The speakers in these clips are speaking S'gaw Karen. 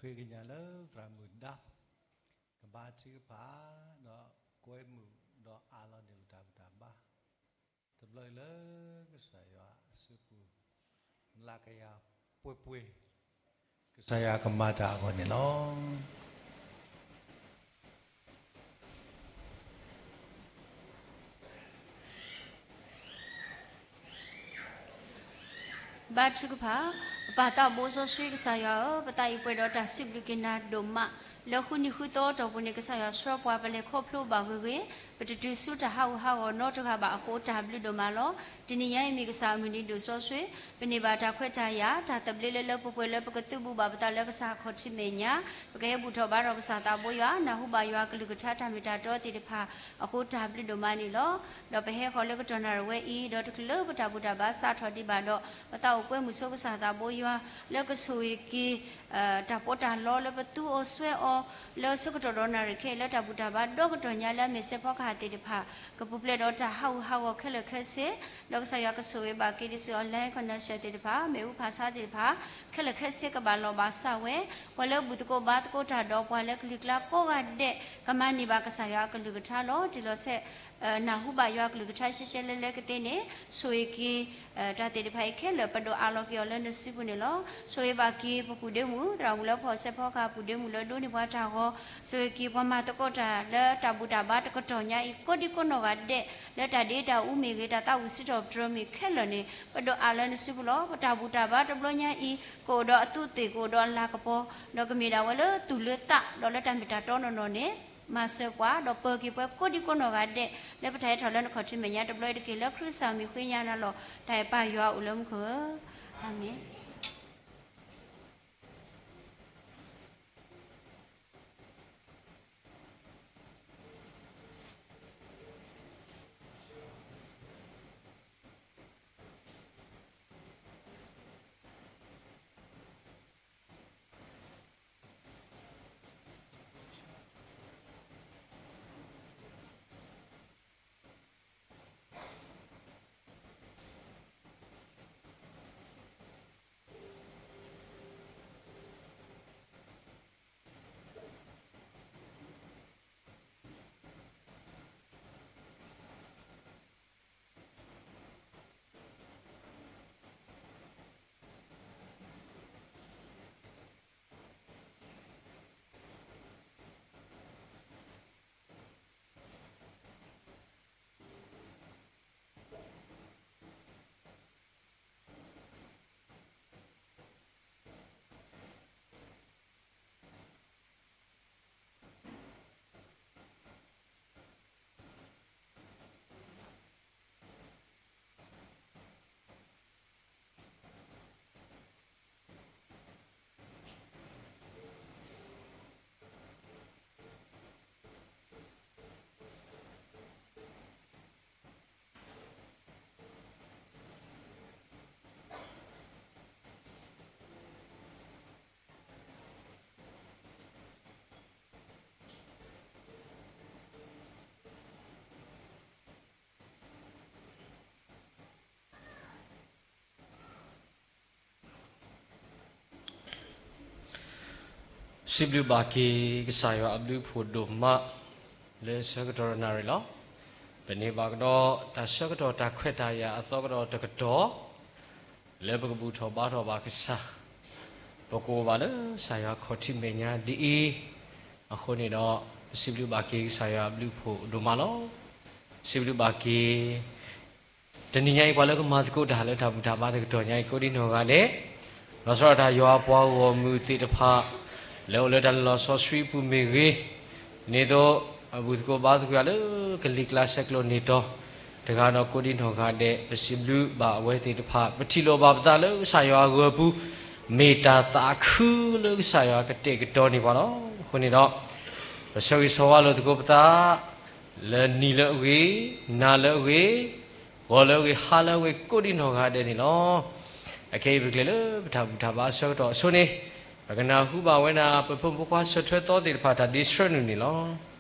ဃ့ကညးလၢသရၣ်မုၣ်ဒါ ကဘါထုကဖၣ် ဒီးကွဲမုာ်ဒီးအးလီၤန့ၢ်ပတၢ်ဘူၣ်တၢ်ဘါ တဘျီအံၤလၢကစၢ်ယွၤအစုပူၤ လၢကယၤပှဲၤပှဲၤ ကစၢ်ယွၤကမၤတၢ်အဂီၢ်န့ၣ်လီၤ. ဘါထုကဖၣ်, ပပၢ်သးဘိစီဆှံကစၢ်ယွၤဧၢ, ပသးအံၤပှဲၤဒီးတၢ်စံးဘျုးက့ၤနၤဒိၣ်မး, လၢဃုနံၤဃုသီအတီၢ်ပူၤန့ၣ် ကစၢ်ယွၤဆှၢပှၤပလဲၤခီဖျိဘၣ်ဂ့ၤဂ့ၤ, ပတတုၤဆူတၢ်ဟးဂူာ်ဟးဂီၤနီတဂၤဘၣ်အဃိ တၢ်ဘျုးဒိၣ်မးလီၤ. တနံၤညါအံၤမ့ၢ်ကစၢ်အမုၢ်နံၤဒိၣ်စီဆှံ, ပန့ၢ်ဘၣ်တၢ်ခွဲးတၢ်ယာ် တၢ်သဘျ့လၢလၢပှဲၤပှဲၤလၢပကသုးဘူးဘၣ်ပသးလၢကစၢ်အခီၣ်ထံးမဲာ်ညါ, ပကဟဲဘူၣ်ထီၣ်ဘါထီၣ်ကစၢ်သးဘိယွၤ, နၢ်ဟူဘၣ်ယွၤကလုၢ်ကထါတၢ်မ့ၢ်တၢ်တီသ့ၣ်တဖၣ်အဃိ တၢ်ဘျုးဒိၣ်မးန့ၣ်လီၤ. ဒီးပဟဲဃီၤလၢကတီၢ်နၣ်ရံၣ်ဝဲအံၤ, ဒီးတချုးလၢပတၢ်ဘူၣ်တၢ်ဘါစးထီၣ်ဒံးဘၣ်ဒီး ပသးအိၣ်ကွဲမုာ်ဆိကစၢ်သးဘိယွၤ လၢကဆိၣ်ဂ့ၤက့ၤ တၢ်ပီးတၢ်လီလၢပသူအီၤစွဲအီၤ လၢဆၢကတီၢ်ဒီးနၣ်ရံၣ်ခဲအံၤ လၢတၢ်ဘူၣ်တၢ်ဘါဒီကတီၢ်ညါလၢအမ့ၢ်စဲးဖီကဟၣ်သ့ၣ်တဖၣ် ကပူၤဖျဲးဒီးတၢ်ဟးဂူာ်ဟးဂီၤခဲလၢာ်ခဲဆ့, ဒီးကစၢ်ယွၤကဆိၣ်ဂ့ၤဘၣ်က့ၤဒ်သိး online connection သ့ၣ်တဖၣ် မ့ၣ်အူဖးဆါသ့ၣ်တဖၣ် ခဲလၢာ်ခဲဆ့ကဘၣ်လီၢ်ဘၣ်စးဝဲ, ပှၤလၢဘူၣ်သကိးဘါသကိးတၢ်ဒီးပှၤလၢကလံၤကျါကိးဂၤဒဲး ကမၤန့ၢ်ဘၣ်ကစၢ်ယွၤအကလုၢ်ကထါလီၤတံၢ်လီၤဆဲး နၢ်ဟူဘၣ်ယွၤအကလုၢ်ကထါရှဲရှဲလဲလဲကသ့န့ၣ် ဆိၣ်ဂ့ၤက့ၤ တၢ်သ့ၣ်တဖၣ်အံၤခဲလၢာ် ပဒိးအးလီၤက့ၤအီၤလၢနစုပူၤန့ၣ်လီၤ. ဆိၣ်ဂ့ၤဘၣ်က့ၤပပုၢ်ဒ့မုၣ် သရၣ်မုၣ်လၢဖီၣ်စဲးဖီကဟၣ်ပုၢ်ဒ့မုၣ်လၢဒိးန့ၢ်ပှၤတၢ်ဂီၤ, ဆိၣ်ဂ့ၤက့ၤပှၤမၤသကိးတၢ်လၢတၢ်ဘူၣ်တၢ်ဘါတကတီၢ်ညါအံၤ ကိးဒံကိးနီၢ်ဂၤဒဲး လၢတၢ်ဒ့တၢ်အူမ့ၢ်ဂ့ၤ တၢ်သးဝံၣ်စံးထီၣ်ပတြၢၤမ့ၢ်ခဲလၢာ်န့ၣ် ပဒိးအးလၢနစုပူၤလီၤ. ပတၢ်ဘူၣ်တၢ်ဘါတဘျီညါအံၤ ကအိၣ်ဒီးအသူးအသ့ၣ် ကအိၣ်ဒီးအလၤကပီၤ ဒီးကမ့ၢ်ဒၣ်ဝဲလၢသူၣ်လၢသး ဒီးလၢတၢ်မ့ၢ်တၢ်တီနီၢ်နီၢ်န့ၣ် မၤစၢၤပှၤ ဒီးပၢၤက့ၤပှၤကိးဒံကိးနီၢ်ဂၤဒဲး လၢပတၢ်ဟဲထီၣ်လၢနခီၣ်ထံးမဲာ်ညါတဘျီအံၤတက့ၢ်. လၢခရံာ်ကစၢ်မံၤဃ့ညါနၤလီၤ. တၢ်အဲၣ်ပၢ်ယွၤအိၣ်လၢမူခိၣ်ဧၢ, အၤမ့ၣ်.စံးဘျုးဘၣ်က့ၤကစၢ်ယွၤအဘျုးအဖှိၣ်ဒိၣ်မး လၢဆၢကတီၢ်နၣ်ရံၣ်လီၤ. ပန့ၢ်ဘၣ်ကဒီးတၢ်ဆၢကတီၢ်တၢ်ခွဲးတၢ်ယာ်အသီကဒီးတကတီၢ် လၢပကဘူၣ်ထီၣ်ဘါထီၣ်ဘၣ်ကစၢ်, ပကအိၣ်ဘၣ်လၢကစၢ်ယွၤခီၣ်ထံးမဲာ်ညါဒ်အံၤ, အဃိန့ၣ်ဒီး ပစံးဘျုးဘၣ်က့ၤကစၢ်ယွၤအဘျုးအဖှိၣ်ဒိၣ်မးလီၤ. စံးဘျုးဘၣ်က့ၤ တနံၤညါအံၤပှၤလၢကမၤသကိးတၢ်လၢတၢ်ဘူၣ်တၢ်ဘါတကတီၢ်ညါအံၤ ကိးဒံနီၢ်ဂၤဒဲး, လီၤဆီဒၣ်တၢ်ယွၤပှၤဂီၢ်မုၢ်သ့ၣ်တဖၣ် လၢအိၣ်လၢတၢ်လၢလီၤစီဆှံအပူၤမ့ၢ်ဂ့ၤ, ဒ်သိးအဘူၣ်သကိးဘါသကိးယွၤလၢကလံၤကျါဆဲးကျိးန့ၣ်တီၤ တဂၤဒီးကိးဒံနီၢ်ဂၤဒဲး ပစံးဘျုးဘၣ်အဝဲသ့ၣ်တဖၣ် ပထံၣ်လိာ်ဘၣ်ပသးလၢကစၢ်ယွၤအဂၢၤပူၤ မ့ၢ်တၢ်သးခုလၢကစၢ်ယွၤကတဲာ်ကတီၤန့ၢ်ပှၤလီၤ. အဃိန့ၣ်ဒီး ပဆၢဂ့ၤဆၢဝါလိာ်သကိးပသး လၢနံၤလၢအဂ့ၤ, နၤလၢအဂ့ၤ, ဂီၤလၢအဂ့ၤ, ဟါလၢအဂ့ၤ ကိးဒံနီၢ်ဂၤဒဲးန့ၣ်လီၤ. အခဲအံၤပကလဲၤလၢပတၢ်ဘူၣ်တၢ်ဘါဆၢကတီၢ်အဆိန့ၣ် ပကနၢ်ဟူဘၣ်ဝဲဒၣ် ပဖိမုၣ်ဖိခွါဆၢထွဲသီသ့ၣ်တဖၣ်တၢ်ဒ့ဆှၢနုာ်န့ၣ်လီၤ.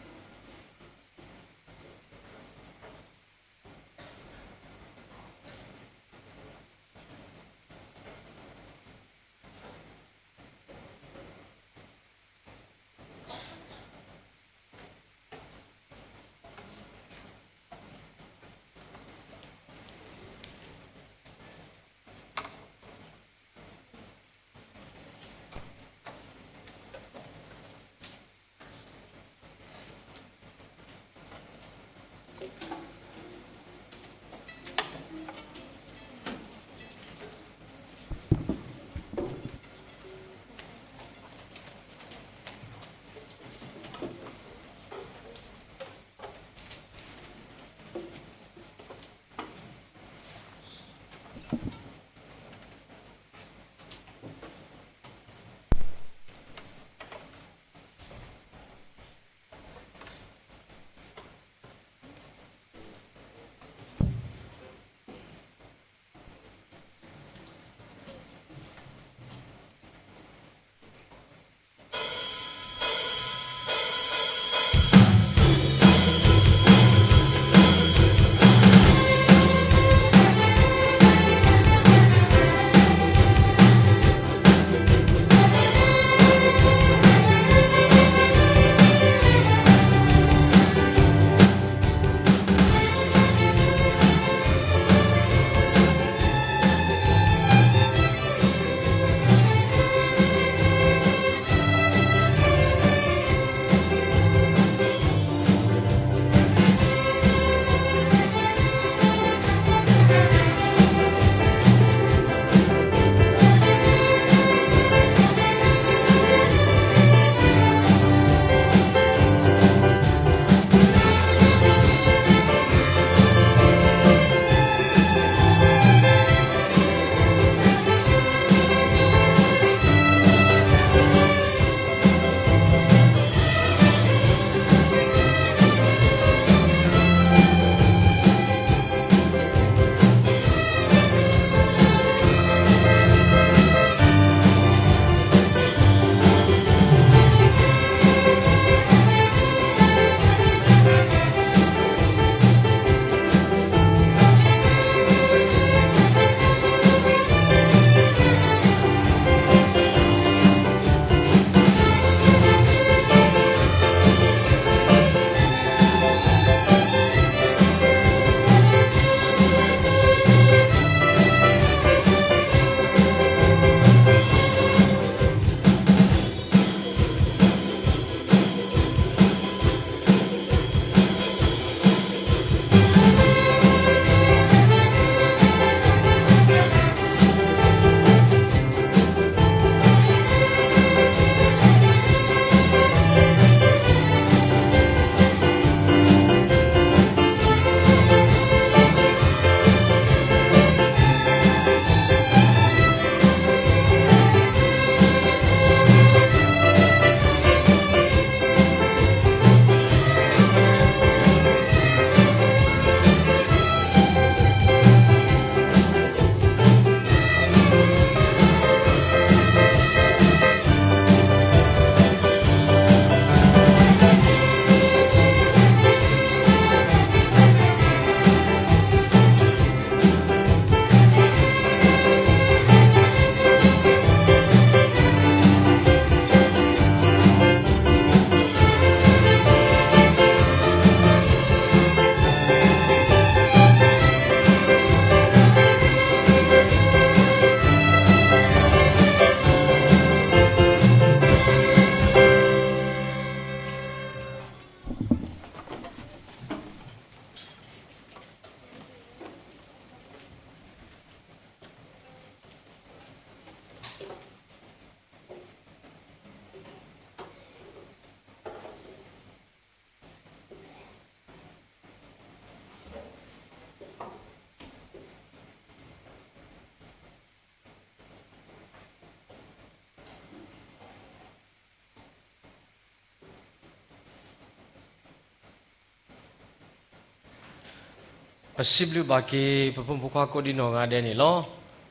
ပစံးဘျုးဘၣ်က့ၤ ပဖိမုၣ်ဖိခွါကိးဒံနီၢ်ဂၤဒဲးန့ၣ်လီၤ.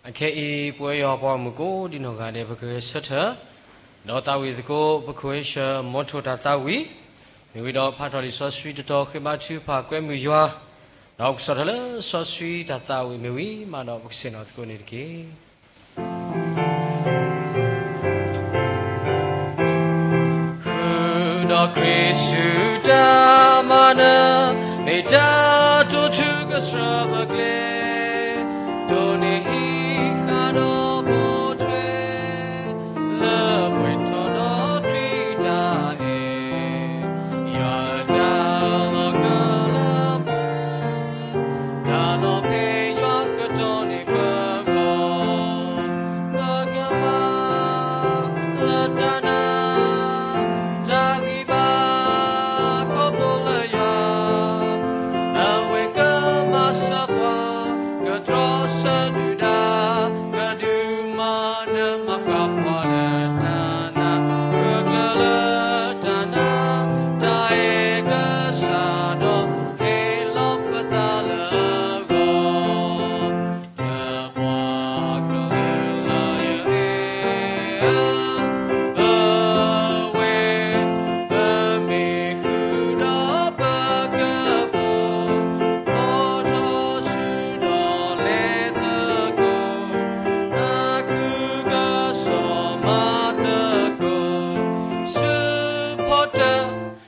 အခဲအံၤ ပဝဲယွၤပှၤဂီၢ်မုၢ်ကိးဒံနီၢ်ဂၤဒဲး ပကဂဲၤဆၢထၢၣ် ဒီးသးဝံၣ်သကိး ပခိၣ်ဧ့ၡၢၣ် မီထိၣ်တၢ်သးဝံၣ် မ့ၢ်ဝံၤဒီးဖးထီၣ်လံာ်စီဆှံတတီၤ ဃ့ဘါထုကဖၣ်ကွဲမုာ်ယွၤ ဒီးကစီၣ်ထီၣ်လၢစီဆှံတၢ်သးဝံၣ်မ့ၢ်ဝံၤမးဒီး ပကဆ့ၣ်နီၤသကိးန့ၣ်တက့ၢ်. ဃုာ်ဒီးခရံာ်ဆူတၢ်မၤနၢၤ မ့ၢ်တၢ်တိာ်ထူကစၢၢ်ပကျဲ, တိၢ်နီၣ်ဟံးဃာ်ဒီးပိာ်ထွဲ လၢပှဲၤထီၣ်ဒီးခရံာ်တၢ်အဲၣ်, ယွၤအတၢ်လီၤကၢလၢပှဲၤ တၢ်လီၤဖဲယွၤကတီၢ်န့ၣ်ပဂီၢ်, ပကမၤလၢတၢ်နာ် တၢ်ဂံၢ်ဘါ ခီဖျိလၢယွၤ အဝဲကမၤစၢၤပှၤ ကတြီဆၢဒုၣ်ဒါ ကဒုးမၤနၢၤမၤဃၣ်ပှၤလၢတၢ်နာ် ဂၢၢ်ကျၢၤလၢတၢ်နာ် တၢ်အဲၣ်ကစၢ်ဒီး ဟ့ၣ်လီၤပသးလၢအဂီၢ် လၢပှၤကလုာ်လၢယအဲၣ်အဝဲ ပမ့ၢ်ဃုာ်ဒီးပကပီၤ မီထီၣ်ဆူဒီးလဲၤသကိး သးခုကစီၣ်မၤသကိး စူးဖီတၢၣ်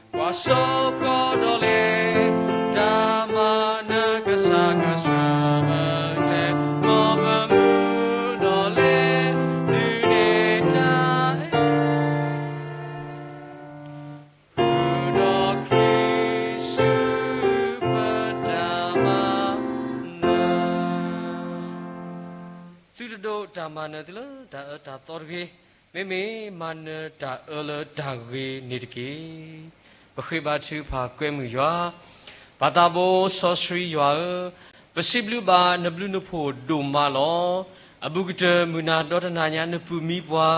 ကွၢ်စိဃီၤဒီးလဲၤ တၢ်မၤနၢၤကစၢ်ကစၢၢ်ပကျဲ မ်ပမုၢ်ဒီးလဲၤ ဒုးနဲၣ်တၢ်အဲၣ် ဃုာ်ဒီးခရံာ်ဆူ ပတၢ်မၤနၢၤ သုတဒိးတၢ်မၤနၢၤသုလၢတၢ်အၢတၢ်သီတဂ့ၤ, မ့မ့ၢ်မၤနၢၤတၢ်အၢလၢတၢ်ဂ့ၤန့ၣ်တက့ၢ်. ပဃ့ဘါထုကဖၣ်ကွဲမုာ်ယွၤ, ပၢ်သးဘိစီဆှံယွၤဧၢ, ပစံးဘျုးဘၣ်နဘျုးနဖှိၣ်ဒိၣ်မးလီၤ. အဘူးကတၢၢ်မုၢ်နၤဒီတနၤညါနပာ်မံပှၤ,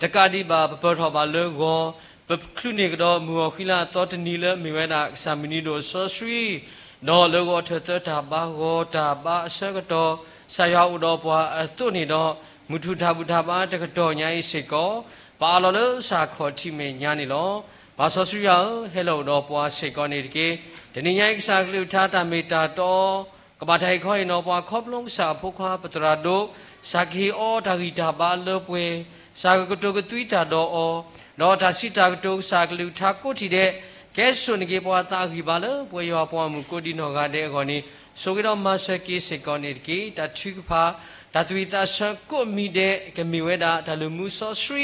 တကးဒံးဘၣ်ပပၢၤထီၣ်ဘၣ်လၢဂီၤ, ပချုးန့ၢ်ကဒီးမုၢ်ဂီၤဃံလၤအသီတနံၤလၢအမ့ၢ်ဝဲဒၣ်ကစၢ်မုၢ်နံၤဒိၣ်စီဆှံ ဒီးလၢဂီၤထၢၣ်သၢတၢ်ဘါဂီၤတၢ်ဘါအဆၢကတီၢ် ကစၢ်ယွၤအိၣ်ဒီးပှၤအသိးန့ၣ်ဒီး မုၢ်ထူၣ်တၢ်ဘူၣ်တၢ်ဘါတကတီၢ်ညါအံၤစ့ၢ်ကီး ပအးလီၤလၢကစၢ်ခီၣ်ထံးမဲာ်ညါန့ၣ်လီၤ. ပၢ်စီဆှံယွၤဧၢ, ဟဲလီၤအိၣ်ဒီးပှၤစ့ၢ်ကီးန့ၣ်တက့ၢ်. တနံၤညါအံၤကစၢ်ကလုၢ်ကထါတၢ်မ့ၢ်တၢ်တီ ကဘၣ်တၢ်ဟ့ၣ်ခီဟ့ၣ်နီၤပှၤခီဖျိကစၢ်အဖိခွါပသရၣ်ဒိၣ် ကစၢ်ကဟ့ၣ်အီတၢ်ဂံၢ်တၢ်ဘါလၢပှဲၤ, ကစၢ်ကကတိၤကသွံတၢ်ဒီးအီၤ, ဒီးတၢ်စံးတၢ်ကတိၤကစၢ်ကလုၢ်ကထါကိးထံၣ်ဒဲး ကဲစိာ်န့ၢ်က့ၤပှၤသးအဂံၢ်ဘါလၢပဝဲယွၤပှၤဂီၢ်မုၢ်ကိးဒံနီၢ်ဂၤဒဲးအဂီၢ်န့ၣ် ဆိၣ်ဂ့ၤဒီးမၤစၢၤက့ၤစ့ၢ်ကီးန့ၣ်တက့ၢ်. တၢ်ထုကဖၣ် တၢ်သူၣ်ဝံၣ်သးဆၢကိးမံၤဒဲး ကမ့ၢ်ဝဲဒၣ်တၢ်လုၢ်မူစီဆှံ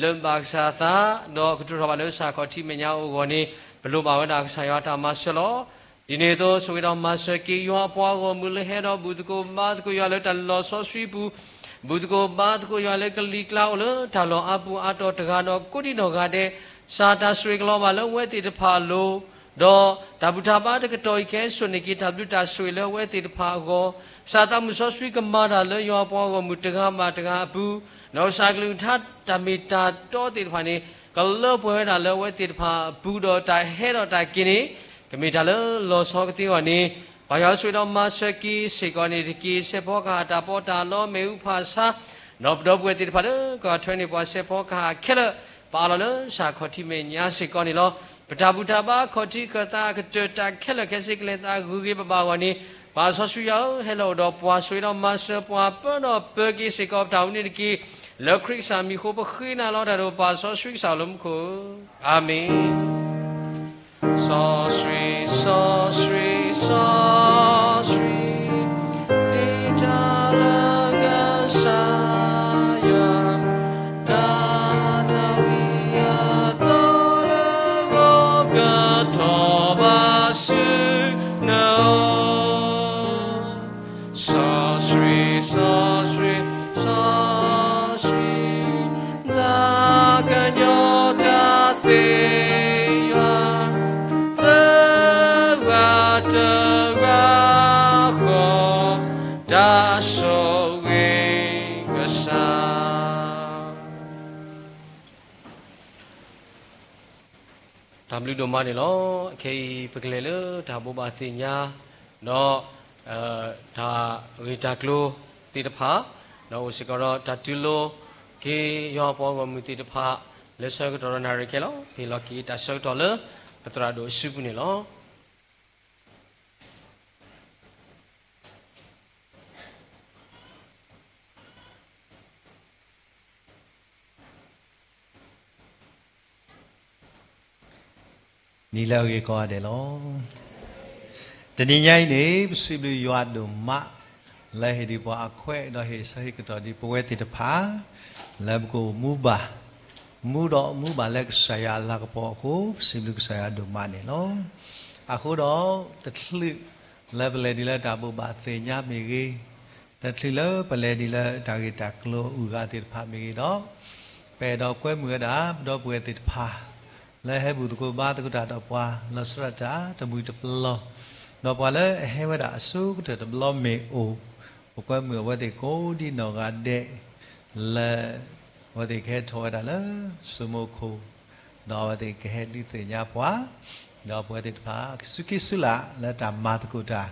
လၢဘၣ်ကစၢ်သးဒီးကတိၤထီၣ်ဘၣ်လၢကစၢ်ခီၣ်ထံးမဲာ်ညါအဂီၢ်န့ၣ် ပလိၣ်ဘၣ်ဝဲဒၣ်ကစၢ်ယွၤတၢ်မၤစၢၤလီၤ. ဒ်န့ၣ်အသိး ဆိၣ်ဂ့ၤဒီးမၤစၢၤက့ၤယွၤအပှၤဂီၢ်မုၢ်လၢဟဲဒီးဘူၣ်သကိးဘါသကိးယွၤလၢတၢ်လုၢ်လီၢ်စီဆှံပူၤ, ဘူၣ်သကိးဘါသကိးယွၤလၢကလံၤကျါအိၣ်လၢတၢ်လီၢ်အါပူၤအါတီၤတဂၤဒီးကိးဒံနီၢ်ဂၤဒဲး, ကစၢ်တၢ်ဆိၣ်ဂ့ၤကလီၤဘၣ်လၢအဝဲသ့ၣ်တဖၣ်အလိၤ, ဒီးတၢ်ဘူၣ်တၢ်ဘါတကတီၢ်အံၤ ကဲစိာ်န့ၢ်က့ၤတၢ်ဘျုးတၢ်ဆိၣ်ဂ့ၤလၢအဝဲသ့ၣ်တဖၣ်အဂီၢ်, ကစၢ်သးမုၣ်စီဆှံကမၤတၢ်လၢယွၤအပှၤဂီၢ်မုၢ်တဂၤဘၣ်တဂၤအပူၤ, ဒီးကစၢ်ကလုၢ်ကထါတၢ်မ့ၢ်တၢ်တီသ့ၣ်တဖၣ်န့ၣ် ကလၢပှဲၤဝဲဒၣ်လၢအဝဲသ့ၣ်တဖၣ်အပူၤဒီးတၢ်ဟဲဒီးတၢ်က့ၤန့ၣ် ကမ့ၢ်တၢ်လၢလီၤဆီကသ့အဂီၢ်န့ၣ်, ပၢ်ယွၤဆိၣ်ဂ့ၤဒီးမၤစၢၤက့ၤစ့ၢ်ကီးန့ၣ်တက့ၢ်. ဆဲးဖီကဟၣ်တၢ်ပီးတၢ်လီမ့ၣ်အူဖးဆါ, ဒီးပဒီပုၢ်ဝဲၢ်သ့ၣ်တဖၣ်လၢကထွဲန့ၢ်ပှၤဆဲးဖီကဟၣ်ခဲလၢာ်, ပအးလီၤလၢကစၢ်ခီၣ်ထံးမဲာ်ညါစ့ၢ်ကီးန့ၣ်လီၤ. ပတၢ်ဘူၣ်တၢ်ဘါအခီၣ်ထံးခၢၣ်သးအကတၢၢ်တၢ်ခဲလၢာ်ခဲဆ့ကလဲၤသးဂုၤဂ့ၤဘၣ်ဘၣ်အဂီၢ်န့ၣ်, ပၢ်စီဆှံယွၤဧၢ, ဟဲလီၤအိၣ်ဒီးပှၤဆိၣ်ဂ့ၤဒီးမၤစၢၤပှၤပၢဒီးပၢက့ၤစ့ၢ်ကီးပတၢ်အိၣ်မူန့ၣ်တက့ၢ်. လၢခရံာ်ကစၢ်မံၤအဃိပဃ့နၤလီၤတၢ်ဒီးပၢ်စီဆှံကစၢ်လၢမူခိၣ်ဧၢ, အၤမ့ၣ်. စီဆှံ, စီဆှံ, စီဆှံ, တၢ်လၢကစၢ်ယွၤ, တၢ်သးဝံၣ်အသီလၢဂီၤကထီၣ်ဘၣ်ဆူနအိၣ် စီဆှံ, စီဆှံ, စီဆှံ, သးကညီၤတၢ်သ့ယွၤ, သၢဂၤတဂၤဃီ, တၢ်ဆိၣ်ဂ့ၤကစၢ်. တၢ်ဘျုးဒိၣ်မးန့ၣ်လီၤ. အခဲအံၤ ပကလဲၤလၢတၢ်ဘိးဘၣ်သ့ၣ်ညါ, ဒီး တၢ်ဂ့ၢ်တၢ်ကျိၤသ့ၣ်တဖၣ်, ဒီးအိၣ်စ့ၢ်ကီးဒီးတၢ်တူၢ်လိာ်က့ၤယွၤပှၤဂီၢ်မုၢ်သ့ၣ်တဖၣ် လၢဆၢကတီၢ်ဒီးနၣ်ရံၣ်ခဲလီၤ. ပဟ့ၣ်လီၤက့ၤတၢ်ဆၢကတီၢ်လၢ ပသရၣ်ဒိၣ်အစုပူၤန့ၣ်လီၤ. နံၤလၢအဂ့ၤကိးဂၤဒဲးလီၤ. တနံၤညါအံၤန့ၣ် ပစံးဘျုးယွၤဒိၣ်မး လၢဟ့ၣ်ဒံးပှၤအခွဲး ဒီးဟ့ၣ်ဆၢဟ့ၣ်ကတီၢ်ဒံးပဝဲသ့ၣ်တဖၣ် လၢပကအိၣ်မူဘၣ်, မူဒီးမူဘၣ်လၢကစၢ်ယွၤအလၤကပီၤအဃိ ပစံးဘျုးကစၢ်ယွၤဒိၣ်မးန့ၣ်လီၤ. အဃိဒီး တချုးလၢပလဲၤဒံးလၢတၢ်ဘိးဘၣ်သ့ၣ်ညါမ့ၢ်ဂ့ၤ, တချုးလၢပလဲၤဒံးလၢတၢ်ဂ့ၢ်တၢ်ကျိၤအုၣ်အဂၤသ့ၣ်တဖၣ်မ့ၢ်ဂ့ၤဒီး, ပအဲၣ်ဒိးကွဲမုာ်ဝဲဒၣ် ပဒီပုၢ်ဝဲၢ်သ့ၣ်တဖၣ် လၢဟဲဘူၣ်သကိးဘါသကိးတၢ်ဒီးပှၤ လီၤဆီဒၣ်တၢ်တမှံၤတပလီၢ်, ဒီးပှၤလၢအဟဲဝဲဒၣ်အဆိကတၢၢ်တဘျီမ့ၢ်အိၣ်, ပကွဲမုာ်အဝဲသ့ၣ်ကိးဒံနီၢ်ဂၤဒဲး လၢ အဝဲသ့ၣ်ကဟဲထီၣ်ဝဲဒၣ်လၢ စိမိၤခိၣ်, ဒီးအဝဲသ့ၣ်ကဟဲဒုးသ့ၣ်ညါပှၤ, ဒီးပဝဲသ့ၣ်တဖၣ် ကစူးက့ၤစူးလၢ် လၢတၢ်မၤသကိးတၢ်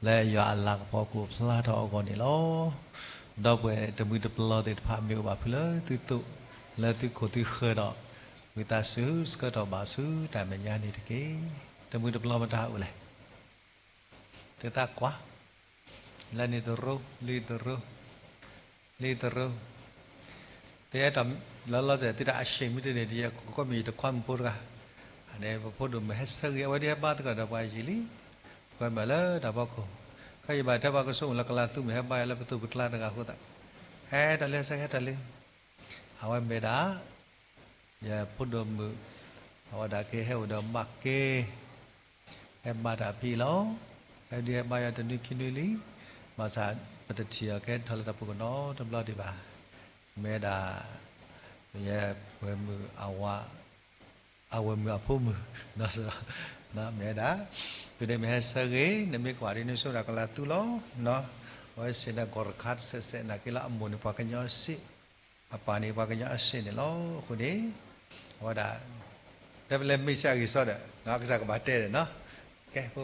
လၢယွၤအလၤကပီၤကအိၣ်ဖျါထီၣ်အဂီၢ်န့ၣ်လီၤ. ဒီပုၢ်ဝဲၢ်တမှံၤတပလီၢ်သ့ၣ်တဖၣ်မ့ၢ်အိၣ်ဘၣ်ဖုးလၢသုသိး, လၢသုခိၣ်သုဃၢၤဒီး, ဝံသးစူၤဆှၢထီၣ်ဘၣ်ဆူတၢ်မဲာ်ညါန့ၣ်တက့ၢ်. တမှံၤတပလီၢ်မတၤအိၣ်လဲၣ်. သုသးကွၢ်, လၢန့ၣ်တရိ, လံတရိ, လံတရိ, သုအဲၣ်ဒိး, လီၤလီၤဆဲး သုတၢ်အဆံးမ့ၢ်တန့ၢ်ဒီး ယကွၢ်မ့ၢ်ယတခွါမုၣ်ဖိတဂၤ, အန့ၣ်ပဖိဒိၣ်မုၣ်ဟဲဆၢဂ့ၤ အဝဲဒၣ်ဟဲဘါသကိးဒီးပှၤယံာ်လံ, ပှၤမၤလၢတၢ်ဖီခိၣ်, ခဲအံၤဘၣ်တဲပှၤကဆိကမိၣ်လၢကလၤသူမုၣ်ဟဲဘါယွၤလၢပသိးပကျါတဂၤအဃိသတး, ဟဲတၢ်လၢဟဲဆၢဟဲတၢ်လံ, အဝဲမ့ၢ်ဒၣ် ယဖိဒိၣ်မုၣ်, အဝဲဒၣ်က့ၤဟဲအိၣ်ဒီးဘၣ်က့ၤ, ဟဲဘါတၢ်ဖံးလီၤ, ဟဲဒုးဟဲဘါယွၤတနွံခံနွံလံ, ဘၣ်ဆၣ်ပတထံၣ်အီၤကဟဲထီၣ်လၢတၢ်ပူၤကနီၤတဘျီဒံးဘၣ်, မ့ၢ်ဒၣ် ယဝဲၢ်မုၣ်အဝၤ, အဝဲၢ်မုၣ်အဖိမုၣ်, မ့ၢ်ဒၣ်, ဖုန့ၣ်မ့ၢ်ဟဲဆၢဂ့ၤ နမ့ၢ်ကွၢ်ဒ်န့ၣ်ဆိဒၣ်ကလၤသူလီၤ, အဝဲစ့ၢ်န့ၣ် ကီၢ်ရခါတစဲးစဲး နာ်က့လၢအမိၢ်န့ၣ်ပှၤကညီစ့ အပၢ်န့ၣ်ပှၤကညီအစ့န့ၣ်လီၤ. အဃိန့ၣ် အဝဲဒၣ် တဲပလဲၤမ့ၢ်စ့ၢ်အဂ့ၢ်စီဒီး ကစၢ်ကဘၣ်တဲဒီးနီၤ, ကဲဖိ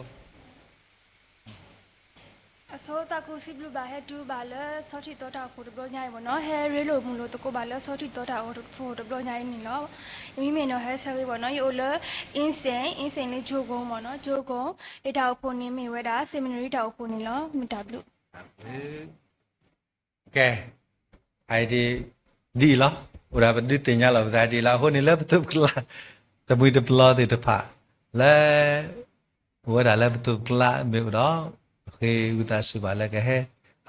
အဆိသးခုစံးဘျုးဘၣ်ဟဲတုၤဘၣ်လၢဆီထံၣ်သီတၢ်အိၣ်ဖှိၣ်တဘျီညါအံၤဘၣ်နီၤ, ဟဲရ့လိာ်မုာ်လိာ်သကိးဘၣ်လၢဆီထံၣ်သီတၢ်အိၣ်ဖှိၣ်တဘျီညါအံၤန့ၣ်လီၤ. ယမံၤမ့ၢ်နီၢ်ဟဲဆၢဂ့ၤဘၣ်နီၤ, ယအိၣ်လၢ အင်းစိန်, အင်းစိန်လၢ ကြိဂုံဘၣ်နီၤ, ကြိဂုံ, ယတၢ်အိၣ်ဖှိၣ်န့ၣ်မ့ၢ်ဝဲဒၣ် seminary တၢ်အိၣ်ဖှိၣ်န့ၣ်လီၤ. မတၤဘျုး ကဲ, အအံၤဒ် ဒ်အံၤလီၤ, အိၣ်ဒၣ်ပဒုးသ့ၣ်ညါလီၤပသးဒ်အံၤလီၤ. အဃိန့ၣ်လၢပသိးပကျါ တမှံၤတပျီသ့ၣ်တဖၣ် လၢ အိၣ်ဝဲဒၣ်လၢပသိးပကျါမ့ၢ်အိၣ်ဒီး ပဃ့ဝံသးစူၤဘၣ်လၢကဟဲ,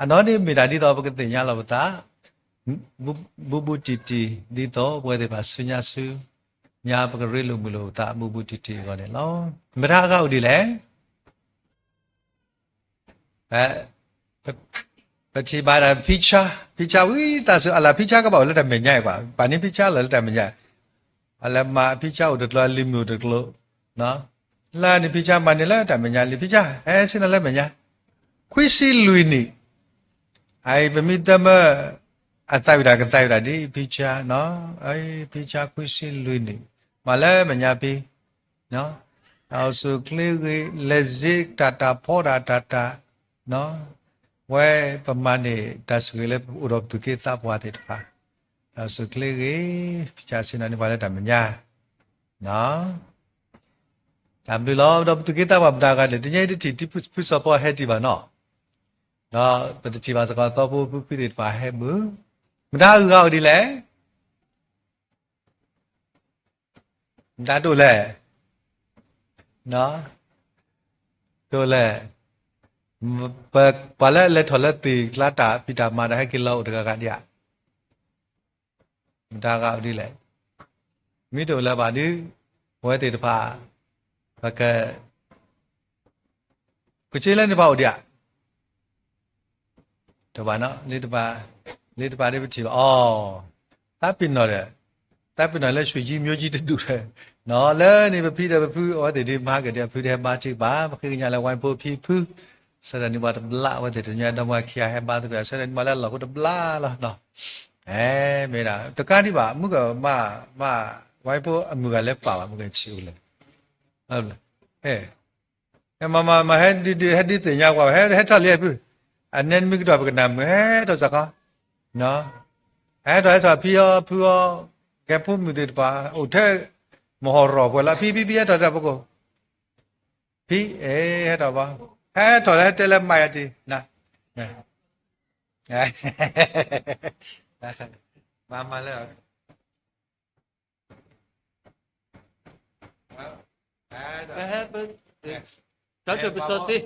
အနီၢ်န့ၣ်မ့ၢ်ဒၣ်ဒ်သိးပကသ့ၣ်ညါလီၤပသး ဘူးဘူးတံၢ်တံၢ် ဒ်သိးပဝဲသ့ၣ်တဖၣ်ဆူညါဆူညါ ပကရ့လိာ်မုာ်လိာ်ပသး ဘူးဘူးတံၢ်တံၢ်အဂီၢ်န့ၣ်လီၤ. မတၤအဂၤအိၣ်ဒ်လဲၣ် ပထံၣ်ဘၣ်ဒၣ် picture, picture ဝံသးစူၤ အလၢ picture ကဘၣ်အိၣ်လၢတၢ်မဲာ်ညါအံၤကွၢ်, ပာ်န့ၢ် picture လီၤလၢတၢ်မဲာ်ညါ, အလၢမၤ picture အိၣ်တကျိၤ လံာ်မုာ်အိၣ်တကျိၤ, လၢန့ၣ် picture မၤန့ၢ်လၢတၢ်မဲာ်ညါလံ picture ဟဲဆ့ၣ်နီၤလၢမဲာ်ညါ, ခွံဆံလွံၢ်နံၣ်, အအံၤပမ့ၢ်တမၢ အသးဝံၣ်တၢ်ကသးဝံၣ်တၢ်ဒ် picture, picture ခွံဆံလွံၢ်နံၣ်, မၤလၢမဲာ်ညါဖံ တၢ်အိၣ်ဆူၣ်ချ့ဂ့ၤ လဲၤစ့တၢ်တၢ်ဖီဒၣ်တၢ်တၢ်, ဝဲပမၤန့ၢ်တၢ်ဆိၣ်ဂ့ၤလၢပအိၣ်ဒီးပသူၣ်က့သးပှၢ်သ့ၣ်တဖၣ်, တၢ်အိၣ်ဆူၣ်ချ့ဂ့ၤ, ပစံးဆ့ၣ်နီၤန့ၢ်ပှၤလၢတၢ်မဲာ်ညါ, တၢ်ဘျုးလီၤ. ဒီးပသူၣ်က့သးပှၢ်မတၤဂၤလဲၣ်, တနံၤအံၤတထံၣ် ဖုစီၤပီဟဲတံၢ်ဘၣ်နီၤ, ဒီးပတထံၣ်ဘၣ်စ့ၢ်ကီးသီဖိဖုဖုသ့ၣ်တဖၣ်ဟဲမုာ်, မတၤအဂၤအိၣ်ဒ်လဲၣ် မတၤဒိၣ်လဲၣ်, ဒိၣ်လဲၣ်, ပှၤလၢအလဲၤထီၣ်လၢသ့ၣ်ကျါတၢ်ဖံးတၢ်မၤဒီးဟဲက့ၤလီၤအိၣ်တဂၤဂၤဒံးဧါ, မတၤဂၤအိၣ်ဒ်လဲၣ်, မ့ၢ်တအိၣ်လၢၤဘၣ်ဒီး ပဝဲသ့ၣ်တဖၣ် ပက ကဆ့လၢန့ၣ်ပှၤအိၣ်ဒံးဧါ, တဘၣ်နီၤ, လၢတပၤဒ်ပထံၣ်ဘၣ်အီၤ, သးပ့ၤနီၣ်ဒီး, သးပ့ၤနီၣ်လၢ ရွှေကြီး မျိုးကြီး တဒူၣ်ဒီး, လၢန့ၣ်ပဖံဒီးပဖု အဝဲသ့ၣ်ဒ်မၤက့ၤဒီး အဖုတဟဲဘါထုကဖၣ် ပဃ့ကညးလၢဝဲဖိဖံဖု, ဆၢဒၣ်န့ၢ်ပှၤတဘျါ အဝဲသ့ၣ်တညါဒီးပှၤခံဂၤဟဲဘါသကိး ဆၢဒၣ်န့ၢ်ပှၤလၢအလီၢ်ဖိတဘျါလီၤ, မ့ၢ်ဒၣ် တကးဒံးဘၣ် မုၢ်ကမၣ်, မ့ၢ်ဝဲဖိအမုၢ်ဂၤလၢပာ်ဘၣ် မုၢ်ကဆံးအိၣ်လဲၣ်, အဲ မၤမၤမၤဟဲဒုးဒုး ဟဲဒုးသ့ၣ်ညါကွၢ် ဟဲဟဲထီၣ်လံဟဲဖု, အနဲနမ့ၢ်ကတီၢ်ပကနၣ်မုာ် ဟဲထီၣ်စ့ၢ်ကီး, ဟဲထီၣ်ဟဲထီၣ်ဖံအီၣ်ဖုအီၣ်, ကဲဖိမုၣ်သ့ၣ်တဖၣ် အိၣ်ထဲ မဟီၣ်ရီၣ်ပှဲၤလီၤ ဖံဖံဖံဟဲထီၣ်တၢ်ပကိၣ်, ဖံ ဟဲထီၣ်ဘၣ်, ဟဲထီၣ်လၢဟဲတဲလၢမၤယၤတံၢ်, မၤမၤလၢ ပဟဲပ ဒီးပစီသ့,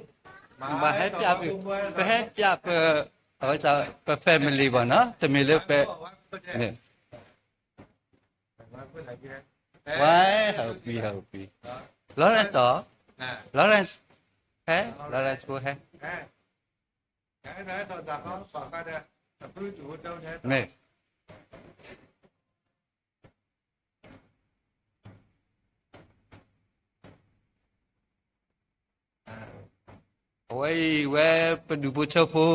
မၤဟဲပျးပ ပဟဲပျးပ ပ family ဘၣ်နီၤ တမ့ၢ်လၢပ ဝဲ ဟးပံၤ ဟးပံၤ Lawrence အီၤ Lawrence ဟဲ Lawrence ဖိဟဲ မ့ၢ် အဝဲအံၤဝဲပဒူၣ်ဖိထၢဖိ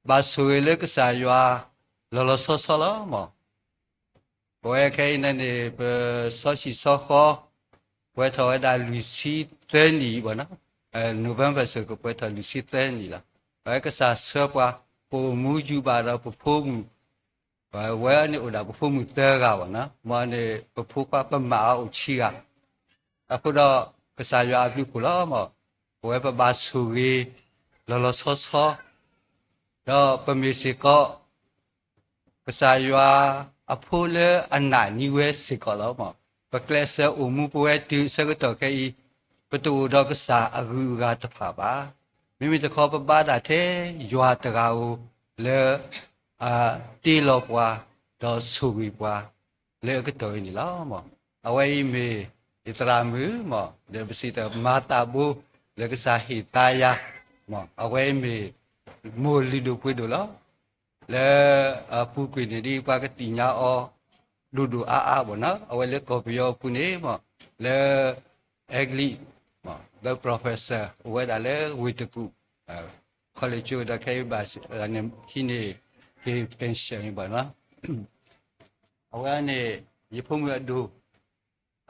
ဘၣ်ဆိၣ်ဂ့ၤလၢကစၢ်ယွၤ လီၤလီၤဆီဆီလီၤမး. ပဝဲခဲအံၤန့ၣ်န့ၣ် ပစီဆှံစီဃီ ပှဲၤထီၣ်ဝဲဒၣ်လွံၢ်ဆံသၢနံၣ်ဘၣ်နီၤ, November စ့ၢ်ကီးပှဲၤထီၣ်လွံၢ်ဆံသၢနံၣ်လီၤ. အဝဲကစၢ်ဆှၢပှၤ ပအိၣ်မူယူၤဘၣ်ဒီးပဖိမုၣ် ဝဲန့ၣ်အိၣ်ဒၣ်ပဖိမုၣ်သၢဂၤဘၣ်နီၤ, မ်န့ၣ်ပဖိခွါပမၤအီၤအိၣ်ဆံဂၤ, အဃိဒီး ကစၢ်ယွၤအဘျုးအဖှိၣ်လီၤမး, ပဝဲပဘၣ်ဆိၣ်ဂ့ၤ လီၤလီၤဆီဆီ, ဒီးပမ့ၢ်စ့ၢ်ကီး ကစၢ်ယွၤအဖိလၢအနာ်န့ၢ်ဝဲစ့ၢ်ကီးလီၤမး. ပကျဲးစၢးအိၣ်မူပဝဲတုၤအဆၢကတီၢ်ခဲအံၤ ပတအိၣ်ဒီးကစၢ်အဂုၤအဂၤတဖၣ်ဘၣ်. မ့မ့ၢ်တခီပဘါတၢ်ထဲယွၤတဂၤဧိၤလၢ အတ့လီၤပှၤ ဒီးဆိၣ်ဂ့ၤပှၤ လၢအကတီၢ်အံၤန့ၣ်လီၤမး. အဝဲအံၤမ့ၢ်ယသရၣ်မုၣ်မး ဒီးပစံးတၢ်မၤသးဘိ လၢကစၢ်ဟ့ၣ်သါယၤမး, အဝဲအံၤမ့ၢ် မိၢ်လုၢ်ဒိၣ်ပှ့ၤဒိၣ်လီၤ. လၢအပူၤကွံာ်န့ၣ်ဒ်ပှၤကသ့ၣ်ညါအီၤ ဒိၣ်ဒိၣ်အါအါဘၣ်နီၤ, အဝဲလၢကီၢ်ပယီၤအပူၤန့ၣ်မး လၢ အဲကလံး လၢ professor အိၣ်ဝဲဒၣ်လၢဝ့ၢ်တကူၣ် college ဒီးခဲအံၤဘၣ်ဟံးန့ၢ် က့ၤ pension ဘၣ်နီၤ. အဝဲန့ၣ် ယဖိမုၣ်အဒိၣ်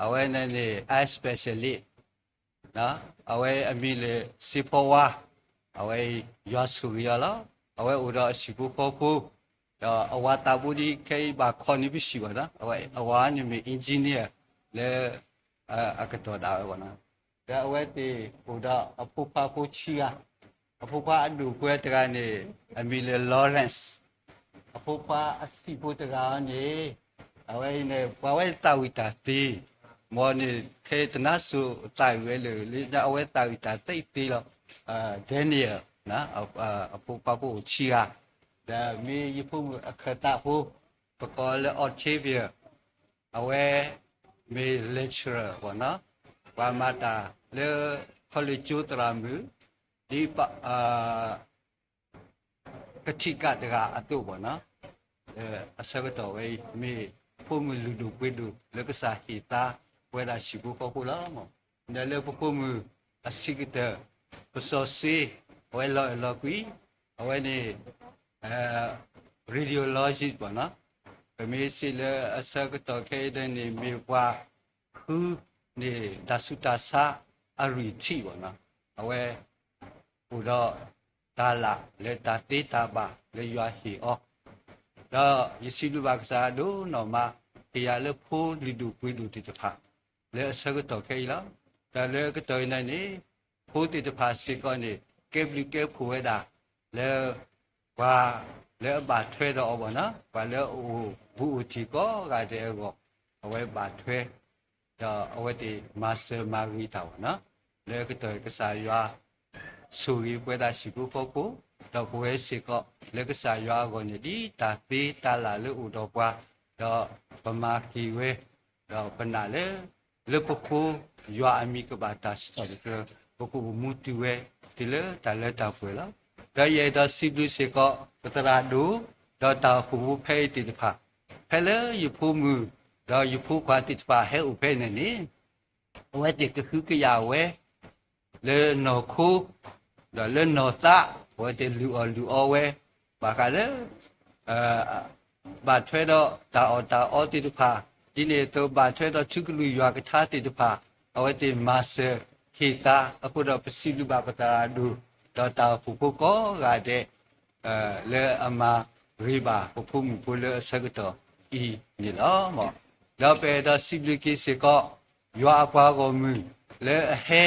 အဝဲန့ၣ်န့ၣ် eye specialist အဝဲအမံၤလၢစ့ဖီဝါ, အဝဲယွၤဆိၣ်ဂ့ၤအီၤလီၤ. အဝဲအိၣ်ဒီးအဟံၣ်ဖိဃီဖိ, ဒီးအဝၤသးဘိဒ်ခဲအံၤဘၣ်ခီန့ၢ်ပစံးဘၣ်နီၤ, အဝဲအဝၤန့ၣ်မ့ၢ် engineer လၢ အကတီၢ်ဒၣ်ဝဲဘၣ်နီၤ. ဒီးအဝဲသ့ၣ်အိၣ်ဒီးအဖိခွါဖိဆံဂၤ, အဖိခွါအဒိၣ်ပှဲၤတဂၤန့ၣ် အမံၤလၢ Lawrence, အဖိခွါအဆံးဖိတဂၤအံၤန့ၣ် အဝဲအံၤန့ၣ် ပှၤဝဲသးဝံၣ်တၢ်သ့, မ်န့ၣ် ခဲတနါစိၤသးဝံၣ်ဝဲလၢာ်လံ အဝဲသးဝံၣ်တၢ်သ့သ့လီၤ. Daniel အဖိခွါဖိအိၣ်ဆံဂၤ, ဒီးမ့ၢ်ယဖိမုၣ်အခၢၣ်သးဖိ, ပကိးလၢ Octavia, အဝဲမ့ၢ် lecturer ဘၣ်နီၤ, ပှၤမၤတၢ်လၢ college ကၠိသရၣ်မုၣ် ဒ် ကထံၣ်ကးတဂၤအသိးဘၣ်နီၤ. အဆၢကတီၢ်ဝဲအံၤ မ့ၢ်ဖိမုၣ်လုၢ်ဒိၣ်ပှ့ၤဒိၣ်လၢကစၢ်ဟ့ၣ်သါဝဲဒၣ်ဟံၣ်ဖိဃီဖိလီၤ. ဒီးလၢပဖိမုၣ်အဆံးကတၢၢ် ပစီၤစ့ အဝဲလီၤအဲၣ်လီၤကွံ, အဝဲန့ၣ် radiologist ဘၣ်နီၤ. ပမ့ၢ်စံးလၢအဆၢကတီၢ်ခဲအံၤဒ်န့ၣ် မ့ၢ်ပှၤဃုန့ၢ်တၢ်ဆူးတၢ်ဆါအရ့ၣ်ထံးဘၣ်နီၤ. အဝဲ အိၣ်ဒီးတၢ်လၢ်လၢတၢ်သ့တၢ်ဘၣ်လၢယွၤဟ့ၣ်အီၤ, ဒီးယစံးဘျုးဘၣ်ကစၢ်ဒိၣ်နီၢ်မး ဟ့ၣ်ယၤလၢဖိလုၢ်ဒိၣ်ပှ့ၤဒိၣ်သ့ၣ်တဖၣ် လၢအဆၢကတီၢ်ခဲအံၤလီၤ. ဒီးလၢကတီၢ်အံၤန့ၣ်န့ၣ် ဖိသ့ၣ်တဖၣ်စ့ၢ်ကီးန့ၣ် ကဲဘျုးကဲဖှိၣ်ဝဲဒၣ် လၢ ပှၤလၢအဘၣ်ထွဲဒီးအီၤဘၣ်နီၤ, ပှၤလၢအအိၣ်ဘူးအိၣ်တံၢ်ကိးဂၤဒဲးအဂီၢ်, အဝဲဘၣ်ထွဲ ဒီးအဝဲသ့ၣ်မၤစၢၤမၤဂ့ၤတၢ်ဘၣ်နီၤ, လၢကတီၢ်ကစၢ်ယွၤ ဆိၣ်ဂ့ၤပဝဲဒၣ်ဟံၣ်ဖိဃီဖိ, ဒီးပဝဲစ့ၢ်ကီး လၢကစၢ်ယွၤအဂီၢ်န့ၣ် ဒ်တၢ်သ့တၢ်လၢ်လၢအိၣ်ဒီးပှၤ, ဒီးပမၤက့ၤဝဲ, ဒီးပနာ်လၢ လၢပဃိ ယွၤအမံၤကဘၣ်တၢ်စံးထီၣ်ပတြၢၤ, ပကအိၣ်မူတုၤဝဲ တုၤလၢတၢ်လၢတၢ်ပှဲၤလီၤ. ဒီးယအဲၣ်ဒိးစံးဘျုးစ့ၢ်ကီး ပသရၣ်ဒိၣ်, ဒီးတၢ်အိၣ်ဖှိၣ်ဖိဖဲအံၤသ့ၣ်တဖၣ်, ဖဲလၢယဖိမုၣ် ဒီးယဖိခွါသ့ၣ်တဖၣ်ဟဲအိၣ်ဖဲန့ၣ်န့ၣ် အဝဲသ့ၣ်ကဟုကယာ်ဝဲ လၢနီၢ်ခိ ဒီးလၢနီၢ်သး, အဝဲသ့ၣ်လုၢ်အီၣ်လုၢ်အီဝဲ ဘၣ်ဃးလၢ ဘၣ်ထွဲဒီးတၢ်အီၣ်တၢ်အီသ့ၣ်တဖၣ်, ဒ်န့ၣ်အသိးဘၣ်ထွဲဒီးထူကလုၢ်ယွၤကထါသ့ၣ်တဖၣ်, အဝဲသ့ၣ်မၤစၢၤ ဟ့ၣ်သါအဃိဒီး ပစံးဘျုးဘၣ်ပသရၣ်ဒိၣ် ဒီးတၢ်အိၣ်ဖှိၣ်ဖိကိးဂၤဒဲး လၢအမၤဂ့ၤဘၣ်ပဖိမုၣ်ဖိလၢအဆၢကတီၢ်အံၤန့ၣ်လီၤ. ဒီးပအဲၣ်ဒိးစံးဘျုးက့ၤစ့ၢ်ကီး ယွၤအပှၤဂီၢ်မုၢ်လၢအဟဲ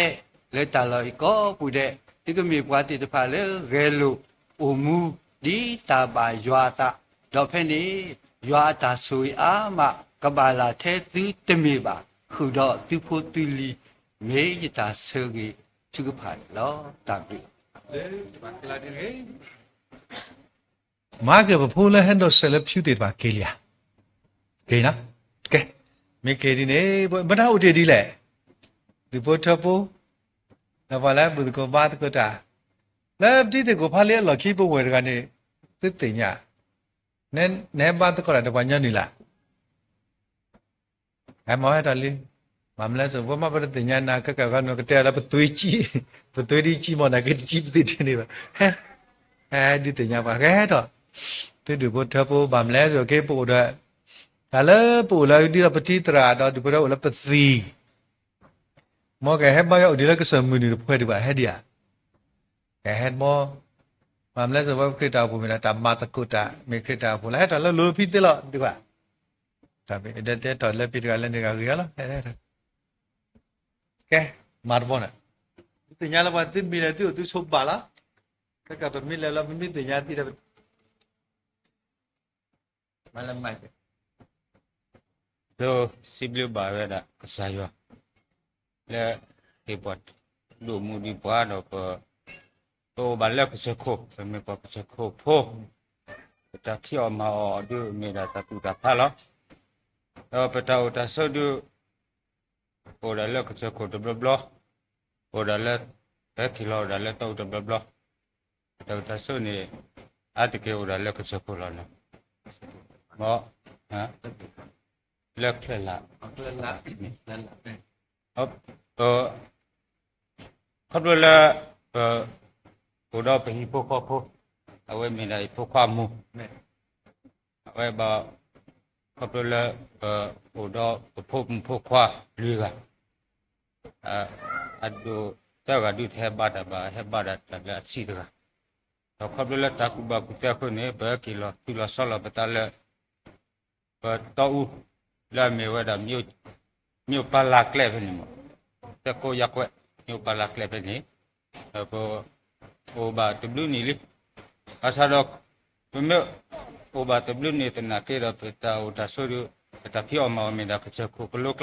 လၢတၢ်လီၢ်အံၤကိးပူၤဒဲး, သုကမ့ၢ်ပှၤသ့ၣ်တဖၣ်လၢဂဲၤလိာ်အိၣ်မူ ဒ်တၢ်ဘၣ်ယွၤအသး, ဒီးဖဲန့ၣ် ယွၤအတၢ်ဆိၣ်ဂ့ၤအါမး ကဘၣ်လၢ်ထဲသုတမ့ၢ်ဘၣ်, ဃုာ်ဒီးသုဖိသုလံၤ မ့ၢ်ယတၢ်ဆၢဂ့ၤထုကဖၣ်န့ၣ်လီၤ. တၢ်ဘျုး မၤက့ၤပဖိလၢဟဲဒိးစဲးလၢဖၠူသ့ၣ်တဖၣ်က့ၤလံဧါ, က့ၤနီၤ, ကဲ, မ့ၢ်က့ၤဒ်န့ၣ် မတၤအိၣ်တ့ၢ်ဒ်လဲၣ်, ဒူၣ်ဖိထၢဖိ, ဒီးပှၤလၢအဘူၣ်သကိးဘါသကိးတၢ်, လၢပတံၤသကိးဖးလံအလီၢ်ခံ ပဝဲၢ်တဂၤန့ၣ် သုသ့ၣ်ညါ, နဟဲဘါသကိးတၢ်ဒီးပှၤညီနုၢ်လၢ် ဟဲမၤဟဲတၢ်လံ, ဘၣ်မနုၤလဲၣ်, ပမ့ၢ်ပတသ့ၣ်ညါနၤ ခဲကနံၣ်ကတဲလၢပသွ့, ပသွ့ဒ်ကံမီၢ် နက့ၤတကံပသ့ၣ်တန့ၢ်ဘၣ်, ဟဲ, ဟဲဒုးသ့ၣ်ညါပှၤ ကဟဲထီၣ်, သုဒူၣ်ဖိထၢဖိ ဘၣ်မနုၤလဲၣ်, က့ၤပအိၣ်ဒီး, တၢ်လၢပအိၣ်လၢဒ်သိးပတံၤသရၣ်ဒီးဒူၣ်ဖိထၢအိၣ်လၢပသံၣ် မ်ကဟဲဘါယွၤအိၣ်ဒံးလၢကစၢၢ်မုၢ်နုာ်တဖှဲဒံးဘၣ် ဟဲဒံးဧါ, ကဟဲတဘျီ, ဘၣ်မနုၤလဲၣ် ပဝဲခရံာ်တၢ်အိၣ်ဖှိၣ်မ့ၢ်ဒၣ်တၢ်မၤသကိးတၢ် မ့ၢ်ခရံာ်တၢ်အိၣ်ဖှိၣ်လၢဟဲထီၣ်လၢလိၤဖံသ့လီၤဒံးဘၣ်, တၢ်မ့ၢ်ဒဲတဲထီၣ်လၢဖံတဂၤလၢန့ၣ်တဂၤဂ့ၤလီၤ, ကဲ, မၤတဘျီန့ၣ်, သုသ့ၣ်ညါလၢပှၤသုမံၤဒီးသုအိၣ်သုဆိးဘၣ်လီၤ, ခဲကနံၣ်ပမ့ၢ်လဲၤလီၤ ပမ့ၢ်သ့ၣ်ညါသံဒီး သုစံးဘျုးဘၣ်ဝဲဒၣ်ကစၢ်ယွၤ လၢဟ့ၣ်ပှၤဒိၣ်မူဒံးပှၤဒီးပ, ပအိၣ်ဘၣ်လၢကစၢၢ်ခိၣ် ပမ့ၢ်ပှၤကစၢၢ်ခိၣ်ဖိ, ပတၢ်ဖံးအီၣ်မၤအီၣ်ဒုးမ့ၢ်ဒၣ်တၢ်သူၣ်တၢ်ဖးလီၤ. ဒီးပတၢ်အိၣ်တၢ်ဆိးဒုး အိၣ်ဒၣ်လၢကစၢၢ်ခိၣ်တဘျီဘျီ, အိၣ်ဒၣ်လၢ ဟဲက့ၤလီၤအိၣ်ဒၣ်လၢတၢ်အိၣ်တဘျီဘျီ, တၢ်အိၣ်တၢ်ဆိးန့ၣ် အါတက့ၢ်အိၣ်ဒၣ်လၢကစၢၢ်ခိၣ်လီၤန့ၣ်, မ်, လၢချၢၣ်လၢ် ခီဖျိလၢ ပ, အိၣ်ဒီးပဟံၣ်ဖိဃီဖိ, အဝဲမ့ၢ်ဒၣ်ဟံၣ်ဖိဃီဖိ, အဝဲဘၣ်, ခီဖျိလၢပ, အိၣ်ဒီးပဖိမုၣ်ဖိခွါလွံၢ်ဂၤ, အဒိၣ်သၢဂၤဒုးတဟဲဘါတၢ်ဘၣ် ဟဲဘါဒၣ်တၢ်လၢအဆံးတဂၤ, ဒီးခီဖျိလၢတၢ်ကူၣ်ဘၣ်ကူၣ်သ့အဃိန့ၣ် ပဟဲက့ၤလီၤသူၣ်လီၤဆီလီၤပသးလၢ ပတီအူ, လၢအမ့ၢ်ဝဲဒၣ် မၠိၣ်ပၢ်လၢ်ကျဲဖဲန့ၣ်မး, သၢကိးယၤကွဲး, မၠိၣ်ပၢ်လၢ်ကျဲဖဲန့ၣ်, ပ, အိၣ်ဘၣ်တဘျုးနံၣ်လံ, ဘၣ်ဆၣ်ဒီး, ပမ့ၢ်အိၣ်ဘၣ်တဘျုးနံၣ်သနာ်က့ဒီး ပတၢ်အိၣ်တၢ်ဆိးဒီး, ပတၢ်ဖံးအီၣ်မၤအီၣ်မ့ၢ်ဒၣ်ကစၢၢ်ခိၣ်ကလိကျါ,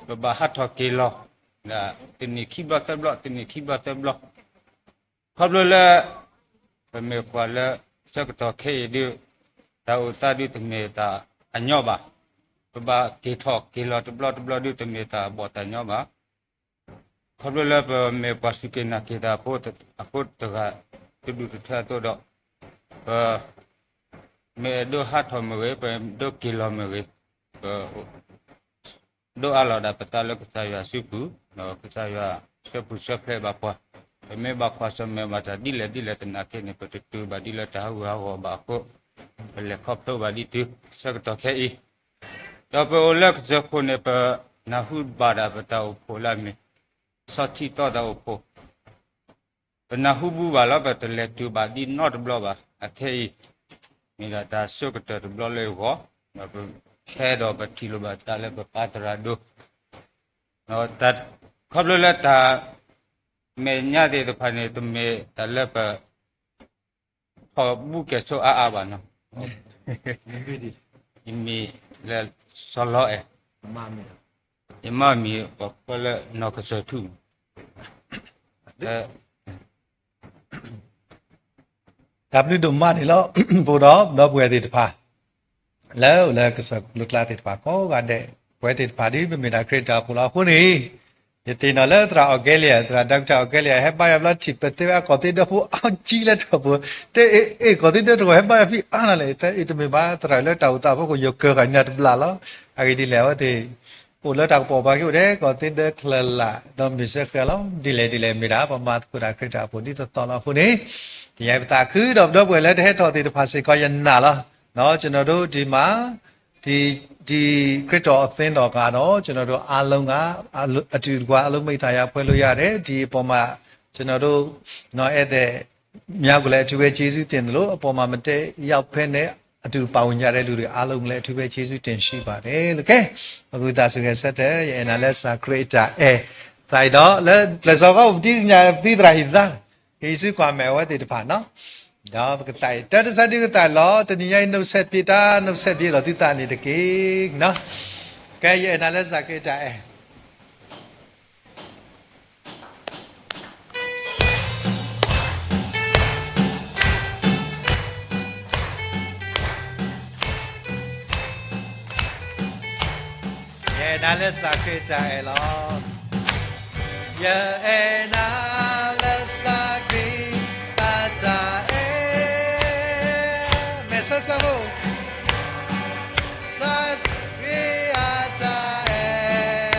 ပဘၣ်ဟးထီၣ်က့ၤလီၤ, ဒ်တနံၣ်ခံဘျီသၢဘျီ တနံၣ်ခံဘျီသၢဘျီ ခီဖျိလၢ ပမ့ၢ်ပှၤလၢဆၢကတီၢ်ခဲအံၤဒုး, တၢ်အိၣ်သးဒုးတမ့ၢ်တၢ်အညီဘၣ်, ပဘၣ်က့ၤထီၣ်က့ၤလီၤတဘျီတဘျီဒုးတမ့ၢ်တၢ်ဘီၣ်တၢ်ညီဘၣ်, ခီဖျိလၢပမ့ၢ်ပှၤစူၢ်က့ၤနာ်က့ၤတၢ်ဖိအဃိတဂၤ, တဒူၣ်တထၢအသိးဒီး, ပ, မ့ၢ်အဲၣ်ဒိးဟးထီၣ်မ့ၢ်ဂ့ၤ ပဒိးက့ၤလီၤမ့ၢ်ဂ့ၤ, ပ ဒိးအးလီၤဒၣ်ပသးလၢကစၢ်ယွၤစုပူၤ, ဒီးကစၢ်ယွၤဆှၢပူၤဆှၢဖျဲးဘၣ်ပှၤ, ပမ့ၢ်ဘၣ်ကွၢ်ဆၢၣ်မဲာ်ဘၣ်တၢ်ဒ်လဲၣ်ဒ်လဲၣ်သနာ်က့န့ၣ် ပတတုၤဘၣ်ဒ်လၢတၢ်ဟးဂူာ်ဟးဂီၤဘၣ်အဃိ, ပလဲၤခီဖျိဘၣ်ဒ်တုၤဆၢကတီၢ်ခဲအံၤ, ဒီးပအိၣ်လၢကစၢၢ်ခိၣ်န့ၣ် ပနၢ်ဟူဘၣ်ဒၣ်ပတၢ်အိၣ်ဖှိၣ်လၢအမ့ၢ် ဆီထံသီတၢ်အိၣ်ဖှိၣ် ပနၢ်ဟူဘူဘၣ်လီၤ ပတလဲၤတုၤဘၣ်ဒ်နီတဘျီဘၣ်. အခဲအံၤ မ့ၢ်ဒၣ်တၢ်ဆၢကတီၢ်တဘျီလၢအဂီၢ်, ဒီးပခဲဒီးပထံၣ်လိာ်ဘၣ်တၢ်လၢပပၢ်သရၣ်ဒိၣ်, ခီဖျိလၢတၢ်မဲာ်ညါသ့ၣ်တဖၣ်န့ၣ် တမ့ၢ်တၢ်လၢပ ထီၣ်ဘူၣ်ကဲၣ်ဆိအါအါဘၣ်နီၤ, ယမံၤလၢစီၤလီအဲၣ်, ယမါမံၤပှၤကိးလၢနီၢ်ကစၢၢ်ထူၣ်, တၢ်ဘျုးဒိၣ်မးန့ၣ်လီၤ. ပအိၣ်ဒီးဒီပုၢ်ဝဲၢ်သ့ၣ်တဖၣ် လၢအိၣ်လၢကစၢၢ်ကျိၤကျါသ့ၣ်တဖၣ်ကိးဂၤဒဲး, ပဝဲသ့ၣ်တဖၣ်ဒ်ပမ့ၢ်ဒၣ်ခရံာ်တၢ်အိၣ်ဖှိၣ်လီၤအဃိန့ၣ်, ယသ့ၣ်နီၣ်လၢသရၣ်အီၣ်ကဲလံယၤ, သရၣ် Doctor အီၣ်ကဲလံယၤ ဟဲဘါယွၤဘျီထံၣ်ပသ့ဝဲအကီၢ်သ့ၣ်ဒၢဖိအါကံလၢတၢ်အိၣ်ဖှိၣ်, တဲအ့ၣ် ကီၢ်သ့ၣ်ဒၢတဂီၢ်ဟဲဘါယွၤဖံးအါနၤလဲၣ်, တၢ်အ့ၣ်တမ့ၢ်ဘၣ် သရၣ်လၢတၢ်အိၣ်သးဖီခိၣ် ယကၢၤဃာ်နၤတဘျီလီၤ. အဂ့ၢ်ဒ်လဲၣ်အဝဲသ့ၣ် အိၣ်လၢတၢ်ကပီၤပှၤက့ၤအိၣ်ဒဲး ကီၢ်သ့ၣ်ဒၢချၢလၢ် ဒီးမ့ၢ်စဲဃဲၤလီၤ. ဒ်လဲၣ်ဒ်လဲၣ်မ့ၢ်ဒၣ် ပမၤသကိးတၢ်ခရံာ်တၢ်အိၣ်ဖှိၣ်ဒ်သိးသိးလီၤအဃိန့ၣ်, ယသးခုဒီးပဒီပုၢ်ဝဲၢ်လၢတဟဲထီၣ်သ့ၣ်တဖၣ်စ့ၢ်ကီးယနာ်လီၤ. ကျွန်တော်တို့ဒီမှာ ထ ဒီ ဒီခရစ်တော်အသင်းတော်ကတော့ ကျွန်တော်တို့အားလုံးက အတူတကွအားလုံးမိသားစုဖွဲ့လို့ရတယ်။ ဒီအပေါ်မှာ ကျွန်တော်တို့ နော် ဧည့်သည် များကိုလည်းအထူးပဲကျေးဇူးတင်သလို အပေါ်မှာမတက်ရောက်ဖဲနဲ့အတူပါဝင်ကြတဲ့လူတွေအားလုံးကိုလည်းအထူးပဲကျေးဇူးတင်ရှိပါတယ်လို့ ကဲ အခုသးစူၤဂဲၤဆၢထၢၣ် ယအဲၣ်နၤလၢစၢ်ခရံာ်အတၢ်အဲၣ် သးအံၤဒီး လၢပျဲၢ်စီၤဃီပူၤ ပတံၢ်ညါပသံသရၣ်ဟံၣ်သၣ် ကယ့ၣ်ၡူးကွၢ်မဲာ်အဝဲသ့ၣ်တဖၣ်နီၤ ဒီးပကသးအံၤ တၢ်တစၢ်ဒုကသးလီၤ တနံၤညါအံၤ နုဆဲးပျ့တၢ်နုဆဲးပျ့ဒီးသုသးန့ၣ်တက့ၢ်နီၤ ကဲ ယအဲၣ်နၤလၢစၢ်ခရံာ်အတၢ်အဲၣ် ယအဲၣ်နၤလၢစၢ်ခရံာ်အတၢ်အဲၣ်လီၤ. ယအဲၣ်နၤလၢစၢ်ခရံာ်အတၢ်အဲၣ်, မဲာ်ဆှးဆှးဖိ, စၢ်ခရံာ်အတၢ်အဲၣ်,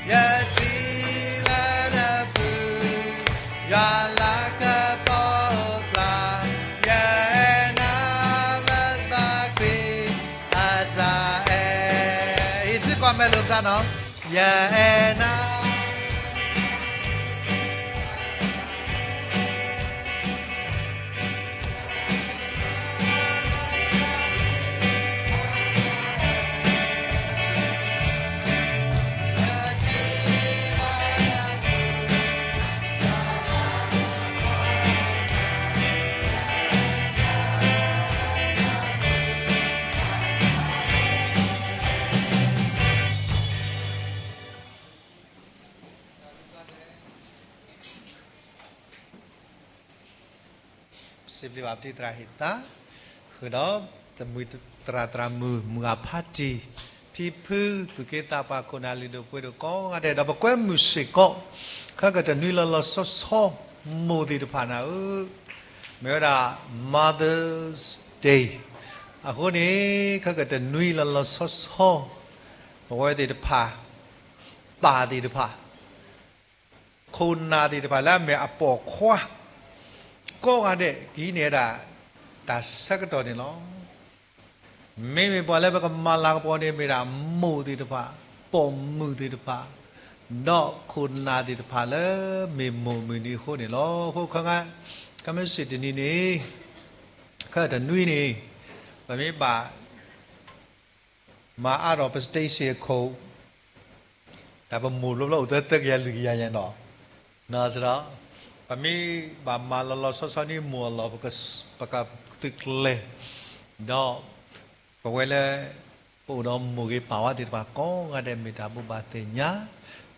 ယထံၣ်လၢနပူၤ ယွၤလၤကပီၤအိၣ်ဖျါ, ယအဲၣ်နၤလၢစၢ်ခရံာ်အတၢ်အဲၣ်, ယ့ၣ်ၡူးကွၢ်မဲာ်လိာ်သးနီၤ, ယအဲၣ်နၤစံးဘျုးဘၣ်ပတံၤသရၣ်ဟံၣ်သၣ်, ဃုာ်ဒီး သရၣ်သရၣ်မုၣ် မုၢ်ဂၤဖးတံၢ်, ဖံဖု သူၣ်က့သးပှၢ် ခိၣ်နၢ်လုၢ်ဒိၣ်ပှ့ၤဒိၣ်ကိးဂၤဒဲး ဒီးပကွဲမုာ်စ့ၢ်ကီး, ခဲကတနွံလီၤလီၤဆီဆီ မိၢ်သ့ၣ်တဖၣ်နၤဧၢ, မ့ၢ်ဝဲဒၣ် Mother's Day အဃိန့ၣ် ခဲကတနွံလီၤလီၤဆီဆီ ပဝဲသ့ၣ်တဖၣ် ပၢ်သ့ၣ်တဖၣ် ခိၣ်နၢ်သ့ၣ်တဖၣ်လၢအမ့ၢ်အပိာ်ခွါ ကိးဂၤဒဲး ကဟံးန့ၢ်ဝဲဒၣ် တၢ်ဆၢကတီၢ်န့ၣ်လီၤ. မ့မ့ၢ်ပှၤလၢပကမၤလၤကပီၤန့ၣ် မ့ၢ်ဒၣ်မိၢ်သ့ၣ်တဖၣ်, ပိာ်မုၣ်သ့ၣ်တဖၣ်, ဒီးခိၣ်နၢ်သ့ၣ်တဖၣ်လၢမ့ၢ်မိၢ်မုၢ်နံၤအဃိန့ၣ်လီၤ. အဃိခဲ ခဲမုၢ်ဆ့ၣ်တနံၤန့ၣ်, ခဲတနွံန့ၣ်, ပမ့ၢ်ဘၣ် မၤအါထီၣ်ပ station အခိၣ် တၢ်ပမိၢ်ဘျီဘျီအိၣ်သၢသၢကယၤလွံၢ်ကယၤညါနီၤ, စဒီး ပမ့ၢ်ဘၣ်မၤလီၤလီၤဆီဆီန့ၣ် မိၢ်အလီၢ် ပကသုးကျဲၤ, ဒီးပဝဲလၢ ပအိၣ်ဒီးမိၢ်ဂ့ၤပၢ်ဝါသ့ၣ်တဖၣ်ကိးဂၤဒဲး မ့ၢ်တၢ်ဘိးဘၣ်သ့ၣ်ညါ,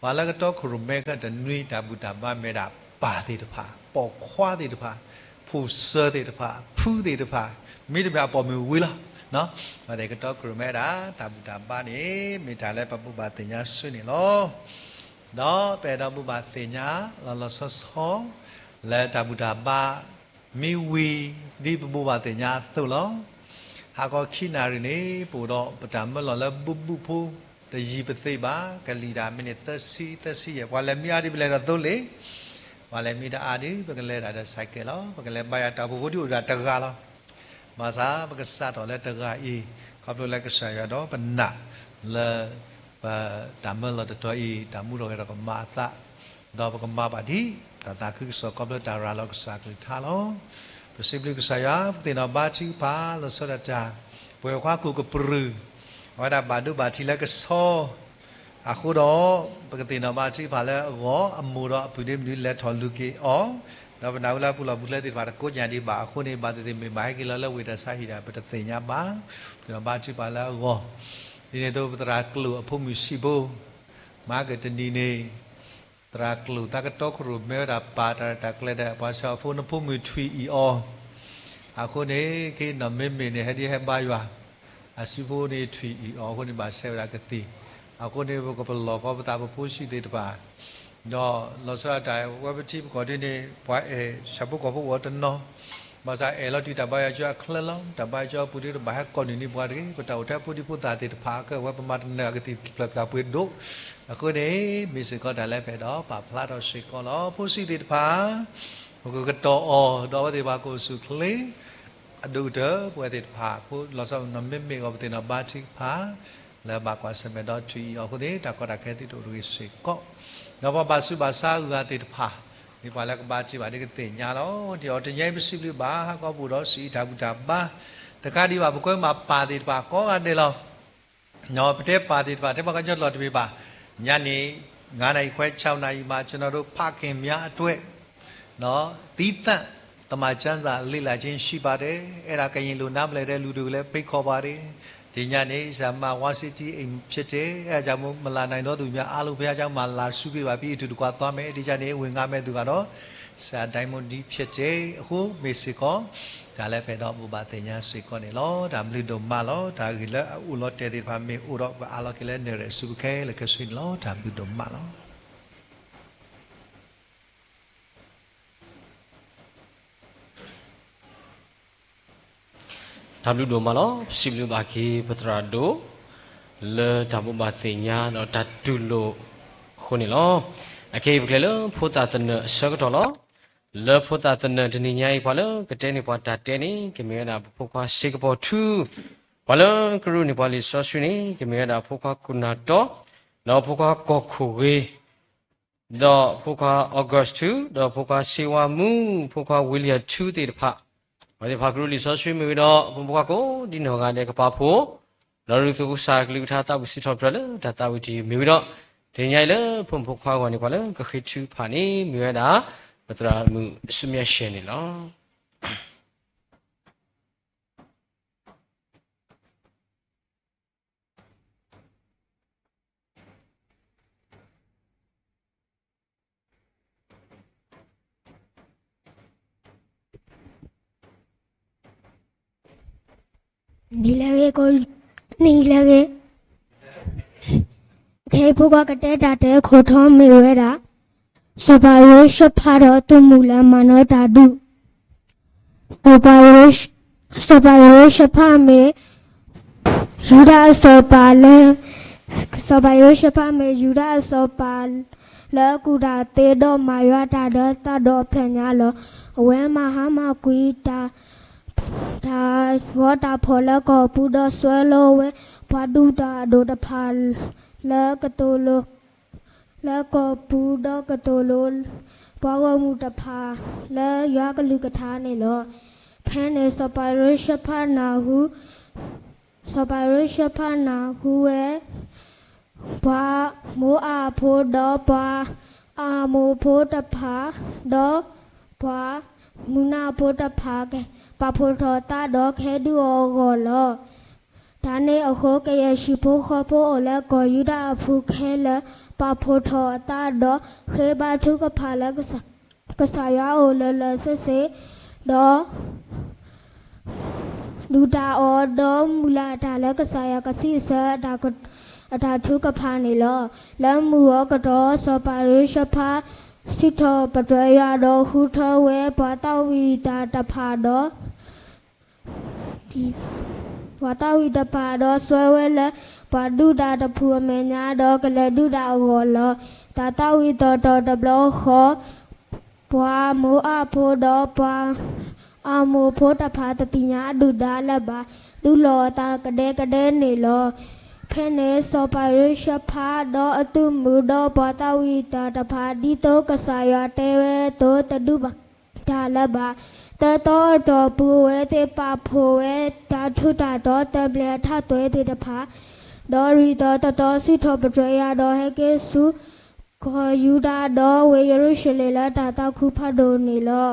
ပှၤလၢကတီခိၣ်ရိၣ်မဲခဲတနွံ တၢ်ဘူၣ်တၢ်ဘါမ့ၢ်ဒၣ်ပၢ်သ့ၣ်တဖၣ်, ပိာ်ခွါသ့ၣ်တဖၣ်, ဖိၣ်စၢၤသ့ၣ်တဖၣ်, ဖုသ့ၣ်တဖၣ်, မ့တမ့ၢ်အပိာ်မုၣ်ဝံၤလီၤ. အဝဲသ့ၣ်ကတီခိၣ်ရိၣ်မဲဒၣ် တၢ်ဘူၣ်တၢ်ဘါန့ၣ် မ့ၢ်တၢ်လၢပဘိးဘၣ်သ့ၣ်ညါစုန့ၣ်လီၤ. ဒီးပအဲၣ်ဒိးဘိးဘၣ်သ့ၣ်ညါ လီၤလီၤဆီဆီ လၢတၢ်ဘူၣ်တၢ်ဘါ မ့ၢ်ဝံၤ ဒ်ပဘိးဘၣ်သ့ၣ်ညါအသိးလီၤ. ဟါခီခံနၣ်ရံၣ်န့ၣ် ပအိၣ်ဒီးပတၢ်မၢလီၤလၢဘူၣ်ဘူၣ်ဖိ တယံၤပသ့ဘၣ်, ကလံၤဒၣ်မံးနံးသၢဆံ သၢဆံယဲၢ်, ပှၤလဲၤမံအါဒ်ပလဲၤဒီးသိလ့ၣ်, ပှၤလဲၤမံတအါဒ် ပကလဲၤဒၣ်ဒီး ဆိုင်ကယ် လီၤ. ပကလဲၤဘါယွၤတၢ်အိၣ်ဖှိၣ်ဖိဒ်အိၣ်ဒၣ်တဂၤလီၤ. ဘၣ်ဆၣ်ပကစးထီၣ်လၢတဂၤအံၤ, ခီဖျိလၢကစၢ်ယွၤဒီးပနာ်လၢ ပတၢ်မၢလီၤတတီၤအံၤ တၢ်မူထီၣ်ဂဲၤထီၣ်ကမၤအသး, ဒီးပကမၤဘၣ်ဒ် တၢ်သးခုကစီၣ်ခီဖျိတၢ်ရၤလီၤကစၢ်ကလုၢ်ကထါလီၤ. ပစံးဘျုးကစၢ်ယွၤ ပသ့ၣ်နီၣ်ဘါထုကဖၣ် လီၤဆီဒၣ်တၢ် ပှဲၤခွါကူၣ်ကပြုၢ် အဝဲဒၣ်ဘၣ်ဒိဘၣ်ထံးလၢကဆီ အဃိဒီး ပကသ့ၣ်နီၣ်ဘါထုကဖၣ်လၢအဂီၢ် အမိၢ်ဒီးအပုၢ်ဒ့မနုၤလဲၤထီၣ်လူၤက့ၤအီၤ, ဒီးပနၢ်ဟူလၢပူၤလီၢ်ပူၤကျဲသ့ၣ်တဖၣ်တကိးညါဒံးဘၣ်အဃိန့ၣ် ဘၣ်သ့ၣ်သ့ၣ်မ့ၢ်ဘၣ်ဟဲက့ၤလီၤလၢဝ့ၢ်တၢ်ဆါဟံၣ်ဒၣ် ပတသ့ၣ်ညါဘၣ်, သ့ၣ်နီၣ်ဘါထုကဖၣ်လၢအဂီၢ်, ဒ်န့ၣ်အသိးပသရၣ်ကျိာ်အဖိမုၣ်ဆံးဖိ မၤကတနံၤန့ၣ် သရၣ်ကျိာ်သးကတီခိၣ်ရိၣ်မဲဝဲဒၣ်ပာ်တၢ်ရဲၣ်တၢ်ကျဲၤဒီး ပှၤဆှၢအဖိနဖိမုၣ်ထွံၣ်အံၤအီၤ, အဃိန့ၣ် ခ့နီၢ်မ့မ့ၢ်န့ၣ်ဟဲဒ်ဟဲဘါယွၤ, အစုဖိန့ၣ်ထွံၣ်အံၤအီၤအဃိန့ၣ် ဘၣ်ဆှၢဝဲဒၣ်ကသံၣ်, အဃိန့ၣ် ပကပလီၢ်ကီပသးပဖိဆံးသ့ၣ်တဖၣ်, ဒီးလီၤဆီဒၣ်တၢ်ဝဲပထံပကီၢ်ဒ်န့ၣ် ပှၤအဲၣ်ဆၣ်ဖိကီၢ်ဖိအိၣ်တနီၤ ဘၣ်ဆၣ်အဲၣ်လီၤတံၢ်တၢ်ဘါယွၤကၠိအချၢလီၤ. တၢ်ဘါယွၤကၠိအပူၤဒ်တဘၣ်ဟဲကိးနုာ်န့ၢ်ပှၤတဂ့ၤ, ပတၢ်အိၣ်ထဲဖိဒံဖိသၣ်သ့ၣ်တဖၣ် ကဲဝဲပမၤတနၢၤအကသံၣ်ဖျၢၣ်ဖျၢၣ်ပှ့ၤဒိၣ်, အဃိန့ၣ် မ့ၢ်စ့ၢ်ကီးတၢ်လၢပအဲၣ်ဒိးပာ်ဖျါထီၣ်စ့ၢ်ကီးလီၤ. ဖိဆံးသ့ၣ်တဖၣ် ပကကတီၤအီၤ ဒီးအဝဲသ့ၣ်တဖၣ်ကအိၣ်ဆူၣ်အိၣ်ချ့ အဒိၣ်ကတၢၢ် ပဝဲသ့ၣ်တဖၣ်အဃိ လီၤဆီပနီၣ်မ့မ့ၢ်ဂီၢ် ပသ့ၣ်နီၣ်ဘါထုကဖၣ် လၢဘၣ်ကွၢ်ဆၢၣ်မဲာ်ဒီးထွံၣ်အံၤအဃိန့ၣ် တၢ်ကီတၢ်ခဲသုတအိၣ်တဂ့ၤစ့ၢ်ကီး, ဒီးပှၤဘၣ်ဆူးဘၣ်ဆါအဂၤသ့ၣ်တဖၣ် မ့ၢ်ပှၤလၢကဘါထုကဖၣ်ဒ်ကသ့ၣ်ညါလီၤ. ဒ်အံၤ တနံၤအံၤပစံးဘျုးဘၣ် ဟါခီပအိၣ်ဒီးစံးတၢ်ဘူၣ်တၢ်ဘါ တကးဒံးဘၣ် ပကွဲမးပၢ်သ့ၣ်တဖၣ်ကိးဂၤဒဲးလီၤ. ပတဲပၢ်သ့ၣ်တဖၣ် တဲပှၤကညီလီၤတမ့ၢ်ဘၣ်, ညါန့ၣ် ငါးနာရီခွဲ ခြောက်နာရီမှာ ကျွန်တော်တို့ ဖခင်များအတွက် သီးသန့် သမ္မာကျမ်းစာ လေ့လာခြင်း ရှိပါတယ်. အဲဒါ ကရင်လို နားမလည်တဲ့လူတွေကိုလည်း ဖိတ်ခေါ်ပါတယ်. ဒီညနေ ဆရာမ ဝါစတီ အိမ်ဖြစ်တယ်. အဲဒါကြောင့်မို့ မလာနိုင်တော့သူများအားလုံး ဘုရားကျောင်းမှာ လာစုပေးပါ. ပြီး အတူတကွသွားမယ်. ဒီညနေ ဝင်ငါမဲ့သူကတော့ ဆရာ ဒိုင်းမွန်ဒံ ဖြစ်တယ်. အဃိ မ့ၢ်စ့ၢ်ကီး တၢ်လၢပအဲၣ်ဒိးဘိးဘၣ်သ့ၣ်ညါစ့ၢ်ကီးန့ၣ်လီၤ. တၢ်ဘျုးဒိၣ်မးလီၤ. တၢ်ဂ့ၢ်လၢအအိၣ်လီၤတဲာ်သ့ၣ်တဖၣ် မ့ၢ်အိၣ်ဒီး ပှၤအါလီၤက့ၤလၢ နရဲၣ်ဆူပခဲ လၢကဆှံန့ၣ်လီၤ. တၢ်ဘျုးဒိၣ်မးလီၤ. တၢ်ဘျုးဒိၣ်မးလီၤ. ပစံးဘျုးဘၣ်က့ၤပသရၣ်ဒိၣ် လၢတၢ်ဘိးဘၣ်သ့ၣ်ညါဒီးတၢ်တူၢ်လိာ်အဃိန့ၣ်လီၤ. အခဲအံၤပကလဲၤလၢဖိသၣ်သနၢၣ်အဆၢကတီၢ်လီၤ. လၢဖိသၣ်သနၢၣ်တနံၤညါအံၤ ပှၤလၢကတဲန့ၢ်ပှၤတၢ်တဲန့ၣ် ကမ့ၢ်ဝဲဒၣ်ပဖိခွါစ့ကပီၤထူ, ပှၤလၢကရူၢ်န့ၢ်ပှၤလံာ်စီဆှံန့ၣ် ကမ့ၢ်ဝဲဒၣ်ဖိခွါခိၣ်နၢ်တီ, ဒီးဖိခွါကီၢ်ခိၣ်ဂ့ၤ ဒီးဖိခွါ August ထူ, ဒီးဖိခွါစ့ဝါမူ, ဖိခွါ William ထူသ့ၣ်တဖၣ်, ပှၤသ့ၣ်တဖၣ်ကရူၢ်လံာ်စီဆှံမ့ၢ်ဝံၤဒီး ဖိမုၣ်ဖိခွါကိးဒ်နီၢ်ဂၤဒဲးကပာ်ဖှိၣ်, ဒီးရူၢ်သူၣ်ကစၢ်ကလုၢ်ကထါသးဝံၣ်စံးထီၣ်ပတြၢၤလၢတၢ်သးဝံၣ်တယုၢ်မ့ၢ်ဝံၤဒီး, တနံၤညါအံၤလၢဖိမုၣ်ဖိခွါအဂီၢ်န့ၣ် ပှၤလၢကဃ့ထုကဖၣ်န့ၣ် မ့ၢ်ဝဲဒၣ် ပသရၣ်မုၣ်ဆူမဲာ်ရှဲန့ၣ်လီၤ. နံၤလၢအဂ့ၤ, နံၤလၢအဂ့ၤ, ခဲအံၤဖိခွါကတဲတၢ်တဲခိၣ်တီမ့ၢ်ဝဲဒၣ် စီၤပၤယဟိၤၡဖးဒီးအသုးမုၢ်လၢမၤနီၣ်တၢ်ဒုး. စီၤပၤယဟိၤၡဖးမ့ၢ် ယူဒၤအစီၤပၤလၢ, စီၤပၤယဟိၤၡဖးမ့ၢ်ယူဒၤအစီၤပၤ လၢအကူၣ်တၢ်သ့ဒီးမၤယွၤတၢ်ဒီးသးဒီးအဖျၢၣ်ညါလီၤ. အဝဲမၤဟါမၢ်ကွံာ်တၢ် တၢ်ဂီၤတၢ်ဖီၣ်လၢကီၢ်ပူၤ ဒီးစွဲလီၤဝဲပှၤဒုၣ်တၢ်အဒိၣ်တဖၣ် လၢကသိၣ်လိ လၢကီၢ်ပူၤ ဒီးကသိၣ်လိ ပှၤဂီၢ်မုၢ်တဖၣ် လၢယွၤကလုၢ်ကထါန့ၣ်လီၤ. ဖဲန့ၣ်စီၤပၤယဟိၤၡဖးနၢ်ဟူ စီၤပၤယဟိၤၡဖးနၢ်ဟူဝဲ ပှၤမိၤအၤဖိ ဒီးပှၤအၤမိၣ်ဖိတဖၣ် ဒီးပှၤမုၢ်နၤဖိတဖၣ် ပာ်ဖှိၣ်ထီၣ်အသးဒီးကဟဲဒုးအီၤအဂီၢ်လီၤ. တၢ်န့ၣ်အဃိ ကယဲၢ်ဆံဖိဃီဖိအိၣ်လၢကီၢ်ယူဒၤအပူၤခဲလၢာ် ပာ်ဖှိၣ်ထီၣ်အသးဒီး ဃ့ဘါထုကဖၣ်လၢ ကစၢ်ယွၤအအိၣ်လၢာ်လၢာ်ဆ့ဆ့, ဒီး ဒုၣ်တၢ်အီၣ် ဒီးမုၢ်လၢ်တၢ်လၢကစၢ်ယွၤကစံးဆၢ အတၢ်ထုကဖၣ်န့ၣ်လီၤ. လၢမုၢ်ဂီၤကတီၢ် စီၤပၤယဟိၤၡဖး စံးထီၣ်ပတြၢၤယွၤဒီးဃုထၢဝဲပှၤသးဝံၣ်တၢ်တဖၣ်ဒီး ပှၤသးဝံၣ်တဖၣ်ဒီးစွဲဝဲလၢ ပှၤဒုၣ်တၢ်တဖုအမဲာ်ညါ ဒီးကလဲၤဒုးတၢ်အဂီၢ်လီၤ. တၢ်သးဝံၣ်သီၣ်တီၢ်တဘျီဃီ ပှၤမိၤအၤဖိဒီးပှၤအၤမိၣ်ဖိတဖၣ်တသ့ၣ်ညါဒုၣ်ဒါလၢၤဘၣ်, ဒုးလီၤအသးကဒဲကဒဲန့ၣ်လီၤ. ဖဲန့ၣ်စီၤပၤယဟိၤၡဖးဒီးအသုးမုၢ်ဒီးပှၤသးဝံၣ်တၢ်တဖၣ် ဒ်သိးကစၢ်ယွၤတဲဝဲအသိး တဒုးဘၣ် တၢ်လၢၤဘၣ်. သၢသီအတီၢ်ပူၤ အဝဲသ့ၣ်ပာ်ဖှိၣ်ဝဲတၢ်ထူးတၢ်တီၤ သဘျ့အထးသွဲၣ်သ့ၣ်တဖၣ်, ဒီးရ့ၣ်သီၣ်သတီၢ်စံးထီၣ်ပတြၢၤယွၤ ဒီးဟဲက့ၤဆူကီၢ်ယူဒၤ ဒီးဝ့ၢ်ယရူၤၡလ့ၣ်လၢတၢ်သးခုဖးဒိၣ်န့ၣ်လီၤ.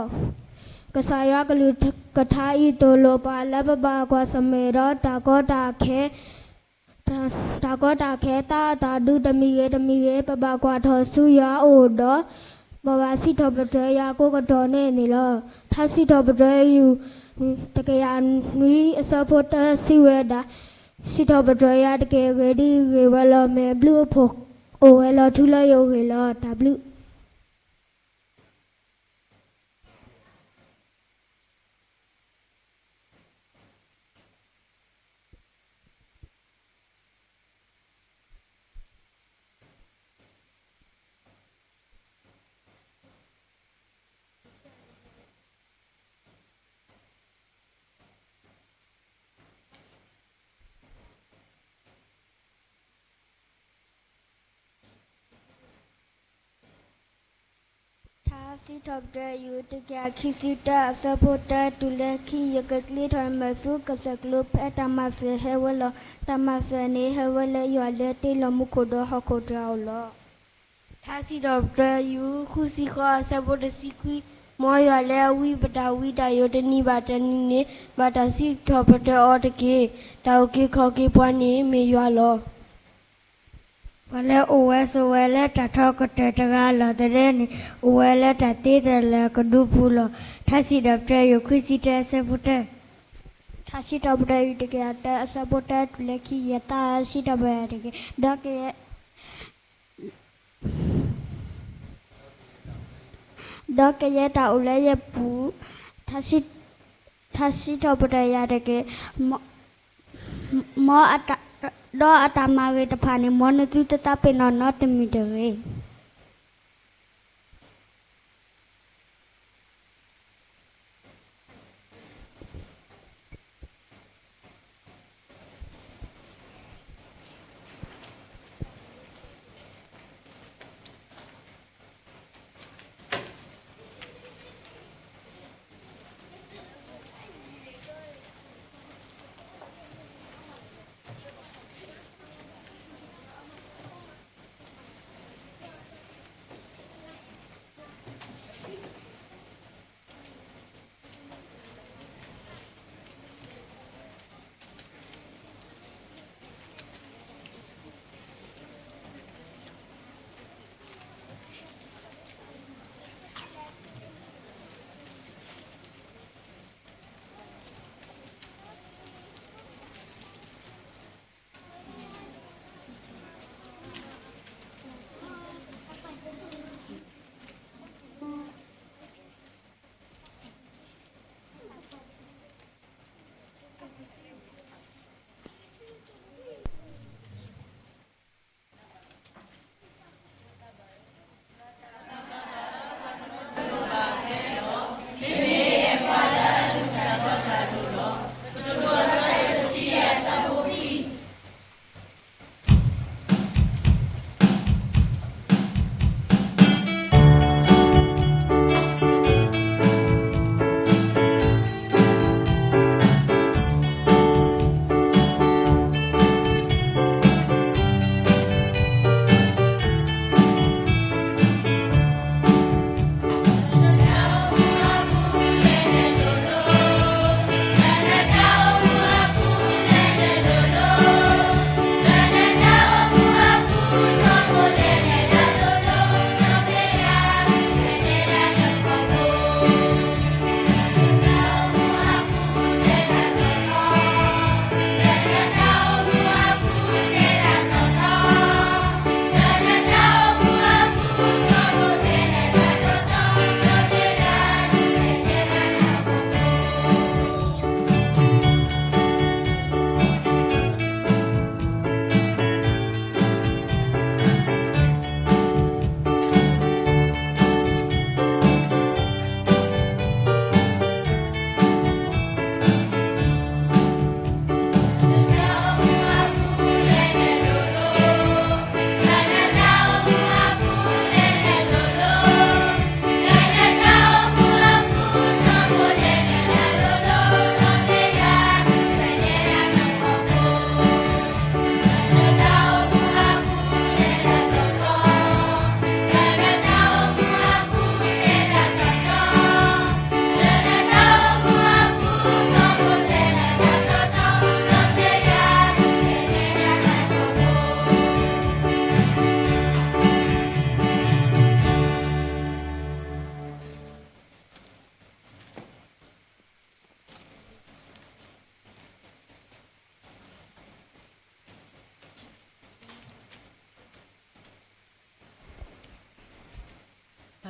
ကစၢ်ယွၤကလုၢ်ကထါအံၤသိၣ်လိပှၤလၢပဘၣ်ကွၢ်ဆၢၣ်မဲာ်ဒီးတၢ်ကီတၢ်ခဲ တၢ်ကီတၢ်ခဲသးအသးဒုးတမံၤဂ့ၤတမံၤဂ့ၤ ပဘၣ်ကွၢ်ထီၣ်ဆူယွၤအအိၣ်ဒီး ပဘၣ်စံးထီၣ်ပတြၢၤယွၤကိးကတီၢ်န့ၣ်န့ၣ်လီၤ. ထါစံးထီၣ်ပတြၢၤယူၢ် တကယၤနွံအဆၢဖိတၢ စံးဝဲဒၣ်, စံးထီၣ်ပတြၢၤယွၤတက့ၢ်. အဂ့ၢ်ဒ်အံၤ, ဂ့ၤဝဲလီၤ. မ့ၢ်အဘျုးအဖှိၣ်အိၣ်ဝဲလီၤထူလၢယဂ့ၢ်လီၤ. တၢ်ဘျုး ထါစံးထီၣ်ပတြၢၤ ယူၢ်တကယၤခံဆံတၢ အဆၢဖိတၢ တုၤလၢခံ, ယကကျ့ထီၣ်ယမဲာ်ဆူကစၢၢ်ကျိၤ ဖဲတၢ်မၤစၢၤဟဲဝဲလီၤ. တၢ်မၤစၢၤန့ၣ်ဟဲဝဲလၢယွၤလၢတ့လီၤမူခိၣ်ဒီးဟီၣ်ခိၣ်တၢ်အအိၣ်လီၤ. ထါစံးထီၣ်ပတြၢၤ ယူၢ်ဃုဆံဃိး အဆၢဖိတဆံခွံ, မ်ယွၤလၢအဝံပတၢ်ဝံတၢ်ယိာ်တနံၤဘၣ်တနံၤန့ၣ် ဘၣ်တၢ်စံးထီၣ်ပတြၢၤအီၤတက့ၢ်. တၢ်အုၣ်က့ၤခီၣ်က့ၤပှၤန့ၣ်မ့ၢ်ယွၤလီၤ. ပှၤလၢအိၣ်ဝဲဆိးဝဲလၢတၢ်ထီကတၢၢ်တဂၤအလီၢ်သဒၢန့ၣ် အိၣ်ဝဲလၢတၢ်သ့တၢ်လၢာ်ကဒူပူၤလီၤ. ထါစံးထီၣ်ပတြၢၤ ယူၢ်ခွံဆံတၢ အဆၢဖိတၢ, ထါစံးထီၣ်ပတြၢၤ ယူၢ်တကယၤတၢ အဆၢဖိတၢ တုၤလၢခံ, ယသးစံးထီၣ်ပတြၢၤယၤတက့ၢ်. ဒီးကယဲၢ် ဒီးကယဲၢ်တၢ်အိၣ်လၢယပူၤ, ထါစံးထီၣ်ပတြၢၤယၤတက့ၢ်. မ်, ဒီးအတၢ်မၤဂ့ၤတဖၣ်န့ၣ် မ်နသုတသးပ့ၤနီၣ်နီတမံၤတဂ့ၤ.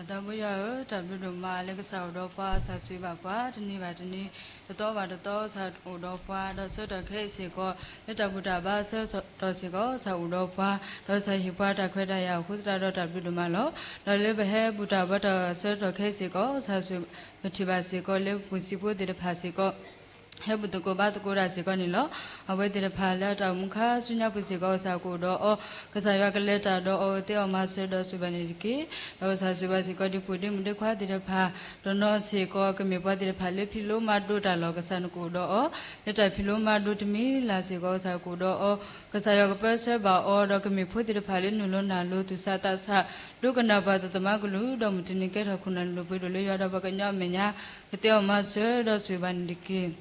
တၢ်သးဘိယွၤဧၢ, တၢ်ဘျုးဒိၣ်မးလၢကစၢ်အိၣ်ဒီးပှၤ, ကစၢ်ဆိၣ်ဂ့ၤဘၣ်ပှၤ တနံၤဘၣ်တနံၤ, တသီဘၣ်တသီ ကစၢ်အိၣ်ဒီးပှၤ, ဒီးဆၢကတီၢ်ခဲအံၤစ့ၢ်ကီး လၢတၢ်ဘူၣ်တၢ်ဘါဆၢကတီၢ်စ့ၢ်ကီး ကစၢ်အိၣ်ဒီးပှၤ, ဒီးကစၢ်ဟ့ၣ်ပှၤတၢ်ခွဲးတၢ်ယာ်အဃိသတးဒီး တၢ်ဘျုးဒိၣ်မးလီၤ. ဒီးလၢပဟဲဘူၣ်တၢ်ဘါတၢ်ဆၢကတီၢ်ခဲအံၤစ့ၢ်ကီး ကစၢ်ဆိၣ်ဂ့ၤပထံၣ်ဘၣ်စ့ၢ်ကီး လၢပပူၤစံးဖိသ့ၣ်တဖၣ်စ့ၢ်ကီး ဟဲဘူၣ်သကိးဘါသကိးတၢ်စ့ၢ်ကီးန့ၣ်လီၤ. အဝဲသ့ၣ်တဖၣ်လၢအတၢ်အိၣ်မူခါဆူညါပူၤစ့ၢ်ကီး ကစၢ်ကအိၣ်ဒီးအီၤ, ကစၢ်ယွၤကလဲၤတၢ်ဒီးအီၤ ကသ့အီၣ်မၤစၢၤဒီးဆိၣ်ဂ့ၤဘၣ်န့ၣ်တက့ၢ်. ဒီးကစၢ်ဆိၣ်ဂ့ၤဘၣ်စ့ၢ်ကီးဒ်ပှၤဒ့မုၣ်ဒ့ခွါသ့ၣ်တဖၣ်, တနီၤစ့ၢ်ကီးကမ့ၢ်ပှၤသ့ၣ်တဖၣ်လၢဖံးလိမၤဒိးတၢ်လီၤ. ကစၢ်နကအိၣ်ဒီးအီၤ, လၢတၢ်ဖံးလိမၤဒိးတမံၤလၢ်စ့ၢ်ကီး ကစၢ်ကအိၣ်ဒီးအီၤ, ကစၢ်ယွၤကပၢဆှၢဘၣ်အီၤ, ဒီးကမ့ၢ်ဖိသ့ၣ်တဖၣ်လၢနုာ်လီၤနၢ်လီၤသူၣ်ဆးသးဆး, ဒိကနၣ်ပှၤသးသမါကလုၢ်, ဒီးမုၢ်တနံၤကဲထီၣ်ခိၣ်နၢ်နလိာ်ပှ့ၤဒိၣ်လၢယွၤဒီးပှၤကညီအမဲာ်ညါ, ကသ့အီၣ်မၤစၢၤဒီးဆိၣ်ဂ့ၤဘၣ်န့ၣ်တက့ၢ်.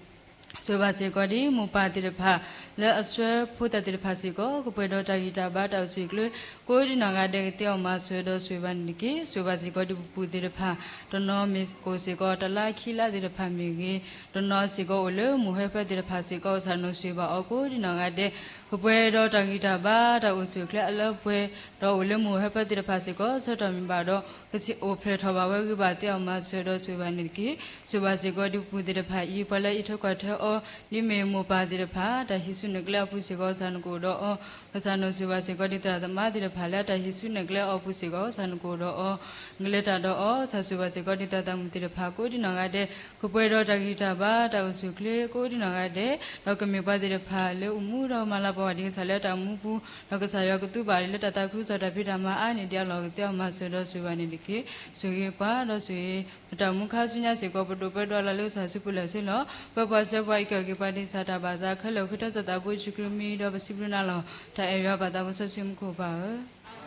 ဆိၣ်ဂ့ၤဘၣ်စ့ၢ်ကီးဒ်မိၢ်ပၢ်သ့ၣ်တဖၣ်, လၢအဆှၢဖိသၣ်သ့ၣ်တဖၣ်စ့ၢ်ကီး, ကပှဲၤဒီးတၢ်ဂံၢ်တၢ်ဘါတၢ်အိၣ်ဆူၣ်အိၣ်ချ့, ကိးဒ်နီၢ်ဂၤဒဲးကသ့အီၣ်မၤစၢၤဒီးဆိၣ်ဂ့ၤဘၣ်န့ၣ်တက့ၢ်. ဆိၣ်ဂ့ၤဘၣ်စ့ၢ်ကီးဒ်ပပူၤသ့ၣ်တဖၣ်, တနီၤမ့ၢ်အိၣ်စ့ၢ်ကီးတလါခံလါသ့ၣ်တဖၣ်မ့ၢ်ဂ့ၤ, တနီၤစ့ၢ်ကီးအိၣ်လၢမိၢ်ဟၢဖၢသ့ၣ်တဖၣ်စ့ၢ်ကီး ကစၢ်နဆိၣ်ဂ့ၤဘၣ်အီၤကိးဒ်နီၢ်ဂၤဒဲး, ကပှဲၤဒီးတၢ်ဂံၢ်တၢ်ဘါတၢ်အိၣ်ဆူၣ်အိၣ်ချ့အလၢပှဲၤ, ဒီးအိၣ်လၢမိၢ်ဟၢဖၢသ့ၣ်တဖၣ်စ့ၢ်ကီး ဆၢထီၣ်မ့ၢ်ဘၣ်ဒီး ကစ့အိၣ်ဖျဲၣ်ထီၣ်ဘၣ်ဝဲဂ့ၤဘၣ်သ့အီၣ်မၤစၢၤဒီးဆိၣ်ဂ့ၤဘၣ်န့ၣ်တက့ၢ်. ဆိၣ်ဂ့ၤဘၣ်စ့ၢ်ကီးဒ်ပပူၤသ့ၣ်တဖၣ်အံၤ, ပှၤလၢအအံးထွဲကွၢ်ထွဲအီၤ, ဒ်မ့ၢ်မိၢ်ပၢ်သ့ၣ်တဖၣ်, တၢ်ဟံးစုနဲၣ်ကျဲအပူၤစ့ၢ်ကီး ကစၢ်နကအိၣ်ဒီးအီၤ, ကစၢ်နဆိၣ်ဂ့ၤဘၣ်စ့ၢ်ကီးဒ်သရၣ်သမါသ့ၣ်တဖၣ်လၢအတၢ်ဟံးစုနဲၣ်ကျဲအီၤအပူၤစ့ၢ်ကီး ကစၢ်နကအိၣ်ဒီးအီၤ, နကလဲၤတၢ်ဒီးအီၤ, ကစၢ်ဆိၣ်ဂ့ၤဘၣ်စ့ၢ်ကီးဒ်သရၣ်သမါသ့ၣ်တဖၣ်ကိးဒ်နီၢ်ဂၤဒဲး, ကပှဲၤဒီးတၢ်ဂံၢ်တၢ်ဘါတၢ်အိၣ်ဆူၣ်အိၣ်ချ့ကိးဒ်နီၢ်ဂၤဒဲး, ဒီးကမ့ၢ်ပှၤသ့ၣ်တဖၣ်လၢအမူဒီးမၤလၤပှီၢ်ဒ်ကစၢ်လၢအတၢ်မူပူၤ, ဒီးကစၢ်ယွၤကသူဘၣ်လၢတၢ်သးခုကစီၣ်တၢ်ဖံးတၢ်မၤအါန့ၢ်ဒံးအလီၢ် ကသ့အီၣ်မၤစၢၤဒီးဆိၣ်ဂ့ၤဘၣ်န့ၣ်တက့ၢ်. ဆိၣ်ဂ့ၤပှၤဒီးဆိၣ်ဂ့ၤ ပတၢ်မူခါဆူညါစ့ၢ်ကီး ပဒိးပၢဒီးလၢကစၢ်စုပူၤလၢာ်စ့ၢ်လီၤ. ပၢပှၤစၢၤပှၤအံးက့ၤပှၤဒ်ကစၢ်တၢ်ဘၣ်သးခဲလၢာ် ဃ့ထီၣ်စၢ်သးဘိ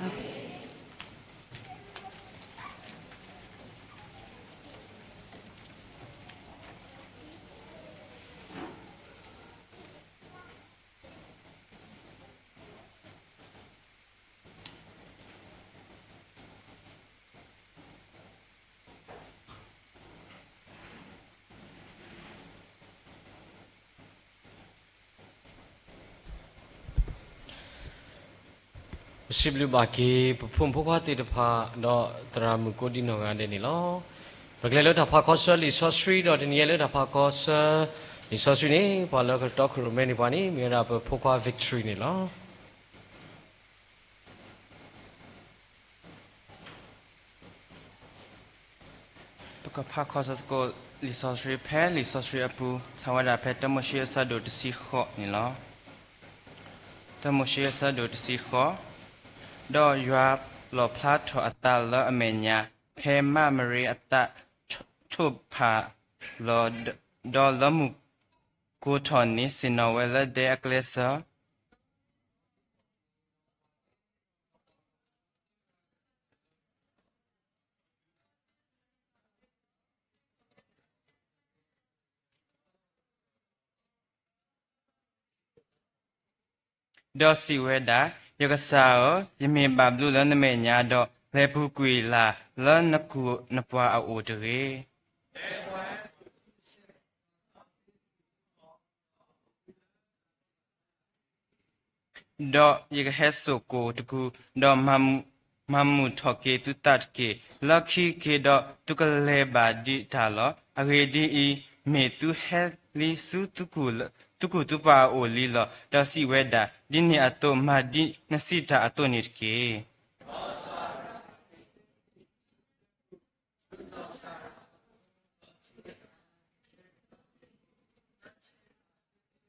ယ့ၣ်ၡူးခရံာ်မံၤဒီးပစံးဘျုးနၤလီၤ. တၢ်အဲၣ်ယွၤပၢ်သးစီဆှံမူခိၣ်ပၢ်ဧၢ, ပစံးဘျုးဘၣ်က့ၤ ပဖိမုၣ်ဖိခွါသ့ၣ်တဖၣ် ဒီးသရၣ်မုၣ်ကိးဒံနီၢ်ဂၤဒဲးန့ၣ်လီၤ. ပကလဲၤလၢတၢ်ဖးခီဆၢလံာ်စီဆှံ ဒီးတနံၤအံၤလၢတၢ်ဖးခီဆၢလံာ်စီဆှံန့ၣ် ပှၤလၢကတီခိၣ်ရိၣ်မဲန့ၣ်ပှၤန့ၣ် မ့ၢ်ဝဲဒၣ်ပဖိခွါ Victory န့ၣ်လီၤ. ပကဖးခီဆၢသကိးလံာ်စီဆှံဖဲလံာ်စီဆှံအပူၤ ဖျါဝဲဒၣ်ဖဲတၢမိၤၡ့အဆၢဒိၣ်တဆံဃိးန့ၣ်လီၤ. တၢမိၤၡ့အဆၢဒိၣ်တဆံဃိး, ဒီးယွၤလီၣ်ဖျါထီၣ်အသးလၢအမဲာ်ညါ ဖဲမၣ်မရံအသးထိၣ်ဖးလီၤ, ဒီးလၢမုၢ်ကိးထီၣ်န့ၣ် ဆ့ၣ်နီၤဝဲလၢဒဲအကျဲစၢၤ ဒီးစံးဝဲဒၣ်, ယကစၢ်ဧၢ, ယမ့ၢ်ဘၣ်ဘျုးလၢနမဲာ်ညါ, ဒီးလဲၤပူၤကွံာ်လၢ်လၢနကုၢ်နပှၤအအိၣ်တဂ့ၤ. ဒီးယကဟဲစိာ်ကိၣ်တကူၣ်, ဒီးမၤမုာ်ထီၣ်က့ၤသုသးတက့ၢ်. လၢခံက့ၤဒီးသုကလဲၤဘၣ်ဒံးတၢ်လီၤ. အဂ့ၢ်ဒ်အံၤ, မ့ၢ်သုဟဲလံဆူသုကုၢ်သုပှၤအအိၣ်လံလီၤ. ဒီးစံးဝဲဒၣ်, ဒ်န့ၣ်အသိးမၤဒ်နစံးတၢ်အသိးန့ၣ်တက့ၢ်.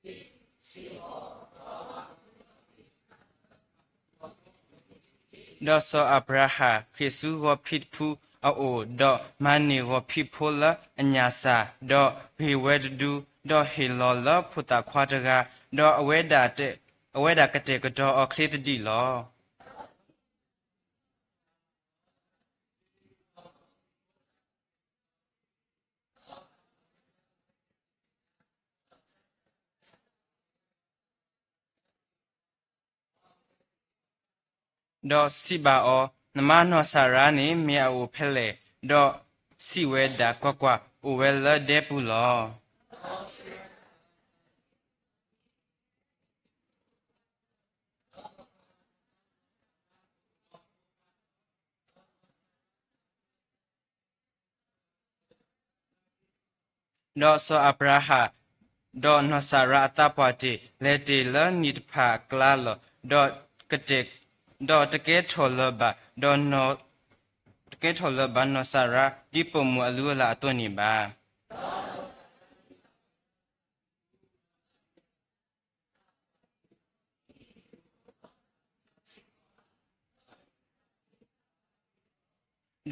ဒီးစီၤအၤဘြၤဟၣ်ဃ့ၢ်ဆူဂီၤဖံးတဖုအအိၣ်, ဒီးမၤန့ၢ်ဂီၤဖံးဖိလၢအညၣ်စၢ်, ဒီးဂ့ၢ်ဝဲတဒူ, ဒီးဟ့ၣ်လီၤလၢဖိသၣ်ခွါတဂၤ, ဒီးအဝဲဒၣ်ကတဲာ်ကတီၤအီၤချ့သဒံးလီၤ. ဒီးစံးဘၣ်အီၤ, နမါနီၢ်စၤရါန့ၣ်မ့ၢ်အအိၣ်ဖဲလဲၣ်. ဒီးစံးဝဲဒၣ်, ကွၢ်ကွၢ်, အိၣ်ဝဲလၢဒဲပူၤလီၤ. ဒီးစီၤအၤဘြၤဟၣ်, ဒီးနီၢ်စၤရါအသးပှၢ်တ့ၢ်, လဲၤတ့ၢ်လၢနံၣ်တဖၣ်အကျါလီၤ. ဒီး, ဒီးတကဲထီၣ်လၢၤဘၣ်, ဒီး, တကဲထီၣ်လၢၤဘၣ်နီၢ်စၤရါ ဒ်ပိာ်မုၣ်အလုၢ်အလၢ်အသိးန့ၣ်ဘၣ်.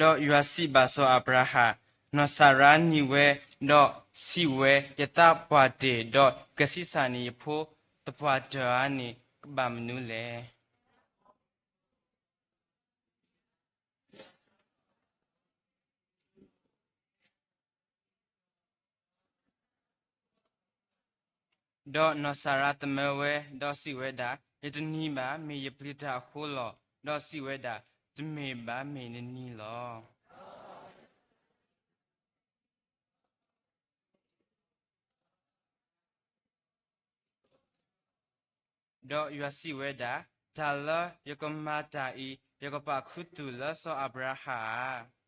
ဒီးယွၤစံးဘၣ်စီၤအၤဘြၤဟၣ်, နီၢ်စၤရါနံၤဝဲ, ဒီးစံးဝဲ, ယသးပှၢ်တ့ၢ်, ဒီးကဆံးစၢ်န့ၢ်ယဖိသပှၢ်တၢၢ်ဧါန့ၣ် ဘၣ်မနုၤလဲၣ်. ဒီးနီၢ်စၤရါသမၢဝဲ, ဒီးစံးဝဲဒၣ်, ယတနံၤဘၣ်, မ့ၢ်ယပျံၤတၢ်အဃိလီၤ. ဒီးစံးဝဲဒၣ်, တမ့ၢ်ဘၣ်, မ့ၢ်နနံၤလီၤ. ဒီးယွၤစံးဝဲဒၣ်, တၢ်လၢယကမၤတၢ်အံၤ, ယကပာ်ခူသူၣ်လၢစီၤအၤဘြၤဟၣ်ဧါ.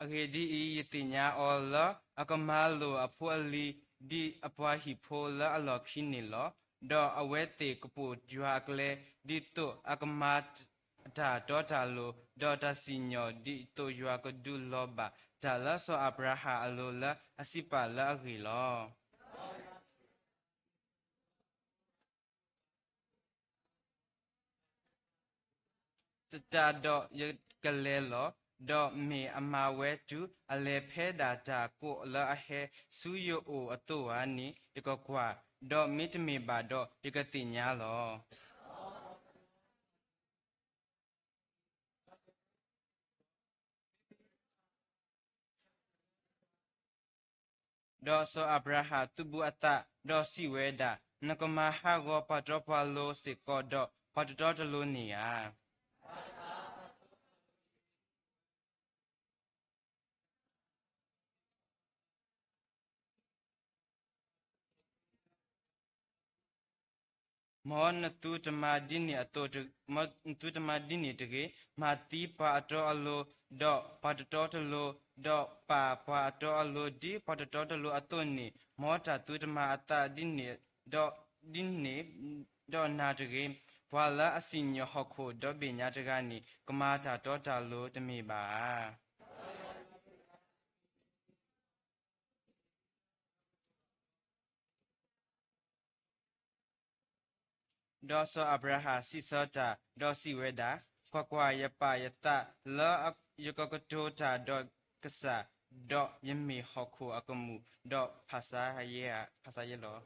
အဂ့ၢ်ဒ်အံၤ, ယသ့ၣ်ညါအီၤလၢအကမၤလိာ်အဖိအလံၤ ဒ်အပှၤဟံၣ်ဖိလၢအလီၢ်ခံန့ၣ်လီၤ. ဒီးအဝဲသ့ၣ်ကပိာ်ယွၤအကျဲ, ဒ်သိးအကမၤတၢ်တီတၢ်လိၤ, ဒီးတၢ်စံၣ်ညီၣ်ဒ်သိးယွၤကဒုးလီၤဘၣ်တၢ်လၢစီၤအၤဘြၤဟၣ်အလိၤလၢအစံးပာ်လၢအဂ့ၢ်လီၤ. သတးဒီးယကလဲၤလီၤ, ဒီးမ့ၢ်အမၤဝဲတုၤအလဲၤဖဲဒၣ်တၢ်ကိးလၢအဟဲဆူယအိၣ်အသိးဧါန့ၣ် ယကကွၢ်, ဒီးမ့တမ့ၢ်ဘၣ်ဒီး ယကသ့ၣ်ညါလီၤ. ဒီးစီၤအၤဘြၤဟၣ်သုးဘူးအသး, ဒီးစံးဝဲဒၣ်, နကမၤဟးဂီၤပှၤတီပှၤလိၤစ့ၢ်ကီးဒီးပှၤတတီတလိၤန့ၣ်ဧါ. မ်နသုတမၤဒ်န့ၣ်အသိး, မ်နသုတမၤဒ်န့ၣ်တဂ့ၤ. မၤသံပှၤအတီအလိၤ, ဒီးပှၤတတီတလိၤ, ဒီးပာ်ပှၤအတီအလိၤဒ်ပှၤတတီတလိၤအသိးန့ၣ်, မ်တၢ်သုတမၤအသးဒ်န့ၣ်, ဒ်န့ၣ်ဒီးနၤတဂ့ၤ. ပှၤလၢအစံၣ်ညီၣ်ဟီၣ်ခိၣ်ဒီဘ့ၣ်ညါတဂၤန့ၣ် ကမၤတၢ်တီတၢ်လိၤတမ့ၢ်ဘၣ်ဧါ. ဒီးစီၤအၤဘြၤဟၣ်စံးဆၢတၢ်, ဒီးစံးဝဲဒၣ်, ကွၢ်ကွၢ်, ယပာ်ယသးလၢယကကတိၤတၢ်ဒီးကစၢ်, ဒီးယမ့ၢ်ဟီၣ်ခိၣ်အကမူၣ်, ဒီးဖးဆါယဲလီၤ.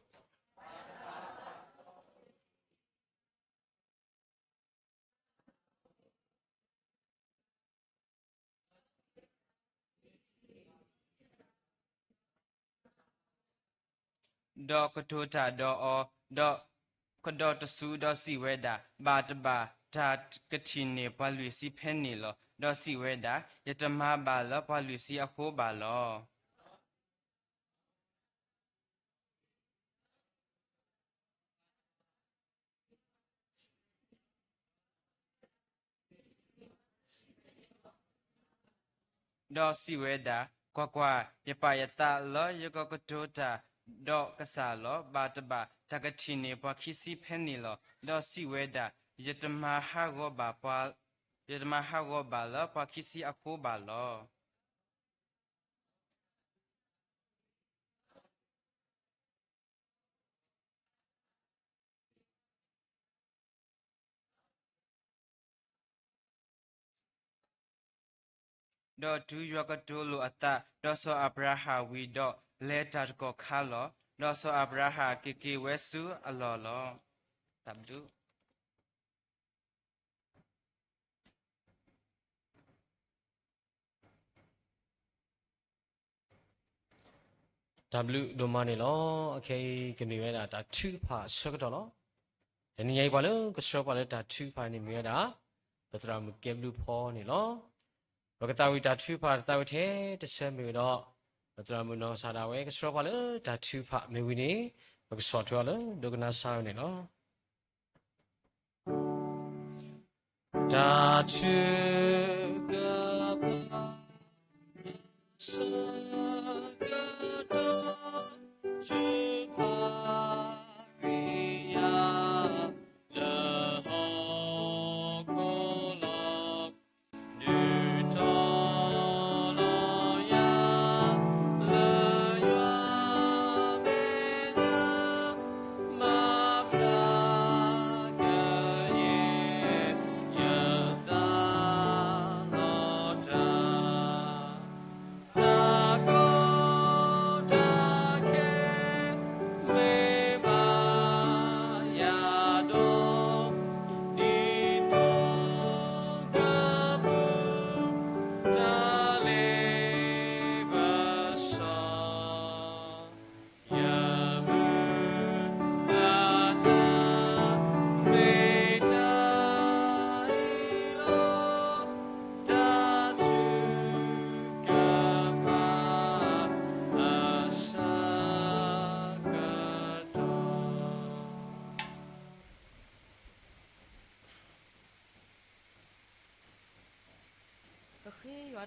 ဒီးကတိၤတၢ်ဒီးအီၤ, ဒီးကဒီးတစူၤ, ဒီးစံးဝဲဒၣ်, ဘၣ်တဘၣ်, တၢ်ကထံၣ်န့ၢ်ပှၤလွံၢ်ဆံဖဲန့ၣ်လီၤ. ဒီးစံးဝဲဒၣ်, ယတမၤဘၣ်လၢပှၤလွံၢ်ဆံအဃိဘၣ်လီၤ. ဒီးစံးဝဲဒၣ်, ကွၢ်ကွၢ်, ယပာ်ယသးလၢယကကတိၤတၢ်ဒီးကစၢ်လီၤ. ဘၣ်တဘၣ်, တၢ်ကထံၣ်န့ၢ်ပှၤခံဆံဖဲန့ၣ်လီၤ. ဒီးစံးဝဲဒၣ်, ယတမၤဟးဂီၤဘၣ်, ယတမၤဟးဂီၤဘၣ်လၢပှၤခံဆံအဃိဘၣ်လီၤ. ဒီးတုၤယွၤကတိၤလိာ်အသးဒီးစီၤအၤဘြၤဟၣ်ဝံၤဒီး, လဲၤတၢ်တကီၢ်ခါလီၤ. ဒီးစီၤအၤဘြၤဟၣ်က့ၤက့ၤဝဲဆူအလီၢ်လီၤ. တၢ်ဘျုး တၢ်ဘျုးဒိၣ်မးန့ၣ်လီၤ. အခဲအံၤကမ့ၢ်ဝဲဒၣ်တၢ်ထုကဖၣ်အဆၢကတီၢ်လီၤ. တနံၤညါအံၤပှၤလၢကဆှၢပှၤလၢတၢ်ထုကဖၣ်န့ၣ်မ့ၢ်ဝဲဒၣ် ပသရၣ်မုၣ်ကဲဘျုးဖီန့ၣ်လီၤ. ပကသးဝံၣ်တၢ်ထုကဖၣ်တသးဝံၣ်ထဲတဆၢမ့ၢ်ဝဲဒီး ပသရၣ်မုၣ်နီၢ်ကစၢ်ဒၣ်ဝဲကဆှၢပှၤလၢတၢ်ထုကဖၣ်မ့ၢ်ဝံၤန့ၣ် ပကဆီၣ်ထွဲအီၤလၢဒိကနၣ်စၢ်ဝဲန့ၣ်လီၤ. တၢ်ထုကဖၣ် ဆၢကတီၢ် ထုကဖၣ် လၢဟီၣ်ခိၣ်လီၤ. ဒုးတီၤလီၤယၤ လၢယွၤမဲ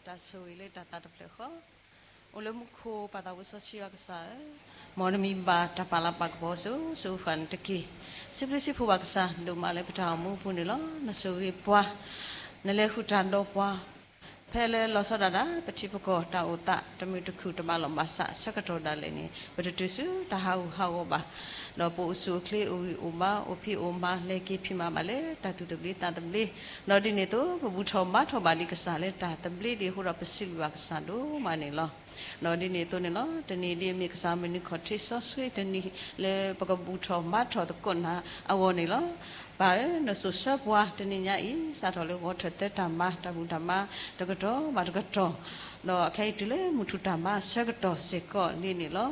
တၢ်ဆိၣ်ဂ့ၤလၢတၢ်သးတဖျၢၣ်ဃီ, အိၣ်လၢမူခိၣ်ပၢ်သးဝံစီဆှံယွၤကစၢ်ဧၢ, မ်နမံၤဘၣ်တၢ်ပာ်လၤပာ်ကပီၤစိၤစိၤဃၣ်ဃၣ်န့ၣ်တက့ၢ်. စံးဘျုးစံးဖှိၣ်ဘၣ်ကစၢ်ဒိၣ်မးလၢပတၢ်အိၣ်မူအပူၤန့ၣ်လီၤ. နဆိၣ်ဂ့ၤပှၤ, နလဲၤဃုာ်တၢ်ဒီးပှၤ, ဖဲလၢလီၤဆီဒၣ်တၢ် ပထံပကီၢ်တၢ်အိၣ်သးတမုာ်တခုၣ်တဘၣ်လီၢ်ဘၣ်စးဆၢကတီၢ်ဒၣ်လဲာ်န့ၣ် ပတတုၤဆူတၢ်ဟးဂူာ်ဟးဂီၤဘၣ် ဒီးပအိၣ်ဆူၣ်အိၣ်ချ့အိၣ်ဂံၢ်အိၣ်ဘါ အိၣ်ဖံးအိၣ်မၤ လဲၤက့ၤဖံးမၤဘၣ်လၢတၢ်သူၣ်သဘျ့သးသဘျ့, ဒီးဒ်န့ၣ်အသိး ပဘူၣ်ထီၣ်ဘါထီၣ်ဘၣ်ဒံးကစၢ်လၢတၢ်သဘျ့ဒ်အဃိဒီး ပစံးဘျုးဘၣ်ကစၢ်ဒိၣ်မးန့ၣ်လီၤ. ဒီးဒ်န့ၣ်အသိးန့ၣ်လီၤ, တနံၤဒ်အမ့ၢ်ကစၢ်မုၢ်နံၤခီၣ်ထံးစီဆှံတနံၤလၢပကဘူၣ်ထီၣ်ဘါထီၣ်သကိးနၤအဂီၢ်န့ၣ်လီၤ. ပၢ်ဧၢ, နစိာ်ဆှၢပှၤတနံၤညါအံၤ စးထီၣ်လၢဂီၤထၢၣ်သၢတၢ်မၤ တၢ်ဘူၣ်တၢ်ဘါတကတီၢ်ဘၣ်တကတီၢ်, ဒီးခဲအံၤတုၤလၢမုၢ်ထူၣ်တၢ်မၤဆၢကတီၢ်စ့ၢ်ကီးန့ၣ်န့ၣ်လီၤ.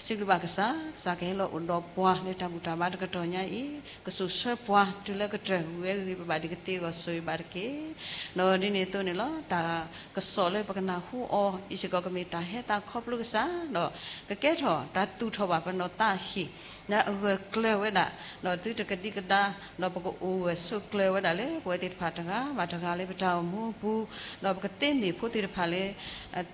စံးဘျုးဘၣ်ကစၢ်, ကစၢ်ကဟဲလီၤအိၣ်ဒီးပှၤလၢတၢ်ဘူၣ်တၢ်ဘါတကတီၢ်ညါအံၤ, ကစိာ်ဆှၢပှၤတုၤလၢကတၢၢ်ဝံၤဝဲဂ့ၤဂ့ၤဘၣ်ဘၣ်ဒ်ကသ့အဂီၢ် ဆိၣ်ဂ့ၤဘၣ်တက့ၢ်. ဒီးဒ်န့ၣ်အသိးန့ၣ်လီၤ, တၢ်ကစီၣ်လၢပကနၢ်ဟူအီၤအံၤစ့ၢ်ကီး ကမ့ၢ်တၢ်ဟဲသးခီဖျိကစၢ်, ဒီးကကဲထီၣ်တၢ်သူၣ်ထီၣ်ဘၣ်ပနီၢ်သးအဟံၣ် လၢအဂၢၢ်ကျၢၤဝဲဒၣ်, ဒီးသုတကဒံကဒါ, ဒီးပကအိၣ်ဂၢၢ်ဆိးကျၢၤဝဲဒၣ်လၢပဝဲသ့ၣ်တဖၣ်တဂၤဘၣ်တဂၤလၢပတၢ်အိၣ်မူအပူၤ, ဒီးပကသ့မ့ၢ်ဖိသ့ၣ်တဖၣ်လၢ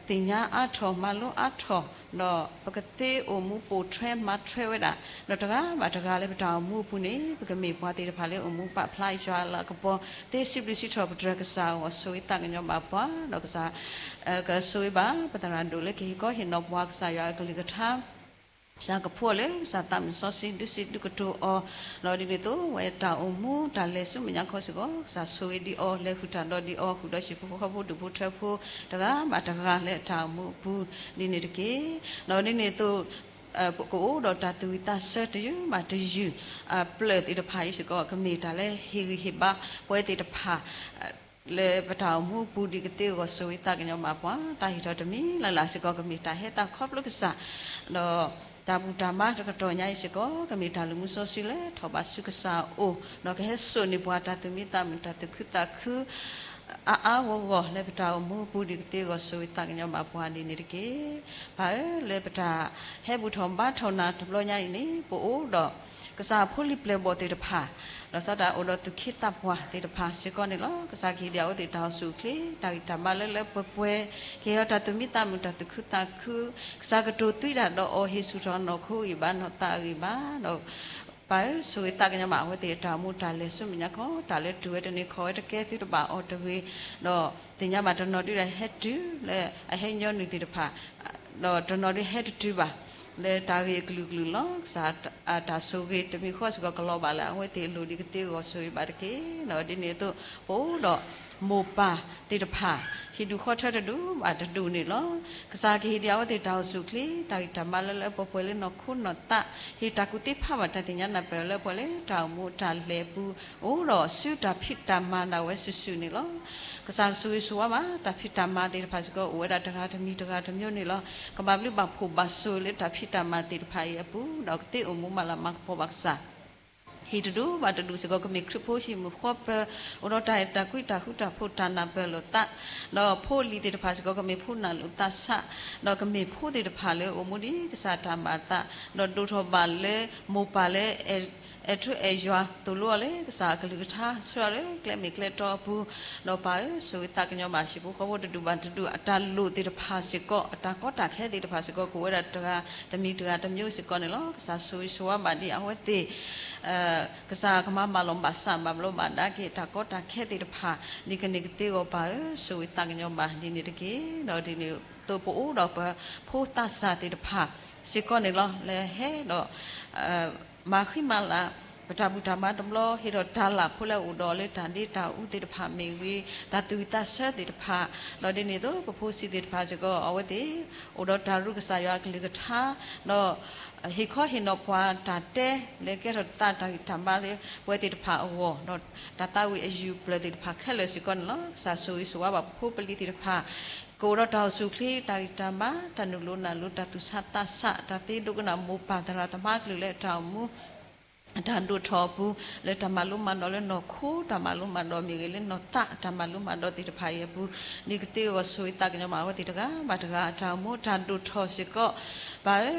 သ့ၣ်ညါအါထီၣ်မၤလိအါထီၣ်, ဒီးပကသ့အိၣ်မူပိာ်ထွဲမၤထွဲဝဲဒၣ်, ဒီးတဂၤဘၣ်တဂၤလၢပတၢ်အိၣ်မူအပူၤန့ၣ် ပကမ့ၢ်ပှၤသ့ၣ်တဖၣ်လၢအိၣ်မူပာ်ဖျါယွၤအလၤကပီၤ, သ့စံးဘျုးစံးထီၣ်ပတြၢၤကစၢ်အဂီၢ် ဆိၣ်ဂ့ၤသးကညီၤဘၣ်ပှၤ, ဒီးကစၢ် ကဆိၣ်ဂ့ၤဘၣ် ပသရၣ်ဒိၣ်လၢကဟ့ၣ်ခီဟ့ၣ်နီၤပှၤကစၢ်ယွၤအကလုၢ်ကထါ ကစၢ်ကဖှီလၢကစၢ်သးမုၢ်စီဆှံ ဒုးစံးဒုးကတိၤအီၤ, ဒီးဒ်န့ၣ်အသိး ဝဲတၢ်အိၣ်မူတၢ်လဲၤဆူမဲာ်ညါခီစ့ၢ်ကီး ကစၢ်ဆိၣ်ဂ့ၤဒံးအီၤ လဲၤဃုာ်တၢ်ဒီးဒံးအီၤ ဃုာ်ဒီးဟံၣ်ဖိဃီဖိဒူၣ်ဖိထၢဖိ တဂၤဘၣ်တဂၤလၢတၢ်အိၣ်မူအပူၤ ဒ်န့ၣ်တက့ၢ်. ဒီးဒ်န့ၣ်အသိး ပကအိၣ်ဒီးတၢ်သူၣ်ဝံၣ်သးဆၢတယုၢ်ဘၣ်တယုၢ် ပျၢၢ်သ့ၣ်တဖၣ်အံၤစ့ၢ်ကီး ကမ့ၢ်တၢ်လၢဟ့ၣ်ဂံၢ်ဟ့ၣ်ဘါပဝဲသ့ၣ်တဖၣ် လၢပတၢ်အိၣ်မူအပူၤဒ်ကသ့အဂီၢ် ဆိၣ်ဂ့ၤသးကညီၤဘၣ်ပှၤ, တၢ်ဟ့ၣ်ထီၣ်တမံၤလၢ်လၢ်စ့ၢ်ကီး ကမ့ၢ်တၢ်ဟဲသးခီဖျိကစၢ်, ဒီးတၢ်ဘူၣ်တၢ်ဘါတကတီၢ်ညါအံၤစ့ၢ်ကီး ကမ့ၢ်တၢ်လုၢ်မူစီဆှံလၢထီၣ်ဘးဆူကစၢ်အအိၣ်, ဒီးကဟဲစိာ်န့ၢ်ပှၤတၢ်သူၣ်မံသးမုာ် တၢ်သူၣ်ခုသးခု အါအါဂီၢ်ဂီၢ်လၢပတၢ်အိၣ်မူအပူၤဒ်ကသ့အဂီၢ် ဆိၣ်ဂ့ၤသးကညီၤဘၣ်ပှၤဒ်န့ၣ်တက့ၢ်. ပၢ်ဧၢ, လၢပတၢ်ဟဲဘူၣ်ထီၣ်ဘါထီၣ်နၤတဘျီညါအံၤန့ၣ် ပအိၣ်ဒီး ကစၢ်ဖိလံၤပျဲၢ်ဘီၣ်သ့ၣ်တဖၣ်, ဒီးစးထီၣ်အိၣ်ဒီးသူၣ်က့သးပှၢ်သ့ၣ်တဖၣ်စ့ၢ်ကီးန့ၣ်လီၤ. ကစၢ်ကဟ့ၣ်ဒံးအဝဲသ့ၣ်တၢ်အိၣ်ဆူၣ်အိၣ်ချ့ တၢ်ဂံၢ်တၢ်ဘါလၢလၢပှဲၤပှဲၤ, ကဟ့ၣ်အီၤတၢ်သူၣ်မံသးမုာ် တၢ်သူၣ်ခုသးခု, ကစၢ်ကတိၤသွံဒၣ်ဒီးအီၤ ဟ့ၣ်ဆူၣ်ထီၣ်နီၢ်ခိအဂံၢ်ဘါ နီၢ်သးအဂံၢ်ဘါ, ဒီး ပၢ်ဧၢ, ဆိၣ်ဂ့ၤသးကညီၤဘၣ် အဝဲသ့ၣ်အတၢ်အိၣ်မူတၢ်လဲၤဆူမဲာ်ညါခီ တၢ်လၢတုၤဝဲတန့ၢ်ခီၣ်ဝဲတကဲသုတဘၣ်အီၤတဂ့ၤ, ဒီးသ့ၣ်ညါဘၣ်တနီၤဒုးဒီးဟဲတုၤလၢအဟဲညီနုၢ်သ့ၣ်တဖၣ်, ဒီးတနီၤဒုးဟဲတတုၤဘၣ် လၢတၢ်ဂ့ၢ်အကလုာ်ကလုာ်လီၤ. ကစၢ်တၢ်ဆိၣ်ဂ့ၤတမံၤဃီစ့ၢ်ကီးကလီၤဘၣ်လၢအဝဲသ့ၣ်အလိၤဒ်ကသ့အဂီၢ် ဆိၣ်ဂ့ၤဘၣ်တက့ၢ်. ဒီးဒ်န့ၣ်အသိး ပအိၣ်ဒီးမိၢ်ပၢ်သ့ၣ်တဖၣ် ဟံၣ်ဒူၣ်ဃီထၢတဒူၣ်ဘၣ်တဒူၣ်န့ၣ်လီၤ. ကစၢ်ကဟ့ၣ်ဒံးအဝဲသ့ၣ်တၢ်အိၣ်ဆူၣ်အိၣ်ချ့ တၢ်ဂံၢ်တၢ်ဘါလၢလၢပှဲၤပှဲၤလၢနီၢ်ခိနီၢ်သး, ဟ့ၣ်တၢ်ကူၣ်သ့ဖးဘၣ်တၢ်သ့ၣ်ညါနၢ်ပၢၢ်လၢပှဲၤလၢတၢ်အိၣ်မူတၢ်လဲၤအပူၤ, အိၣ်ဒီးဆူတၢ်ဖံးတၢ်မၤဒၣ်ဝဲစုာ်စုာ်န့ၣ်လီၤ. ကစၢ်ကဆိၣ်ဂ့ၤဆိၣ်ဝါဘၣ် တၢ်ဖံးတၢ်မၤသ့ၣ်တဖၣ်စ့ၢ်ကီး အိၣ်ဝဲဒၣ်တဂၤတမံၤတဂၤတမျိုးန့ၣ်လီၤ. ကဘၣ်ဘျုးဘၣ်ဖှိၣ်ဘၣ်ဆိၣ်လၢတၢ်ဖံးတၢ်မၤသ့ၣ်တဖၣ်အံၤအပူၤ ဒီးကသ့အိၣ်မူမၤလၤမၤကပီၤဘၣ်ကစၢ် ဟံၣ်တဒူၣ်ဘၣ်တဒူၣ်စ့ၢ်ကီး ကမ့ၢ်ခရံာ်ဖိဟံၣ်မုၢ်ဃီပၢၤ, အိၣ်ဒီးတၢ်အဲၣ်တၢ်ကွံ တၢ်ဃူတၢ်ဖိး တၢ်နၢ်ပၢၢ်လိာ်သး, ဒီးဖိလံၤသ့ၣ်တဖၣ်စ့ၢ်ကီး ကမ့ၢ်ဖိနၢ်လိာ်သးဆး, ဒီးကမ့ၢ်ဖိသ့ၣ်တဖၣ်လၢအိၣ်မူဒ်ကစၢ်တၢ်ဘၣ်သး, ဒီးဒိၣ်ထီၣ်ဘၣ်လၢမိၢ်ပၢ်လၢ အဲၣ်ထူအဲၣ်ယွၤသိၣ်လိအီၤလၢ ကစၢ်အကလုၢ်ကထါ ဆှၢအီၤလၢကျဲမ့ၢ်ကျဲတီအပူၤ, ဒီးပၢ်ဧၢ, ဆိၣ်ဂ့ၤသးကညီၤဘၣ်ဟံၣ်ဖိဃီဖိတဒူၣ်ဘၣ်တဒူၣ် အတၢ်လိၣ်သ့ၣ်တဖၣ်စ့ၢ်ကီး အတၢ်ကီတၢ်ခဲသ့ၣ်တဖၣ်စ့ၢ်ကီး ကအိၣ်ဝဲဒၣ်တဂၤတမံၤတဂၤတမျိုးစ့ၢ်ကီးန့ၣ်လီၤ. ကစၢ်ဆိၣ်ဂ့ၤဆိၣ်ဝါဘၣ်ဒ်အဝဲသ့ၣ် ကစၢ်ကမၤဘၣ်လိာ်ဘၣ်စးဘၣ်ဘျီးဘၣ်ဒါက့ၤ တၢ်ကီတၢ်ခဲသ့ၣ်တဖၣ် ဒ်ကန့ၢ်ကသ့အဂီၢ် ပၢ်ဧၢ, ဆိၣ်ဂ့ၤသးကညီၤဘၣ်ဒ်န့ၣ်တက့ၢ်. ဒီးဒ်န့ၣ်အသိး ပအိၣ်ဒီးပဖိသးစၢ်သ့ၣ်တဖၣ်စ့ၢ်ကီးန့ၣ်လီၤ. လၢဟဲဒီး မၤဃံမၤလၤ ပတၢ်ဘူၣ်တၢ်ဘါတဘျီ ဟ့ၣ်ဒီးတၢ်လၢ်ဖိလၢအအိၣ်ဒီးလၢတၢ်ဒ့တၢ်အူသ့ၣ်တဖၣ်မ့ၢ်ဂ့ၤ, တၢ်သူၣ်ဝံၣ်သးဆၢသ့ၣ်တဖၣ်, ဒီးဒ်န့ၣ်အသိး ပဖိဆံးသ့ၣ်တဖၣ်စ့ၢ်ကီး အဝဲသ့ၣ် အိၣ်ဒီးတၢ်ရူကစၢ်ယွၤအကလုၢ်ကထါ, ဒီး ဟ့ၣ်ခီဟ့ၣ်နီၤပှၤတၢ်တဲ လၢကဲထီၣ်သးတၢ်ဂံၢ်တၢ်ဘါလၢပဝဲသ့ၣ်တဖၣ်အဂီၢ်, ဒီးတၢ်သးဝံၣ်အယုၢ်ပျၢၢ်သ့ၣ်တဖၣ်ခဲလၢာ်စ့ၢ်ကီးန့ၣ်လီၤ. ကစၢ်ဆိၣ်ဂ့ၤဆိၣ်ဝါဘၣ်ပဖိပလံၤသ့ၣ်တဖၣ် ကအိၣ်ဒီးတၢ်အိၣ်ဆူၣ်အိၣ်ချ့ တၢ်ဂံၢ်တၢ်ဘါ တၢ်နုာ်လိၤနၢ်လိၤ တၢ်သူၣ်ဆးသးဆး တၢ်သ့ဒိကနၣ်မိၢ်ပၢ်သရၣ်သမါကလုၢ်လၢတၢ်အိၣ်မူ တၢ်ဒိၣ်ထီၣ်အပူၤ လၢတၢ်မၤလိမၤဒိးလၢနီၢ်ခိ တၢ်မၤလိမၤဒိးမ့ၢ်ဂ့ၤ လၢနီၢ်သး တၢ်မၤလိမၤဒိးသ့ၣ်တဖၣ်အံၤအပူၤ ဒ်ကသ့အဂီၢ် ဆိၣ်ဂ့ၤသးကညီၤဘၣ်အဝဲသ့ၣ်တဂၤဘၣ်တဂၤ တၢ်အိၣ်မူတၢ်ဒိၣ်ထီၣ်စ့ၢ်ကီး ပၢ်ဧ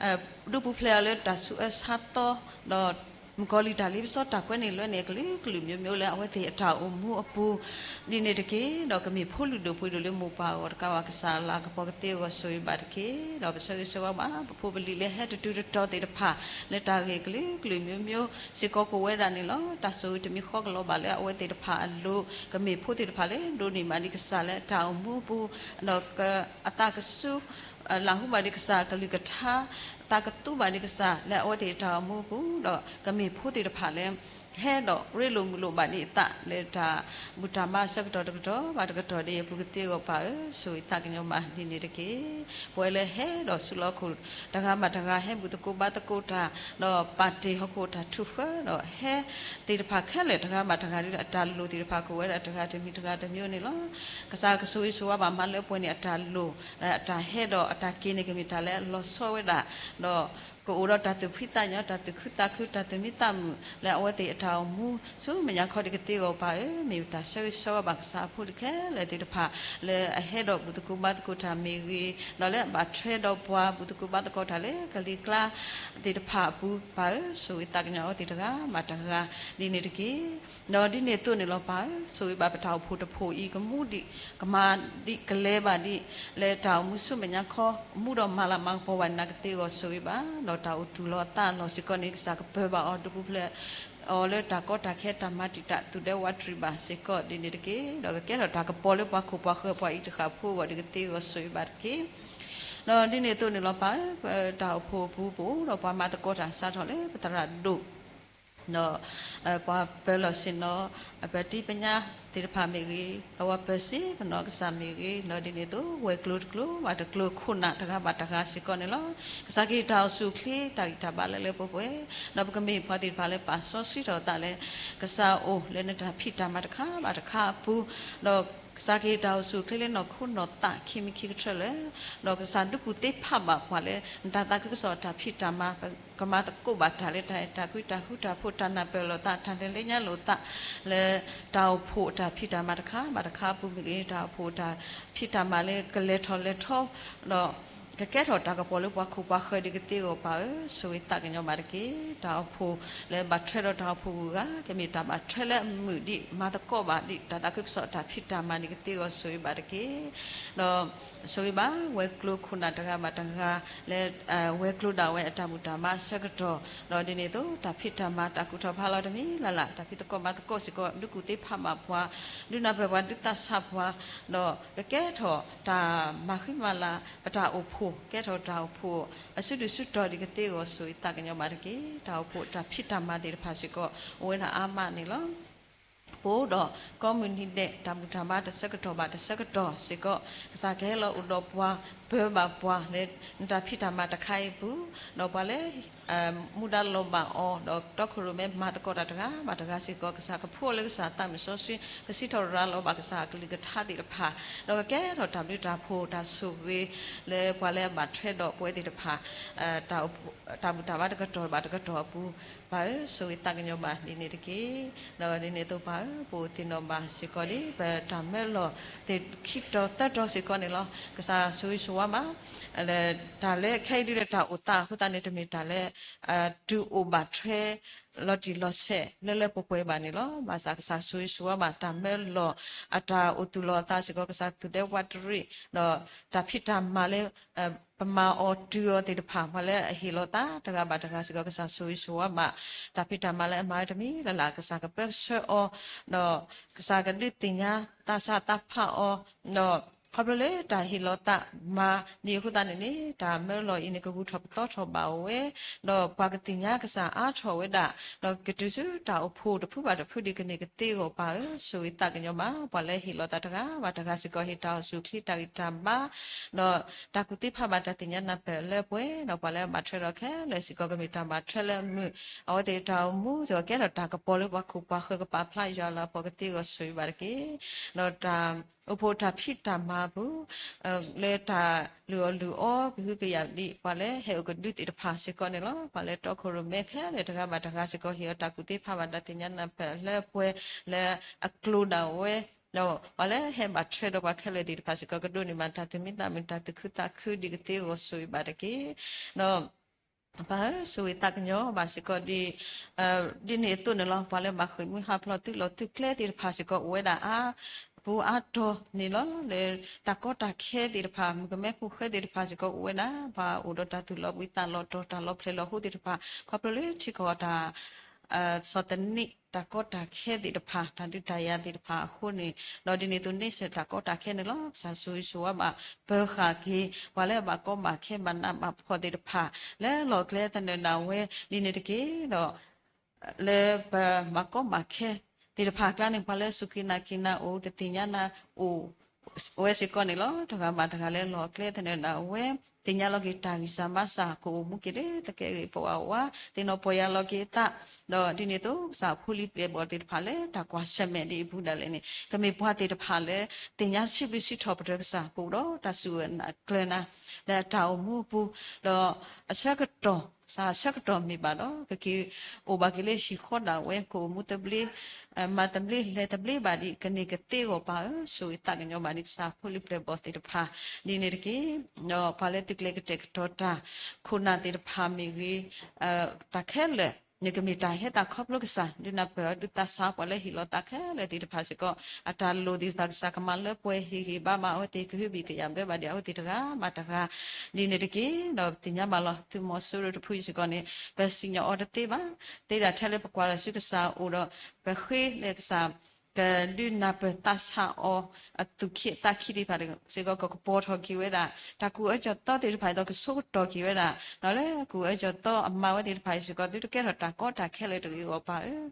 ၢ, ဒုးပူၤဖျဲးအီၤလၢတၢ်ဆူးအၢဆါသီ ဒီး မုၣ်ကီၤလံၢ်တၢ်လ့ပစီတၢ်ကွဲန့ၣ်လွဲန့ၣ် အကလုာ်ကလုာ်မျိုးမျိုးလၢအဝဲသ့ၣ်အတၢ်အိၣ်မူအပူၤ ဒ်န့ၣ်တက့ၢ်. ဒီးကမ့ၢ်ဖိလုၢ်ဒိၣ်ပှ့ၤဒိၣ်လၢမိၢ်ပၢ်အဂီၢ်တကးဘၣ် ကစၢ်အလၤကပီၤကသ့အဂီၢ်ဆိၣ်ဂ့ၤဘၣ်တက့ၢ်. ဒီးပဆၢဂ့ၤဆၢဝါဘၣ် ပဖိပလံၤလၢဟဲတတုၤတတီၤသ့ၣ်တဖၣ် လၢတၢ်ဂ့ၢ်ကလုာ်ကလုာ်မျိုးမျိုးစ့ၢ်ကီးကအိၣ်ဝဲဒၣ်န့ၣ်လီၤ. တၢ်ဆိၣ်ဂ့ၤတမံၤဃီကလီၤဘၣ်လၢအဝဲသ့ၣ်တဖၣ်အလိၤ ကမ့ၢ်ဖိသ့ၣ်တဖၣ်လၢဒိးန့ၢ်ဘၣ်ဒံးကစၢ်လၢအတၢ်အိၣ်မူအပူၤ ဒီးအသးကဆူ လၢ်ဟူဘၣ်ဒံးကစၢ်အကလုၢ်ကထါ, သးကသူဘၣ်ဒံးကစၢ်လၢအဝဲသ့ၣ်အတၢ်အိၣ်မူအပူၤ, ဒီးကမ့ၢ်ဖိသ့ၣ်တဖၣ်လၢ ဟဲဒီးရ့လိာ်မုာ်လိာ်ဘၣ်ဒံးအသးလၢတၢ်ဘူၣ်တၢ်ဘါအဆၢကတီၢ်တကတီၢ်ဘၣ်တကတီၢ်ဒ်အံၤအပူၤကသ့အဂီၢ် ပၢ်ဧၢ, ဆိၣ်ဂ့ၤသးကညီၤဘၣ်ဒ်န့ၣ်တက့ၢ်. ပဝဲလၢဟဲဒီးဆူလီၢ်ခိၣ်တဂၤဘၣ်တဂၤ ဟဲဘူၣ်သကိးဘါသကိးတၢ်, ဒီးပာ်တ့ၢ်ဟီၣ်ခိၣ်တၢ်ထူၣ်ဃၢ, ဒီးဟဲသ့ၣ်တဖၣ်ခဲလၢာ်တဂၤဘၣ်တဂၤ ဒ်အတၢ်လိၣ်သ့ၣ်တဖၣ်ကအိၣ်ဝဲဒၣ်တဂၤတမံၤတဂၤတမံၤန့ၣ်လီၤ. ကစၢ်ကဆိၣ်ဂ့ၤဆိၣ်ဝါဘၣ်မၤလၢပှဲၤန့ၣ်အတၢ်လိၣ်, အတၢ်ဟဲဒီးအတၢ်က့ၤန့ၣ် ကမ့ၢ်တၢ်လၢအလီၤဆီဝဲဒၣ်, ဒီးကအိၣ်ဒီးတၢ်သူၣ်ဖှံသးညီ, တၢ်သူၣ်ခုသးခု, တၢ်သူၣ်မံသးမုာ် လၢအဝဲသ့ၣ်အတၢ်အိၣ်မူ ဆူမဲာ်ညါခီဒ်ကသ့အဂီၢ် ပၢ်ဧၢ, မ့ၢ်တၢ်ဆၢဂ့ၤဆၢဝါဘၣ်ကစၢ်အဖိဒ်ခဲလၢာ်သ့ၣ်တဖၣ် လၢအဟဲဒီးဘူၣ်သကိးဘါသကိးတၢ်မ့ၢ်ဂ့ၤ, ဒီးလၢအဘၣ်ထွဲဒီးပှၤဘူၣ်သကိးဘါသကိးတၢ်လၢကလံၤကျါသ့ၣ်တဖၣ်အပူၤ ပၢ်ဧၢ, ဆိၣ်ဂ့ၤသးကညီၤအဝဲသ့ၣ်တဂၤဘၣ်တဂၤဒ်န့ၣ်တက့ၢ်. ဒီးဒ်န့ၣ်အသိးန့ၣ်လီၤ ပၢ်ဧၢ, ဆိၣ်ဂ့ၤဘၣ်ပတၢ်အိၣ်ဖှိၣ်တဖှိၣ်အံၤ ကမူဒံး ကမၤဒံးကလဲၤဘၣ်ဒံး လၢတၢ်အိၣ်မူဆူမဲာ်ညါခီ မူဒီးမၤလၤမၤကပီၤဘၣ်န့ၣ် နကသ့အဂီၢ်ဆိၣ်ဂ့ၤဘၣ်, ဒီးတၢ်အိၣ်သူၣ်လီၤအသးလီၤစ့ၢ်ကီးန့ၣ် ကစၢ်ကပၢၤဘၣ်အီၤ ဒုးပူၤဖျဲးအီၤလၢတၢ်ကီတၢ်ခဲတၢ်မၤတံာ်တာ်သူၣ်ဒဲဝးတရံးဘၣ်စ့ၢ်ကီးဒ်န့ၣ်တက့ၢ်. ဒီးကကဲထီၣ်တၢ်ကပီၤလၢပှၤခိၣ်ပှၤဃၢၤပှၤအံၤတဃၣ်ဖိအဂီၢ်ဒ်ကသ့အဂီၢ်ဆိၣ်ဂ့ၤဘၣ်တက့ၢ်. ဒီးဒ်န့ၣ်အသိးန့ၣ်လီၤ ပၢ်ဧၢ, ပတၢ်အိၣ်ဖှိၣ်အပူၤပအိၣ်ဒီးပှၤမၤသကိးတၢ်စးထီၣ်လၢပသရၣ်ဒိၣ် ဒီး ပှၤပၢၤလီၢ်ဆ့ၣ်နီၤ ပတံၤပညါသ့ၣ်တဖၣ်မ့ၢ်ဂ့ၤ, ဒီးပှၤပၢၤစ့ပနီၢ်ကစၢ်မ့ၢ်ဂ့ၤ, ဒီးဒ်န့ၣ်အသိး ဝဲၤကျိၤတကျိၤဘၣ်တကျိၤခိၣ်နၢ်တဂၤဘၣ်တဂၤစ့ၢ်ကီးန့ၣ်လီၤ. ကစၢ်ကဟ့ၣ်တၢ်အိၣ်ဆူၣ်အိၣ်ချ့တၢ်ဂံၢ်တၢ်ဘါလၢလၢပှဲၤပှဲၤ, ဒီးပကမ့ၢ်ပှၤသ့ၣ်တဖၣ်လၢပာ်စီဆှံထီၣ်အသးလၢ ကစၢ်အိၣ်လၢနတၢ်ဖံးတၢ်မၤတခါဘၣ်တခါအပူၤ, ဒီးကစၢ်ကဟ့ၣ်တၢ်အိၣ်ဆူၣ်အိၣ်ချ့လၢနီၢ်ခိနီၢ်သးခံမံၤခံကထၢလၢာ်, ဒီးကစၢ်ဒုးကူၣ်သ့ဖးဘၣ်ပှၤလၢ နတၢ်သးခုကစီၣ်တၢ်ဖံးတၢ်မၤ ကမၤသကိးဘၣ်တၢ်လၢတၢ်အဲၣ်တၢ်ကွံတၢ်ဃူတၢ်ဖိးတၢ်နၢ်ပၢၢ်လိာ်သးတၢ်လဲၤလၢညါလိာ်သး လၢတၢ်အိၣ်ဖှိၣ်တၢ်ဖံးတၢ်မၤတခါဘၣ်တခါအပူၤမ့ၢ်ဂ့ၤ, တၢ်အိၣ်ဖှိၣ်တၢ်ဖံးတၢ်မၤလၢကလဲၤထီၣ်လဲၤထီ ဒီးကကဲထီၣ်တၢ်ကပီၤလၢပှၤခိၣ်ပှၤဃၢၤဒ်ကသ့အဂီၢ် ပၢ်ဧၢ, ဆိၣ်ဂ့ၤသးကညီၤဘၣ်တက့ၢ်. တၢ်အိၣ်ဖှိၣ်လၢဘၣ်ထွဲဒီးတၢ်အိၣ်ဖှိၣ်ဂုၤဂၤ ကမ့ၢ်တၢ်ဘၣ်ထွဲလၢအမုာ်ဒံး မၤသကိးဘၣ်ဒံး တၢ်သးခုကစီၣ်တၢ်ဖံးတၢ်မၤဒ်ကသ့အဂီၢ် ဆိၣ်ဂ့ၤဘၣ်တက့ၢ်. ဒီး ဆိၣ်ဂ့ၤဘၣ် ဝဲၤကျိၤခိၣ်နၢ်တဂၤဘၣ်တဂၤ လၢ ဝဲၤကျိၤဒၣ်ဝဲအတၢ်ဘူၣ်တၢ်ဘါအဆၢကတီၢ်, ဒီးဒ်န့ၣ်အသိး တၢ်ဖံးတၢ်မၤတၢ်ကူၣ်ထီၣ်ဖးလီၤတမံၤလၢ်လၢ် တၢ်ဖံးသကိးမၤသကိးစ့ၢ်ကီး ဒုးကူၣ်သ့ဖးဘၣ်ပှၤ, ဒုးနၢ်ပၢၢ်ပှၤ ဒုးသးဆးပှၤ, ဒီးကကဲထီၣ်တၢ်မၤဃံမၤလၤ ပတၢ်အိၣ်ဖှိၣ် ကဲထီၣ်တၢ်အိၣ်ဖှိၣ် အစုဒုၣ်စုတီၤဒ်ကသ့အဂီၢ် ဆိၣ်ဂ့ၤသးကညီၤဘၣ်တက့ၢ်. တၢ်အိၣ်ဖှိၣ်တၢ်ဖံးတၢ်မၤသ့ၣ်တဖၣ်စ့ၢ်ကီး အိၣ်ဝဲဒၣ်အါမးန့ၣ်လီၤ. ပအိၣ်ဒီး ကိးမုၢ်နံၤဒဲး တၢ်ဘူၣ်တၢ်ဘါတဆၢကတီၢ်ဘၣ်တဆၢကတီၢ်စ့ၢ်ကီး ကစၢ်ကဟဲလီၤအိၣ်ဒီးပှၤ ပၢၤဘၣ်ပှၤလၢ နတၢ်ဖံးတၢ်မၤတခါအံၤအပူၤ, ဒီးပှၤလၢ မူဒါလီၤဘၣ်အီၤ ဒီးတီခိၣ်ရိၣ်မဲမၤသကိးတၢ်တဂၤဘၣ်တဂၤစ့ၢ်ကီး ကစၢ်ကဖှူအီၤလၢကစၢ်သးမုၢ်စီဆှံ ကစံးထီၣ်ရၤလီၤဘၣ်ကစၢ်အကလုၢ်ကထါသ့ၣ်တဖၣ်, ဒီးကကဲထီၣ်တၢ်ဘျုးတၢ်ဖှိၣ်တၢ်ဆိၣ်ဂ့ၤ လၢပှၤလၢအဘၣ်ထွဲဒီးပဝဲသ့ၣ်တဖၣ် တၢ်ဘူၣ်တၢ်ဘါတကတီၢ်ဘၣ်တကတီၢ်အပူၤ, ပၢ်ဧၢ, ဆိၣ်ဂ့ၤသးကညီၤဘၣ်ဒ်န့ၣ်တက့ၢ်. ဒီးဒ်န့ၣ်အသိးပၢ်ဧၢ, ပအိၣ်သ့ၣ်နီၣ်ဘၣ်စ့ၢ်ကီးဒ် ပတၢ်မၢလီၢ်သ့ၣ်ခံတီၤသၢတီၤစ့ၢ်ကီးန့ၣ်လီၤ. ကစၢ်ဆိၣ်ဂ့ၤဆိၣ်ဝါဘၣ် တၢ်လၢခဲအံၤဒ်လၢတၢ်အိၣ်သးအဃိသတးန့ၣ် တမ့ၢ်တၢ်လၢ တုၤအိၣ်ဘၣ်ထွဲ လီၤတံၢ်လီၤဆဲးလၢလၢပှဲၤပှဲၤဘၣ်န့ၣ်လီၤ. ဘၣ်ဆၣ်ကစၢ်ဆိၣ်ဂ့ၤဆိၣ်ဝါဘၣ် တၢ်မၢလီၢ် အတၢ်အိၣ်သူၣ်လီၤအသးစ့ၢ်ကီး ကစၢ်သူၣ်ဒဲဝးတရံး ဒီးတၢ်ဖံးတၢ်မၤလၢ ပမၤအီၤတုၤအီၤသ့ၣ်တဖၣ် ပှၤလၢအဟ့ၣ်လီၤသးတဂၤဘၣ်တဂၤစ့ၢ်ကီး ကစၢ်ဆိၣ်ဂ့ၤဆိၣ်ဝါဘၣ် တၢ်ဖံးတၢ်မၤလၢအမၤဝဲတမံၤလၢ်လၢ် ကစၢ်ကပၢဆှၢအီၤ ဒီးကစၢ်ကဒုးသ့ၣ်ညါသးစၢ်သးဖးအီၤ ဒီးခီဖျိလၢတၢ်ဟ့ၣ်လီၤသးမၤန့ၣ်အဃိသတးန့ၣ်န့ၣ် တၢ်မၢလီၢ်အံၤန့ၣ် ကဂုၤထီၣ်ပသီထီၣ်ဘၣ်အီၤဝဲ, ဒီးပှၤကသ့ၣ်ညါကစၢ်အါထီၣ်ဝဲဒၣ်, ဒီးကတုၤဆူတၢ်အိၣ်ဖှိၣ်တဖုဘၣ်တဖုဒ်ကန့ၢ်ကသ့အဂီၢ် ပၢ်ဧၢ, ဆိၣ်ဂ့ၤသးကညီၤဘၣ် ပှၤလၢဟ့ၣ်လီၤသးတဂၤဘၣ်တဂၤစ့ၢ်ကီး ဟ့ၣ်တၢ်အိၣ်ဆူၣ်အိၣ်ချ့တၢ်ဂံၢ်တၢ်ဘါ ဒီးတၢ်ကူၣ်သ့ဖးဘၣ်တၢ်သ့ၣ်ညါနၢ်ပၢၢ်လၢပှဲၤ, ဒီးပှၤလၢအဘၣ်ထွဲဒီးခဲလၢာ်စ့ၢ်ကီး ကမ့ၢ်တၢ်ဘၣ်ထွဲလၢအမုာ် အဝဲသ့ၣ်တၢ်အိၣ်မူစ့ၢ်ကီး ကဲထီၣ်တၢ်ကပီၤလၢပှၤခိၣ်ပှၤဃၢၤကပာ်ဖျါယွၤလၤကပီၤကသ့အဂီၢ် ဆိၣ်ဂ့ၤဘၣ်တက့ၢ်. ဒီးတၢ်အိၣ်ဖှိၣ်တၢ်ဖံးတၢ်မၤအပူၤ လၢတၢ်လုၢ်အီၣ်လုၢ်အီ ကဟုကယာ်ဒံး ပှၤလၢဟဲအိၣ်ကဒုသ့ၣ်တဖၣ်စ့ၢ်ကီးန့ၣ်လီၤ. ပှၤလၢတီခိၣ်ရိၣ်မဲခဲလၢာ်တဂၤဘၣ်တဂၤစ့ၢ်ကီး ဟ့ၣ်အီၤတၢ်ကူၣ်သ့ဖးဘၣ်တၢ်သ့ၣ်ညါနၢ်ပၢၢ်လၢပှဲၤလၢအကျိၤဒၣ်ဝဲ, ဒီးပှၤလၢဟဲဘၣ်ထွဲဒီးပှၤခဲလၢာ်သ့ၣ်တဖၣ်စ့ၢ်ကီး ကဒိးန့ၢ်ဘၣ်တၢ်သူၣ်မံသးမုာ် တၢ်သူၣ်ခုသးခုဒ်ကသ့အဂီၢ် ဆိၣ်ဂ့ၤဘၣ်တက့ၢ်. ဒီး ပၢ်ဧၢ, ဆိၣ်ဂ့ၤသးကညီၤဘၣ်စ့ၢ်ကီးဒ်, ဒ်န့ၣ်အသိးန့ၣ်လီၤ. ပှၤလၢဘၣ်ဃ့ၢ်မှံဟးဖျိးသုးလီၢ်သုးကျဲသ့ၣ်တဖၣ်စ့ၢ်ကီး အိၣ်ဝဲဒၣ်အါပူၤအါတီၤန့ၣ်လီၤ. လၢတၢ်ကီတၢ်ခဲသ့ၣ်တဖၣ် မုၣ်ကမဲဖိဃဲသ့ၣ်တဖၣ်စ့ၢ်ကီး အိၣ်ဝဲဒၣ် ပှၤအိၣ်ဒီးတၢ်သူၣ်လီၤဘှံးသးလီၤတီၤ တၢ်လီၤဖျဲၣ်လီၤဟိသ့ၣ်တဖၣ် ခီဖျိလၢထံကီၢ်တၢ် စီၤသနံး တၢ်ကီတၢ်ခဲသ့ၣ်တဖၣ် တၢ်ဒုးတၢ်ယၤသ့ၣ်တဖၣ်အဃိန့ၣ်, ဒီးဒ်န့ၣ်အသိးန့ၣ် စဲးတၢ်ကီတၢ်ခဲန့ၣ်လီၤ. ကစၢ်ဆိၣ်ဂ့ၤဆိၣ်ဝါဘၣ် ပၢၤဃာ်က့ၤ ပှၤလၢအဘၣ်ကီဘၣ်ခဲဘၣ်နးဘၣ်ဖှီၣ်သ့ၣ်တဖၣ် လၢလီၢ်ကျဲသနၢၣ်ဒၣ်ဝဲ ဒ်န့ၣ်တက့ၢ်. ဒီး လၢပဘၣ်ကီဘၣ်ခဲသ့ၣ်တဖၣ်အကျါန့ၣ် ပှၤလၢအစူၢ်က့ၤနာ်က့ၤနၤအိၣ် တသ့ၣ်ညါနၤအိၣ် ဝဲစ့ၢ်ကီးန့ၣ်လီၤ. တဂၤဘၣ်တဂၤလၢလီၢ်ကျဲသနၢၣ်ဒၣ်ဝဲ သ့ၣ်ညါလီၤက့ၤတၢ်ဂံၢ်စၢ်ဘါစၢ် ကအိၣ်မူက့ၤလၢသကဲဂ့ၤပဝးဝး သ့ၣ်နီၣ်ပီၢ်ယၢ်လီၤက့ၤအသး, ဒီးဒ်န့ၣ်အသိး ကစၢ်ဖိလံၤပျဲၢ်ဘီၣ်သ့ၣ်တဖၣ်လၢတၢ်ကွၢ်ဆၢၣ်မဲာ်ဒ်အံၤအပူၤဒၣ်လဲာ်န့ၣ် ကမ့ၢ်ပှၤသ့ၣ်တဖၣ်လၢ သ့ၣ်ညါစံးဘျုးစံးထီၣ်ပတြၢၤကစၢ် ကအိၣ်ဒီးတၢ်စူၢ်အၢအကျၢၤနၤ လၢအတၢ်အိၣ်မူအပူၤ, ဒီးအဆၢကတီၢ် ကစၢ်အဆၢကတီၢ်မ့ၢ်ဘၣ်ဒီး ကက့ၤအိၣ်ဘၣ်က့ၤလၢဟံၣ်ဃီဒၣ်ဝဲ ကအိၣ်မူသဘျ့ မၤသဘျ့လဲၤသဘျ့ဘၣ်ဒ်ကန့ၢ်ကသ့အဂီၢ်ပၢ်ဧၢ, ဆိၣ်ဂ့ၤသးကညီၤဘၣ်ဒ်ကစၢ်ဖိလံၤပျဲၢ်ဘီၣ်သ့ၣ်တဖၣ် ဒ်န့ၣ်တက့ၢ်. ဒီးပှၤလၢသုးကျဲၤကတဲာ်ကတီၤတၢ် ခိၣ်နၢ်သ့ၣ်တဖၣ်မ့ၢ်ဂ့ၤ တၢ်ခဲလၢာ် နကမ့ၢ်တၢ်ဟဲသးခီဖျိကစၢ် ဒုးနၢ်ပၢၢ်ဒုးသးဆးပှၤလၢဟ့ၣ်လီၤသးခဲလၢာ်သ့ၣ်တဖၣ်စ့ၢ်ကီး အတၢ်လိၣ်သ့ၣ်တဖၣ်ကစၢ်ကမၤလၢပှဲၤဟ့ၣ်ဂံၢ်ဘါမၤအဝဲသ့ၣ်ကဟုဘံၣ်ကယာ်ဘၢဘၣ်ဒ်အဝဲသ့ၣ်တဂၤဘၣ်တဂၤ ဒ်န့ၣ်တက့ၢ်. ဒီးပသ့ၣ်ညါဘၣ်လီၤ သုးမီၤစိရိၤတဖုစ့ၢ်ကီးန့ၣ် ပစံၣ်ညီၣ်အီၤတသ့ဘၣ်, သ့ဒၣ်ထဲလၢပကွၢ်လီၤဆူကစၢ်အအိၣ်ဒီး ပဃ့လၢကစၢ် ကဒုးနၢ်ပၢၢ်သးဆးအီၤ အသူၣ်ခံအသးခံသ့ၣ်တဖၣ်စ့ၢ်ကီး ကကပီၤထီၣ်က့ၤဝဲဒၣ် တၢ်ကူၣ်အၢကူၣ်သီသ့ၣ်တဖၣ်ဒီးကဆိကတီၢ်က့ၤဝဲဒၣ် ဒီးလၢကူၣ်အၢကူၣ်သီအမၤဝဲသ့ၣ်တဖၣ်အံၤစ့ၢ်ကီး သုတကဲထီၣ်တၢ်ကီတၢ်ခဲလၢာ်တဂ့ၤအဂီၢ်ပၢ်ဧၢ,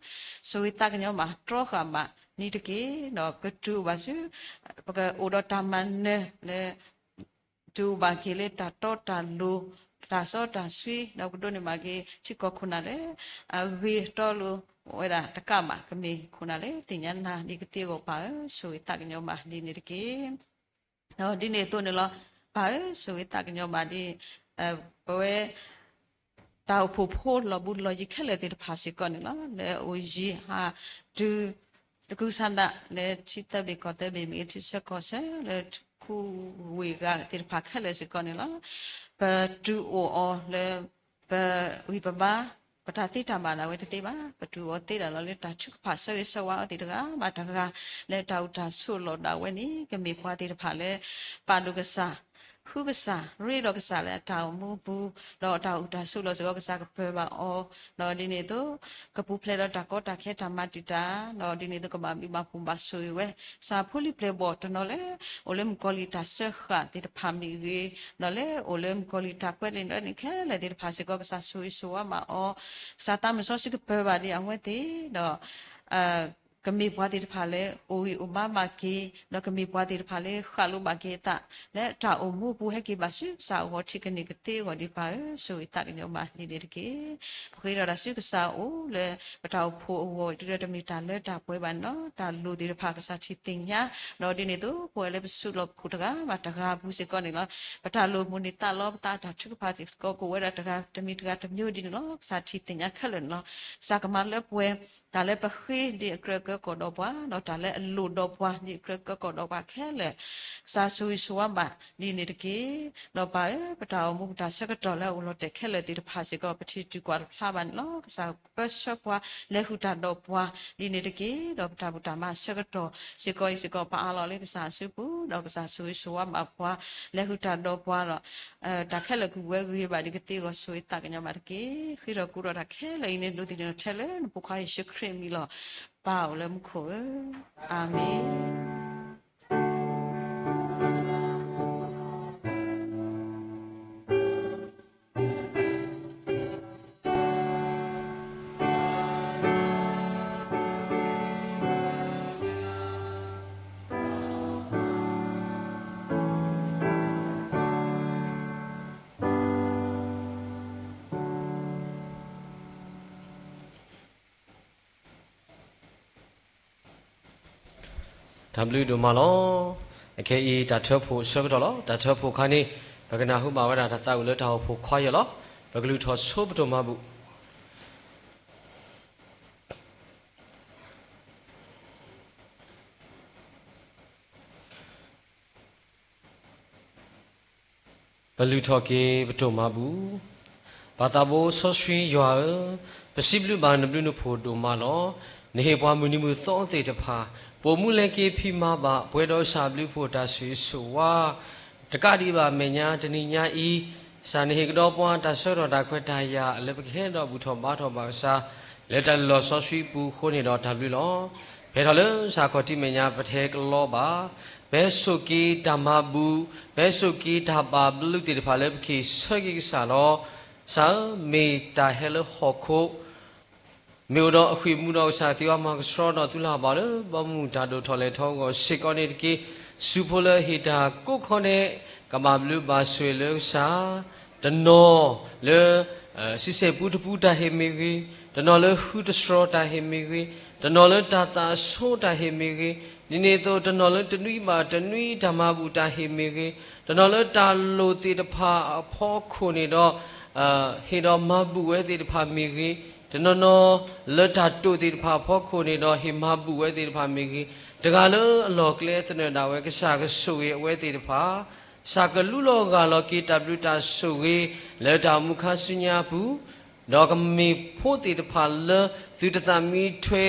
ဆိၣ်ဂ့ၤသးကညီၤဘၣ် တြီဃာ်ဘၣ်န့ၣ်တက့ၢ်. ဒီးပတုၤအိၣ်ဘၣ်ဆူ ပကအိၣ်ဒီးတၢ်မၤနၢၤလၢ တုၤအိၣ်ဘၣ်က့ၤလၢတၢ်တီတၢ်လိၤ တၢ်စီတၢ်ဆှံ ဒီးပဒိးန့ၢ်ဘၣ်က့ၤ ထံကီၢ်ခိၣ်နၢ်လၢ အဂ့ၤတီလိၤ အိၣ်ဝဲဒၣ်တကးဘၣ် ကမ့ၢ်ခိၣ်နၢ်လၢသ့ၣ်ညါနၤဒ်ကသ့အဂီၢ်ပၢ်ဧၢ, ဆိၣ်ဂ့ၤသးကညီၤဘၣ်ဒ်န့ၣ်တက့ၢ်. ဒီးဒ်န့ၣ်အသိးန့ၣ်လီၤ ပၢ်ဧၢ, ဆိၣ်ဂ့ၤသးကညီၤဘၣ်ဒ် ပဝဲ တၢ်အိၣ်ဖှိၣ်ဖိလီၤဘူးလီၤယံၤခဲလၢာ်သ့ၣ်တဖၣ်စ့ၢ်ကီးန့ၣ်လီၤ. လၢအအိၣ်ယံၤဟး တုၤ သကုၤဆန္ဒ လၢထံသၢဘ့ၣ်ကီၢ်သၢဘ့ၣ်မ့ၢ်ဂ့ၤ ထံဆၢကီၢ်ဆၢ လၢခူဝ့ၢ်ဂၤသ့ၣ်တဖၣ်ခဲလၢာ်စ့ၢ်ကီးန့ၣ်လီၤ. ပတုၤအိၣ်အီၤလၢ ပဂံၢ်ပဘါ ပတၢ်သ့တၢ်ဘၣ်ဒၣ်ဝဲတသ့ဘၣ်. ပတုၤအိၣ်သ့ဒၣ်လီၤလၢတၢ်ထုကဖၣ်ဆၢဂ့ၤဆၢဝါအီၤသ့ၣ်တဂၤဘၣ်တဂၤ လၢတၢ်အိၣ်တၢ်ဆိးလီၢ်ဒၣ်ဝဲန့ၣ် ကမ့ၢ်ပှၤသ့ၣ်တဖၣ်လၢ ပာ်ဒိၣ်ကစၢ် ဃုကစၢ် ရ့ဒီးကစၢ်လၢအတၢ်အိၣ်မူအပူၤ ဒီးတၢ်အိၣ်တၢ်ဆိးလီၢ်စ့ၢ်ကီး ကစၢ်ကပၢၤဘၣ်အီၤ ဒီးဒ်န့ၣ်အသိး ကပူၤဖျဲးဒီးတၢ်ကီတၢ်ခဲတၢ်မၤတံာ်တာ် ဒီးဒ်န့ၣ်အသိး ကဘၣ်ဘျုးဘၣ်ဖှိၣ်ဘၣ်ဆိၣ်ဂ့ၤဝဲ ကစၢ်ဖိလံၤပျဲၢ်ဘီၣ်တနီၤလၢ အိၣ်လၢမုၣ်ကီၤလံၢ်တၢ်စၢဃာ်သ့ၣ်တဖၣ်မ့ၢ်ဂ့ၤ ဒီးလၢအိၣ်လၢမုၣ်ကီၤလံၢ်တၢ်ကွဲးလံာ်ဒီးန့ၣ်ခဲလၢာ်သ့ၣ်တဖၣ်စ့ၢ်ကီး ကစၢ်ဆိၣ်ဂ့ၤဆိၣ်ဝါဘၣ်အီၤ ကစၢ်သးမုၢ်စီဆှံကပၢၤဘၣ်ဒ်အဝဲသ့ၣ် ဒီး ကမ့ၢ်ပှၤသ့ၣ်တဖၣ်လၢ အိၣ်ဂံၢ်အိၣ်ဘါဘၣ်က့ၤ ဒီးကမ့ၢ်ပှၤသ့ၣ်တဖၣ်လၢဃၣ်လိဘၣ်က့ၤအသး လၢတၢ်အိၣ်မူအပူၤဟဲက့ၤဘၣ်ဆူကစၢ်အဂီၢ်ထံးကန့ၢ်ကသ့အဂီၢ်ဒံးပၢ်ဧၢ, ဆိၣ်ဂ့ၤသးကညီၤဘၣ်ဒ်န့ၣ်တက့ၢ်. ပဃ့ထီၣ်တၢ်ဆူကစၢ်အအိၣ်လၢ ပတၢ်အိၣ်ဖှိၣ်အဂီၢ် တုၤဒီးတမ့ၢ်တၢ်လၢတၢ်ပှဲၤဘၣ်န့ၣ်လီၤ. တၢ်လိၣ်သ့ၣ်တဖၣ်ကစၢ်ထံၣ်သ့ၣ်ညါ ဒီးဒ်န့ၣ်အသိး ပဝဲလၢပစုလီၢ်ပခိၣ်တဂၤဘၣ်တဂၤအပူၤစ့ၢ်ကီးန့ၣ်လီၤ. ပတၢ်လိၣ်မိၣ်န့ၢ်သးလီ ပသးတၢ်ထုကဖၣ်စ့ၢ်ကီး ကအိၣ်ဝဲဒၣ်တဂၤတမံၤတဂၤတမျိုးဒ်န့ၣ်လီၤ. ကစၢ်ထံၣ်သ့ၣ်ညါခဲလၢာ်န့ၣ်လီၤ. ကစၢ်ကမၤလၢပှဲၤ တၢ်လၢပဃ့ဒ်အကြၢးကၢကီၢ်ဒီးပှၤ ဒီးတၢ်လၢအလိၣ်ဒီးပှၤဒ်အကြၢးကၢကီၢ်ဒီးပှၤခဲလၢာ် ကစၢ်ဆိၣ်ဂ့ၤဆိၣ်ဝါဘၣ်ဒ်န့ၣ်တက့ၢ်. ဒီးပၢ်ဧၢ, ပတၢ်အိၣ်မူပတၢ်ဆၢကတီၢ်လၢအအိၣ်လီၤတဲာ်ခဲလၢာ်သ့ၣ်တဖၣ်စ့ၢ်ကီး ပထံၣ်တုၤကွၢ်တဖျါဘၣ်န့ၣ်လီၤ. ကစၢ်ပၢဆှၢပှၤ လဲၤဃုာ်တၢ်ဒီးပှၤဒ်န့ၣ်တက့ၢ်. ဒီးပတၢ်ဘူၣ်တၢ်ဘါဆၢကတီၢ်စ့ၢ်ကီးအံၤစ့ၢ်ကီး ပအးလီၤလၢကစၢ်အစုပူၤ ဒီးကစၢ်ဆိၣ်ဂ့ၤဆိၣ်ဝါဘၣ်ပှၤ လဲၤဃုာ်တၢ်ဒီးပှၤဒီး တၢ်ခဲလၢာ်ကဂဲၤဂ့ၤဘၣ်ဒ်ကသ့အဂီၢ် ဆိၣ်ဂ့ၤသးကညီၤဘၣ်တက့ၢ်. ဃ့ထီၣ်ကူၣ်ထီၣ်တၢ်ခဲလၢာ်အံၤန့ၣ် ဒိးသန့ၤထဲလၢနဖိခွါယ့ၣ်ၡူးခရံာ်အမံၤလီၤ. ပၢ်အိၣ်လၢမူခိၣ်ဧၢ, အၤမ့ၣ်. တၢ်ဘျုးဒိၣ်မးလီၤ. အခဲအံၤ တၢ်ထၢဖှိၣ်အဆၢကတီၢ်လီၤ. တၢ်ထၢဖှိၣ်အခါန့ၣ် ပကနၢ်ဟူဘၣ်ဝဲဒၣ်တၢ်သးဝံၣ်လၢတၢ်အိၣ်ဖှိၣ်ခွါယဲၢ်လီၤ. ပကလုၢ်ထီၣ်ဆိပတိၢ်မၤဘူၣ် ပလုၢ်ထီၣ်က့ၤပတိၢ်မၤဘူၣ်. ပၢ်သးဘိစီဆှံယွၤဧၢ, ပစံးဘျုးဘၣ်နဘျုးနဖှိၣ်ဒိၣ်မးလီၤ. နဟ့ၣ်ပှၤမုၢ်နံၤမုၢ်သီသ့ၣ်တဖၣ်, ပိာ်မုၣ်လဲၤက့ၤဖံးမၤဘၣ် ပှဲၤဒီးစၢ်ဘျုးဖှိၣ်တၢ်ဆိၣ်ဂ့ၤဆိၣ်ဝါ တကးဒံးဘၣ်အမဲာ်ညါတနံၤညါအံၤ, ကစၢ်နဟ့ၣ်ကဒီးပှၤတၢ်ဆၢကတီၢ်တၢ်ခွဲးတၢ်ယာ် လၢပကဟဲဒီးဘူၣ်ထီၣ်ဘါထီၣ်ဘၣ်ကစၢ် လၢတၢ်လုၢ်လီၢ်စီဆှံပူၤအဃိန့ၣ်ဒီးတၢ်ဘျုးလီၤ. ဖဲထီၣ်လၢကစၢ်ခီၣ်ထံးမဲာ်ညါ ပတဟဲကလီဘၣ်, ပဟဲဆိၣ်က့ၤတၢ်မၤဘူၣ်, ပဟဲဆိၣ်က့ၤတၢ်ဘၣ်ဘျုးသ့ၣ်တဖၣ်လၢပက့ၤဆၢက့ၤကစၢ်လီၤ. ကစၢ်ဧၢ, မ့ၢ်တၢ်ဟဲလၢဟီၣ်ခိၣ် မ့ၢ်အိၣ်ဒီးအဃံအမူဒီး ကစၢ်သ့ၣ်တဖၣ်မၤကဆှီဒီးသုလၢ်ဘၣ်လၢ ဘီမုၢ်တၢ်ဒိၣ်ထီၣ်လဲၤထီၣ်အဂီၢ်စ့ၢ်ကီးန့ၣ်တက့ၢ်. ဆူဖိလၢဟ့ၣ်တၢ်ကိးခီဒဲး ကဘၣ်ဘျုးဘၣ်ဆိၣ်ဂ့ၤလၢကစၢ်, တနီၤလၢ စံးဆဲၣ်ပူတပူတၢ်ဟ့ၣ်မ့ၢ်ဂ့ၤ, တနီၤလၢဟုတစှီၤတၢ်ဟ့ၣ်မ့ၢ်ဂ့ၤ, တနီၤလၢတၢ်သးဆိတၢ်ဟ့ၣ်မ့ၢ်ဂ့ၤ, ဒ်န့ၣ်အသိး တနီၤလၢတနွံဘၣ်တနွံတၢ်မၤဘူၣ်တၢ်ဟ့ၣ်မ့ၢ်ဂ့ၤ, တနီၤလၢတၢ်လိၣ်သ့ၣ်တဖၣ်အဖီခိၣ်န့ၣ်ဒီး ဟ့ၣ်ဒီးမၤဘူၣ်ဝဲသ့ၣ်တဖၣ်မ့ၢ်ဂ့ၤ, တနီၤနီၤလၢတၢ်တိာ်သ့ၣ်တဖၣ်အဖီခိၣ်န့ၣ်ဒီး ဟ့ၣ်မၤဘူၣ်ဝဲသ့ၣ်တဖၣ်မ့ၢ်ဂ့ၤ, တဂၤလၢအလီၢ်ကျဲသနၢၣ်ဒၣ်ဝဲ ကစၢ်ကဆိၣ်ဂ့ၤအဝဲသ့ၣ်တဖၣ်, ကစၢ်ကလူလီၤဂၢ်လီၤက့ၤတၢ်ဘျုးတၢ်ဆိၣ်ဂ့ၤ လၢတၢ်အိၣ်မူခါဆူညါအပူၤ ဒီးကမ့ၢ်ဖိသ့ၣ်တဖၣ်လၢသုတသးမံထွဲ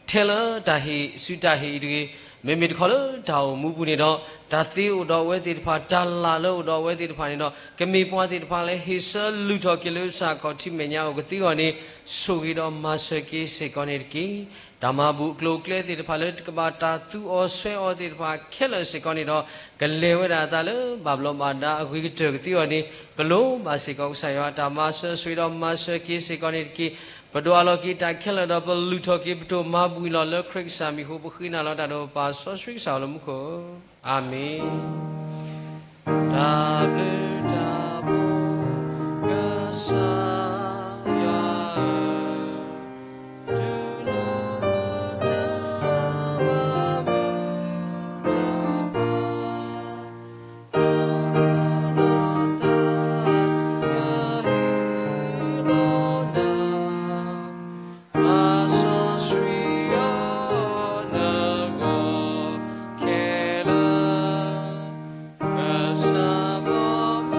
ထဲလၢတၢ်ဟ့ၣ်စုတၢ်ဟ့ၣ်အံၤတဂ့ၤ, မ့မ့ၢ်တခီလၢတၢ်အိၣ်မူပူၤန့ၣ်ဒီး တၢ်သ့အိၣ်ဒီးအဝဲသ့ၣ်တဖၣ်, တၢ်လၢ်လၢအိၣ်ဒီးအဝဲသ့ၣ်တဖၣ်န့ၣ်ဒီး ကမ့ၢ်ပှၤသ့ၣ်တဖၣ်လၢဟ့ၣ်ဆၢလုၢ်ထီၣ်က့ၤလၢကစၢ်ခီၣ်ထံးမဲာ်ညါအဂီၢ်ကသ့အဂီၢ်န့ၣ် ဆိၣ်ဂ့ၤဒီးမၤစၢၤက့ၤစ့ၢ်ကီးန့ၣ်တက့ၢ်. တၢ်မၤဘူၣ်အကျိၤအကျဲသ့ၣ်တဖၣ်လၢတကဘၣ်တၢ်သူအီၤဆွဲအီၤသ့ၣ်တဖၣ်ခဲလၢာ်စ့ၢ်ကီးန့ၣ်ဒီး ကလဲၤဝဲဒၣ်အသးလၢဘၣ်ဘျီးဘၣ်ဒါအဂ့ၤကတၢၢ်ကသ့အဂီၢ်န့ၣ် ပလိၣ်ဘၣ်စ့ၢ်ကီးကစၢ်ယွၤအတၢ်မၤစၢၤဆိၣ်ဂ့ၤဒီးမၤစၢၤက့ၤစ့ၢ်ကီးန့ၣ်တက့ၢ်. ပဒိၣ်အလီၢ်က့ၤတၢ်ခဲလၢာ်ဒီး ပလုၢ်ထီၣ်က့ၤပတိၢ်မၤဘူၣ်အံၤလီၤလၢခရံာ်ကစၢ်မံၤအဃိ ပဃ့နၤလီၤတၢ်ဒီးပၢ်စီဆှံကစၢ်အလၢမူခိၣ်, အၤမ့ၣ်. တၢ်ဘျုးတၢ်ဖှိၣ် ကစၢ်ယွၤဧၢ, တုၤလၢမုၢ်တၢ်ဘၣ်မုၢ်တၢ်ဘၣ် လီၤလီၤသး ယဟ့ၣ်လီၤနၤ, ပၢ်စီဆှံဧၢ, နဂီၢ်ခဲလၢာ်, ကစၢ်ဘီမုၢ်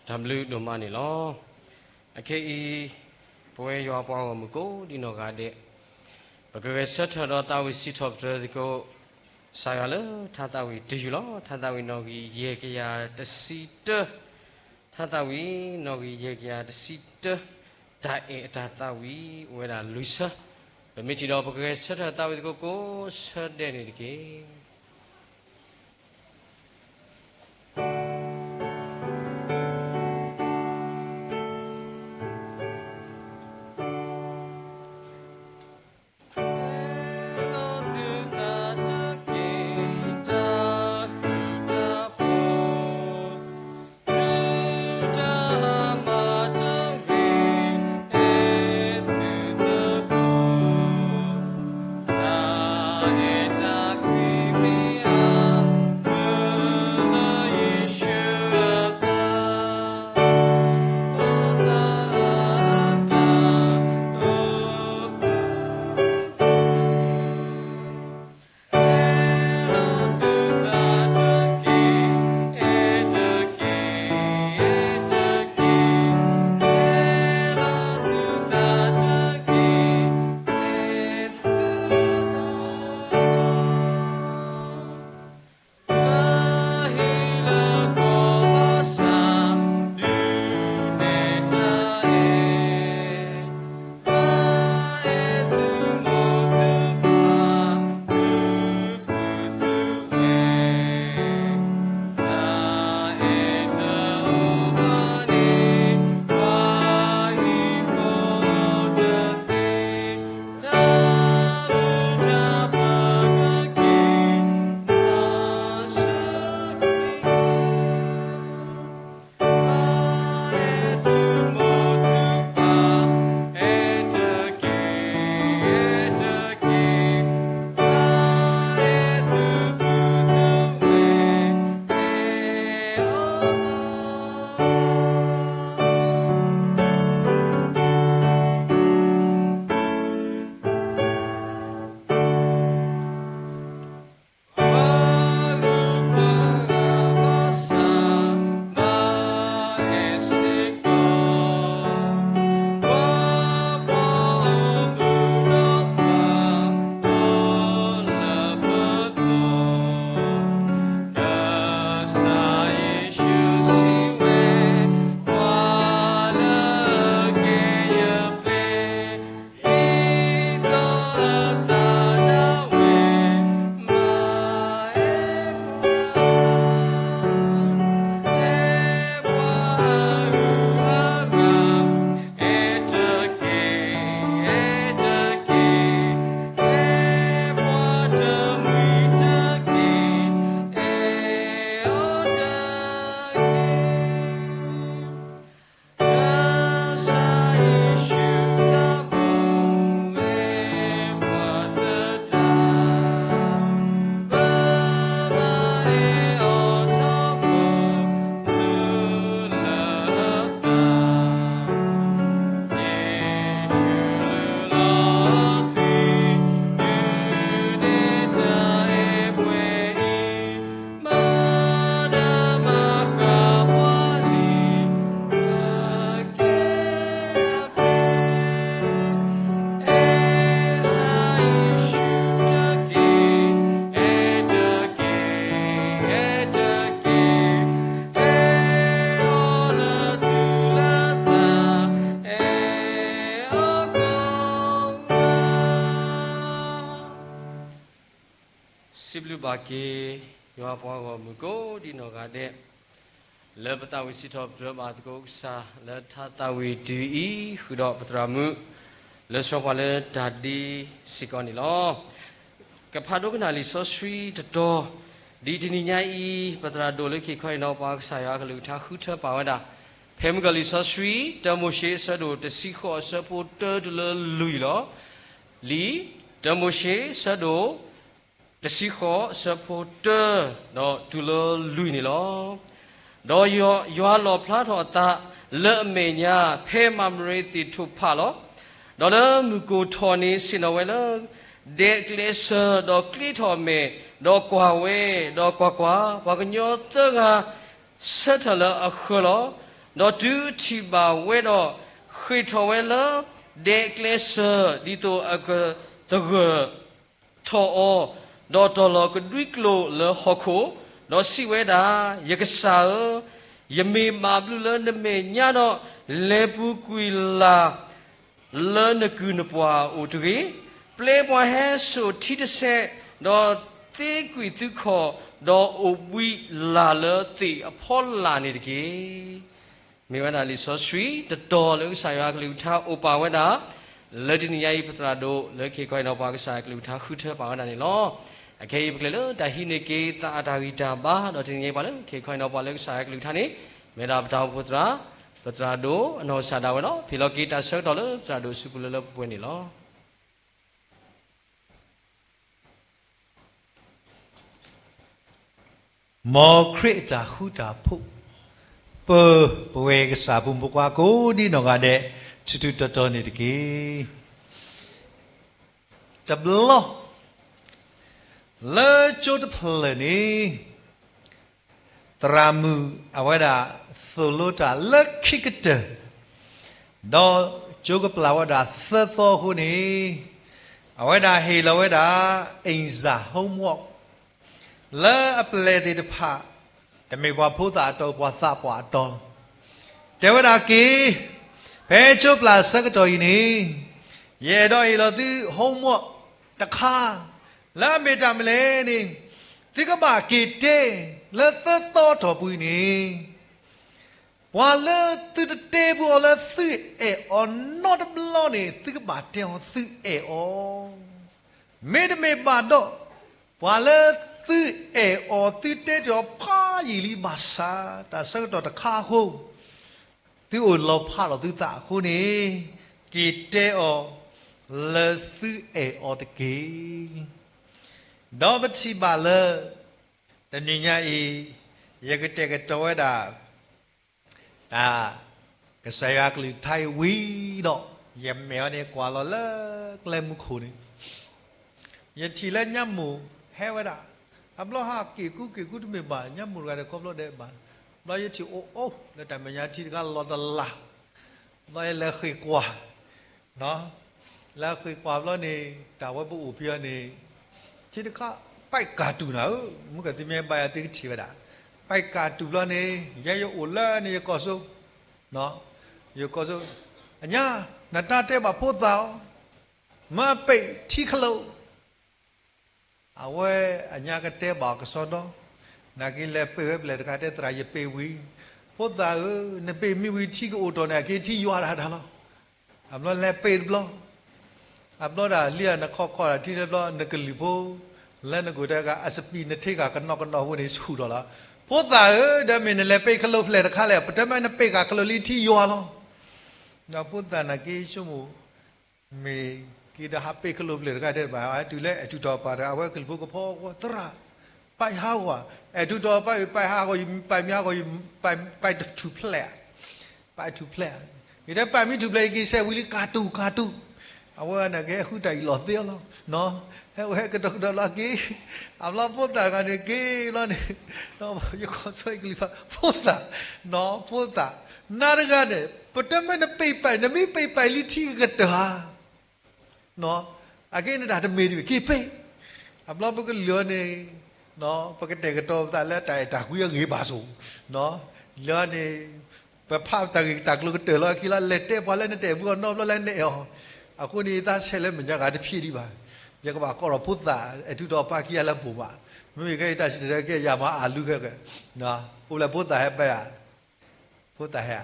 တၢ်ဘျုးဒိၣ်မးန့ၣ်လီၤ. အခဲအံၤ ပဝဲယွၤပှၤဂီၢ်မုၢ်ကိးဒံနီၢ်ဂၤဒဲး ပကဂဲၤဆၢထၢၣ်ဒီးသးဝံၣ်စံးထီၣ်ပတြၢၤသကိး ကစၢ်ယွၤလၢထါသးဝံၣ်တယုၢ်လီၤ. ထါသးဝံၣ်နီၣ်ဂံၢ်ယဲၢ်ကယၤတဆံတၢ, ထါသးဝံၣ်နီၣ်ဂံၢ်ယဲၢ်ကယၤတဆံတၢ, တၢ်အဲၣ်အတၢ်သးဝံၣ်အိၣ်ဝဲဒၣ်လွံၢ်ဆၢ, ပမ့ၢ်ထံၣ်ဒီးပကဂဲၤဆၢထၢၣ်သးဝံၣ်သကိးကိးဆၢဒဲးန့ၣ်တက့ၢ်. စံးဘျုးဘၣ်က့ၤ ယွၤပှၤဂီၢ်မုၢ်ကိးဒံနီၢ်ဂၤဒဲး လၢပသးဝံၣ်စံးထီၣ်ပတြၢၤဘၣ်သကိးကစၢ် လၢထါသးဝံၣ်တုၤအံၤ ဃုာ်ဒီးပသရၣ်မုၣ် လၢဆှီပှၤလၢတၢ်ဒ့စ့ၢ်ကီးန့ၣ်လီၤ. ကဖးဒိကနၣ်လံာ်စီဆှံတတီၤ, ဒ်တနံၤညါအံၤ ပသရၣ်ဒိၣ်လၢခံခီအံၤနီၤ ပှၤကစၢ်ယွၤအကလုၢ်ကထါဃုထၢပာ်ဝဲဒၣ် ဖဲမုၢ်ကီၤလံာ်စီဆှံ တၢမိၤၡ့အဆၢဒိၣ်တဆံဃိးအဆၢဖိတၢတုၤလၢလွံၢ်လီၤ. လံာ်တၢမိၤၡ့အဆၢဒိၣ် တဆံဃိးအဆၢဖိတၢ ဒီးတုၤလၢလွံၢ်န့ၣ်လီၤ. ဒီးယွၤလီၣ်ဖျါထီၣ်အသးလၢအမဲာ်ညါ ဖဲမၤမရ့သ့ၣ်ထိၣ်ဖးလီၤ. ဒီးလၢမုၢ်ကိၢ်ထီၣ်န့ၣ် ဆ့ၣ်နီၤဝဲလၢ ဒဲးအကျဲစၢၤ ဒီးကျ့ထီၣ်အမဲာ်, ဒီးကွၢ်ဝဲ, ဒီးကွၢ်ကွၢ်, ပှၤကညီသၢဂၤ ဆၢထၢၣ်လၢအဃၢၤလီၤ. ဒီးတုၤအထံၣ်ဘၣ်ဝဲဒီး, ဃ့ၢ်ထီၣ်ဝဲလၢဒဲးအကျဲစၢၤ, ဒ်သိးအကသဂၢၢ်ထီၣ်အီၤ, ဒီးတီၢ်လီၤကဒွံကျိာ်လၢဟီၣ်ခိၣ်, ဒီးစံးဝဲဒၣ်, ယကစၢ်ဧၢ, ယမ့ၢ်ဘၣ်ဘျုးလၢနမဲာ်ညါဒီး, လဲၤပူၤကွံာ်လာ် လၢနကုၢ်နပှၢ်အအိၣ်တဂ့ၤ. ပျဲပှၤဟဲစိာ်ထံတစဲး, ဒီးသ့ကွံာ်သုခီၣ်, ဒီးအိၣ်ဘှံးလာ်လၢသ့ၣ်အဖီလာ်န့ၣ်တက့ၢ်. မ့ၢ်ဝဲဒၣ်လံာ်စီဆှံတတီၤလၢကစၢ်ယွၤအကလုၢ်ကထါအိၣ်ပာ်ဝဲဒၣ်, လၢတနံၤညါအံၤ ပသရၣ်ဒိၣ်လၢခ့ခီအံၤနီၤ ပှၤကစၢ်ယွၤအကလုၢ်ကထါဃုထၢပာ်ဝဲဒၣ်န့ၣ်လီၤ. အခဲအံၤပကလဲၤလၢတၢ်ဟံးန့ၢ်က့ၤသးအတၢ်ဂံၢ်တၢ်ဘါ, ဒီးတနံၤညါအံၤပှၤလၢခ့ခီအံၤနီၤ ပှၤလၢကစၢ်ယွၤအကလုၢ်ကထါန့ၣ်, မ့ၢ်ဒၣ်ပတၢ်အိၣ်ဖှိၣ်သရၣ်, ပသရၣ်ဒိၣ်အနီၢ်ကစၢ်ဒၣ်ဝဲလီၤ. ဖံးလီၤက့ၤတၢ်ဆၢကတီၢ်လၢပသရၣ်ဒိၣ်အစုပူၤလၢလၢပှဲၤပှဲၤန့ၣ်လီၤ. မ်ခရံာ်အတၢ်ဃူတၢ်ဖိး, ပၢ်ပဝဲၢ်ကစၢ်ပူၤဖိခွါကိးဒံနီၢ်ဂၤဒဲး, ထူထူတီတီန့ၣ်တက့ၢ်. တဘျီ လၢကၠိတဖျၢၣ်န့ၣ် သရၣ်မုၣ်အဝဲဒၣ်သိၣ်လိတၢ်လၢခံကတၢၢ်, ဒီးကၠိကပျၢ်ဝဲဒၣ်သၢသီအဃိန့ၣ်, အဝဲဒၣ်ဟ့ၣ်လီၤဝဲဒၣ် အိမ်စာ homework လၢအပျဲၢ်သ့ၣ်တဖၣ်, တမ့ၢ်ပှၤဖိသၣ်အတီၤ ပှၤသးပှၢ်အတီၤလီၤ. တဲဝဲဒၣ်က့ၤ, ဖဲကၠိပျၢ်အဆၢကတီၢ်အံၤန့ၣ်, ယအဲၣ်ဒိးဟ့ၣ်လီၤသု homework တခါ, လၢအမ့ၢ်တၢ်မနုၤလဲၣ်န့ၣ်, သုကဘၣ်က့ၤတဲလၢသၢသီအတီၢ်ပူၤန့ၣ်, ပှၤလၢသုတတဲဘူးအီၤလၢသုအဲၣ်အီၤနီတဘျီန့ၣ် သုကဘၣ်တဲအီၤသုအဲၣ်အီၤ, မ့တမ့ၢ်ဘၣ်ဒီး, ပှၤလၢသုအဲၣ်အီၤသုတဲတ့ၢ်အီၤဖးယံာ်လံဘၣ်ဆၣ် တၢ်ဆၢကတီၢ်တခါအဃိ သုအိၣ်လီၤဖးလီၤသုသးအဃိန့ၣ်, က့ၤတဲအီၤလၢသုအဲၣ်အီၤတက့ၢ်. ဒီးပထံၣ်ဘၣ်လၢ တနံၤညါအံၤ ယကတဲာ်ကတီၤဝဲဒၣ် တၢ် ကစၢ်ယွၤကလုၢ်ကထါအံၤဝံၤဒီး ယမဲာ်အီၤန့ၣ်ကွၢ်လီၤလၢကျဲမူခိၣ်န့ၣ် ယထံၣ်လၢညါမိၢ်ဟဲဝဲဒၣ်, အဘျီဟးက့ၤကူက့ၤကူတမ့ၢ်ဘၣ် ညါမိၢ်တဂၤဒီးခီဖျိဒဲးဘၣ်, ဘျီယထံၣ်အိၣ်အိၣ်လၢတၢ်မဲာ်ညါထံတခါလီၤတလၢ်, ဘျီယလဲၤဃ့ၢ်ကွၢ် လဲၤဃ့ၢ်ကွၢ်ဘျီန့ၣ် တၢ်ဝဲပအိၣ်ဖဲအံၤန့ၣ် ထံတခါ ပဲာ်ကၢ်တူာ်နၤဧၢ, မုၢ်ကသံမ့ၢ်ဘၣ်ယၤသုကထံၣ်ဝဲဒၣ်, ပဲာ်ကၢ်တူာ်ဘျီန့ၣ် ယဲယအိၣ်လၢန့ၣ်ယကီၢ်စိ ယကီၢ်စိ, အညါ နတၢ်တဲဘၣ်ဖိသၣ်အီၤ, မၤပ့ၢ်ထံခလိာ် အဝဲအညါကတဲဘၣ်အီၤကစီဒီ, နာ်က့လဲၤပ့ၢ်ဝဲပျဲၢ်တခါတဲသရၣ်ယပ့ၢ်ဝံၤ, ဖိသၣ်ဧၢ, နပ့ၢ်မ့ၢ်ဝံၤထံကအိၣ်တီၢ်န့ၣ် အက့ၤထံယွၤတၢ်တၢ်လီၤ. အဘျီလဲၤပ့ၢ်တဘျီ, အဘျီဒၣ်လံနခီခီဒၣ်ထံလၢဘျီ နကလုၢ်ဖိ, လၢနကိၣ်တဂၤ အစပံး နထ့ဂၤကနီၤကနီၤဝဲန့ၣ်ဆူၣ်ထီၣ်လီၤ. ဖိသၣ်ဧၢ, ဒီးမ့ၢ်နလဲၤပ့ၢ်ခလိာ်ဖျဲၣ်တခါလဲၣ်, ပတဲမ့ၢ်နပ့ၢ်ဂၤခလိာ်လံထံယွၤလီၤ. ဒီးဖိသၣ်နာ်က့ဆိကမိၣ် မ့ၢ်က့ၤဒီးဟးပ့ၢ်ခလိာ်ဖျဲၣ်တခါတဲဘၣ်, တုၤလၢအဲၣ်ထူၣ်တီၤပာ်တဂၤ အဝဲကလုၢ်ဖိကဖီကွၢ် သရၣ်, ပာ်ဟးဂီၤ, အဲၣ်ထူၣ်တီၤပာ်အံၤ ပာ်ဟးဂီၤအံၤ ပာ်မ့ၢ်ဟးဂီၤအံၤ ပာ်ထူၣ်ဖျဲၣ်, ပာ်ထူၣ်ဖျဲၣ်, ယတဲပာ်မ့ၢ်ထူၣ်ဖျဲၣ် ယက့ၤဆဲးဝံၤလံ ကၢ်တူာ် ကၢ်တူာ်, အဝဲန့ၣ်ကဟဲဃုတၢ်အံၤလီၤသ့လီၤ, ဟဲဝဲဟဲကဒီးကဒီးလီၤက့ၤ, အဘျီဖိသၣ်တဂၤန့ၣ်က့ၤလီၤန့ၣ်, ယကီၢ်စီကလုၢ်ဖး ဖိသၣ်, ဖိသၣ်, နၤတဂၤန့ၣ် ပတဲမ့ၢ်နပ့ၢ်ပာ် နမ့ၢ်ပ့ၢ်ပာ်လံထံကကတၢၢ်ဧါ အက့နတၢ်တမ့ၢ်တမံၤ က့ၤပ့ၢ်, အဘျီပကလုာ်အီၤန့ၣ်, ပကတဲာ်ကတီၤပသးလၢတၢ်အဲၣ်တၢ်ကွံအဂ့ၢ်ဘၣ်ဆိၣ်, လၢအီၤန့ၣ်, ပဖးတၢ်ဂ့ၢ်တၢ်ကျိၤကတၢၢ်လီၤခံလီၤ လဲၤတဲပှၤလၢနတဲာ်ဘုအီၤနီတဘျီလၢနအဲၣ်အီၤ, အဃိန့ၣ် ယသးဆဲးလၢမဲာ်ညါဂၤတဖျ့ဒံးဘၣ်, ယကဘၣ်ကိးထီၣ်ဖိသၣ် အဲၣ်ထူၣ်တီၤပာ်ခံဂၤလၢပအိၣ်ဘၣ်, မ့မ့ၢ်ခဲအံၤတၢ်စံၣ်တဲၤတဲကဲယၤမၤအလူၤခဲကဲ, အိၣ်လၢဖိသၣ်ဟဲဘၣ်ယၤ ဖိသၣ်ဟဲဧါ,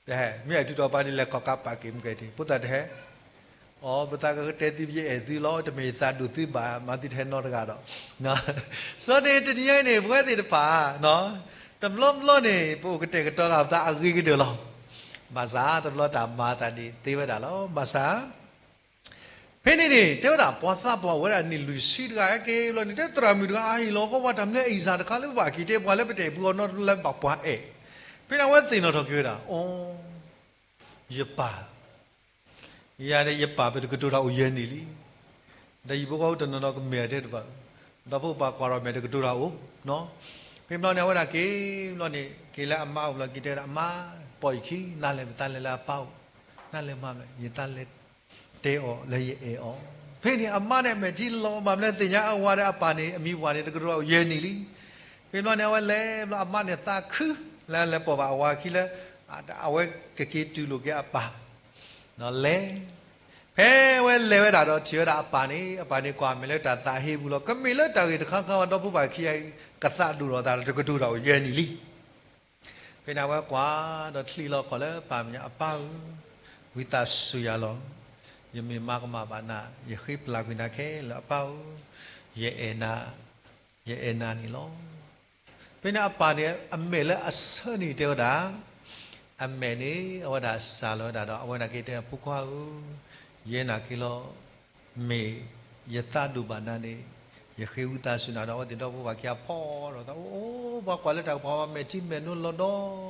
တဟဲ, မ့ၢ်အဲၣ်ထူၣ်တီၤပာ်န့ၣ် လဲၤခီၣ်ကါပာ်က့ၤမ့ၢ်ကဲထံ ဖိသၣ်တဟဲ, အိ ပသးကကတဲသု ယအဲၣ်သုလီၤ တမ့ၢ်ယသးဒိၣ်သုဘၣ် မၤသုတဟဲနီတဂၤဒီး, စီၤန့ၣ်တနံၤအံၤန့ၣ် ပဝဲသ့ၣ်တဖၣ်, တဘျီဘျီန့ၣ် ပအိၣ်ကတဲာ်ကတီၤဂၤပသးအဂ့ၤကတၢၢ်လီၤ, ဘၣ်ဆၣ်တဘျီတၢ်မၤသးဒ်သ့ဝဲဒၣ်လီၤ ဘၣ်ဆၣ် ဖဲန့ၣ်န့ၣ် တဲဝဲဒၣ်ပှၤသးပှၢ်ဝဲဒၣ်န့ၣ်လွံၢ်ဆံတဂၤဟဲက့ၤဘျီန့ၣ် တဲသရၣ်မုၣ်တဂၤ အဟ့ၣ်လီၤကီးပှၤတၢ်မနုၤအံၤစၢ်တခါလၢပဘၣ်က့ၤတဲပှၤလၢပတအဲၣ်ပှၤနီတဘျီလၢဘၣ်ပှၤအဲၣ်, ဖဲန့ၣ်အဝဲသ့ၣ်နီၣ်ထီၣ်က့ၤဝဲဒၣ် အိ ယပၢ်, ယၤဒီးယပၢ်ပတကတိၤတၢ်အိၣ်ယဲၢ်န့ၣ်လံ, ဒီးယဖိခွါဖိတနီၤနီၤကမဲာ်တဲတဘၣ်, ဒီဖိပၢ်ကွၢ်ထီၣ်မဲာ်တကတိၤတၢ်အိၣ်, ဖဲဘျီန့ၣ် အဝဲဒၣ်က့ၤဘျီန့ၣ် က့ၤလၢအမါအိၣ်ဘျီ က့ၤတဲဝဲဒၣ် အမါ, ပိာ်ယခံ, နလဲၤမတၤလဲၤလၢအပၢ်အိၣ်, နလဲၤမၤဘျီ ယသးလဲၤတဲအီၤလၢယအဲၣ်အီၤ. ဖဲန့ၣ် အမါန့ၣ်အမဲာ်ထံလီၤ ဘၣ်မနုၤသ့ၣ်ညါအဝၤဒီးအပၢ်န့ၣ် အမံၤဝၤန့ၣ် တကရၢအယဲၢ်နံၣ်လံ. ဖဲဘျီန့ၣ် အဝဲလဲၤဘျီ အမါန့ၣ်သးခု လၢလဲၤပိာ်ဘၣ်အဝၤခံလၢ အဝဲကက့ၤတူၢ်လိာ်က့ၤအပၢ် ဒီးလဲၤ ဖဲအဝဲလဲၤဝဲဒၣ်ဒီးထံၣ်ဝဲဒၣ်အပၢ်န့ၣ် အပၢ်န့ၣ်ကွၢ်မဲာ်လၢတၢ်သးဟ့ပူၤလီၤ. ကမ့ၢ်လၢတၢ်ဂ့ၢ်တခါခါဝဲ ဒီပုၢ်ဝဲၢ်ခံဂၤအံၤ ကသးဒိၣ်ထီၣ်သးဒီးတကတိၤဒီးယဲၢ်နံၣ်လံ. ဖဲန့ၣ်အဝဲကွၢ်ဒီးချံးလီၤခီၣ်လၢပၢ်မဲာ်ညါ အပၢ်ဧၢ, ဝံသးစူၤယၤလီၤ. ယမ့ၢ်မၤကမၣ်ဘၣ်နၤ ယဃ့ပျၢ်ကွံာ်နၤခဲလၢာ်အပၢ်ဧၢ, ယအဲၣ်နၤ, ယအဲၣ်နၤန့ၣ်လီၤ. ဖဲန့ၣ်အပၢ်န့ၣ် အမဲာ်လၢအဆၢန့ၣ်တဲဝဲဒၣ်, အမဲာ်န့ၣ် အဝဲဒၣ်စၢ်လီၤဝဲဒၣ်ဒီး အဝဲန့ၣ်က့ၤတဲ ဖိခွါဧၢ, ယဲနာ်က့ၤလီၤ, မ့ၢ်ယသးဒိၣ်ဘၣ်နၤန့ၣ် ယဃ့ဝံသးစူၤနၤဒီး အဝဲသ့ၣ်ဒီပုၢ်ဝဲၢ်ခံဂၤဖီၣ်ဒီးသး အိၣ်အိၣ် ပှၤကွၢ်လၢတၢ်ကပၤ မဲာ်ထံမဲာ်နိလီၤဒီ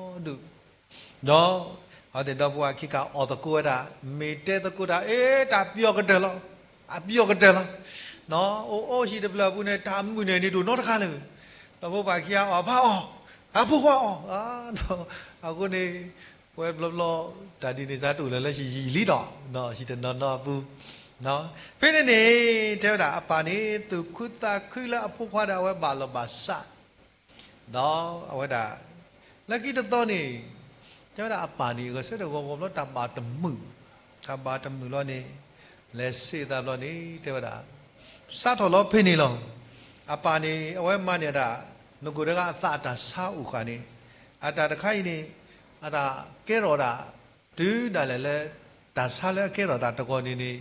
ဒူၣ် ဒီး အဝဲသ့ၣ်ဒီပုၢ်ဝဲၢ်ခံဂၤအီၣ်သကိးဝဲဒၣ်, မ့ၢ်တဲသကိးတၢ် အ့ တၢ်ပျီၢ်ကတၢၢ်လီၤ, အပျီၢ်ကတၢၢ်လီၤ. အိၣ်အိၣ်ဟံၣ်တဖျၢၣ်အပူၤန့ၣ် တၢ်မုာ်န့ၣ်န့ၣ်ဒိၣ်နီတခါလၢၤ, ဒီပုၢ်ဝဲၢ်ခံဂၤအီၣ် အဖါအီၣ်, အဖိခွါအီၣ်, အဃိန့ၣ် ပှဲၤဘျီဘျီ တၢ်ဒ်န့ၣ်စ့ၢ်ကီးလၢဟံၣ်ယံာ်လံဒီး ဟံၣ်တနီၤနီၤအပူၤ ဖဲန့ၣ်န့ၣ် တဲဝဲဒၣ်အပၢ်န့ၣ် သူၣ်ခုသးခုလၢအဖိခွါဒီးအဝဲဘၣ်လီၤဘၣ်စး ဒီးအဝဲဒၣ် လၢခံတသီန့ၣ် တဲဝဲဒၣ်အပၢ်န့ၣ် ဂဲၤဆၢထၢၣ်ဂီၤဂီၤဘျီ တၢ်ဘၣ်တမုာ်, တၢ်ဘၣ်တမုာ်ဘျီန့ၣ် လဲၤဆ့သးဘျီန့ၣ် တဲဝဲဒၣ် စးထီၣ်လီၤဖဲန့ၣ်လီၤ. အပၢ်န့ၣ် အဝဲမၤန့ၢ်ဒၣ် နကိၣ်တဂၤအသးအတၢ်ဆါအိၣ်ဃာ်န့ၣ် အတၢ်တခါအံၤန့ၣ် အတၢ်ကဲထီၣ်ဒၣ် တုၤဒၣ်လဲာ်လၢ တၢ်ဆါလၢအကဲထီၣ်သးတဂီၤန့ၣ်န့ၣ်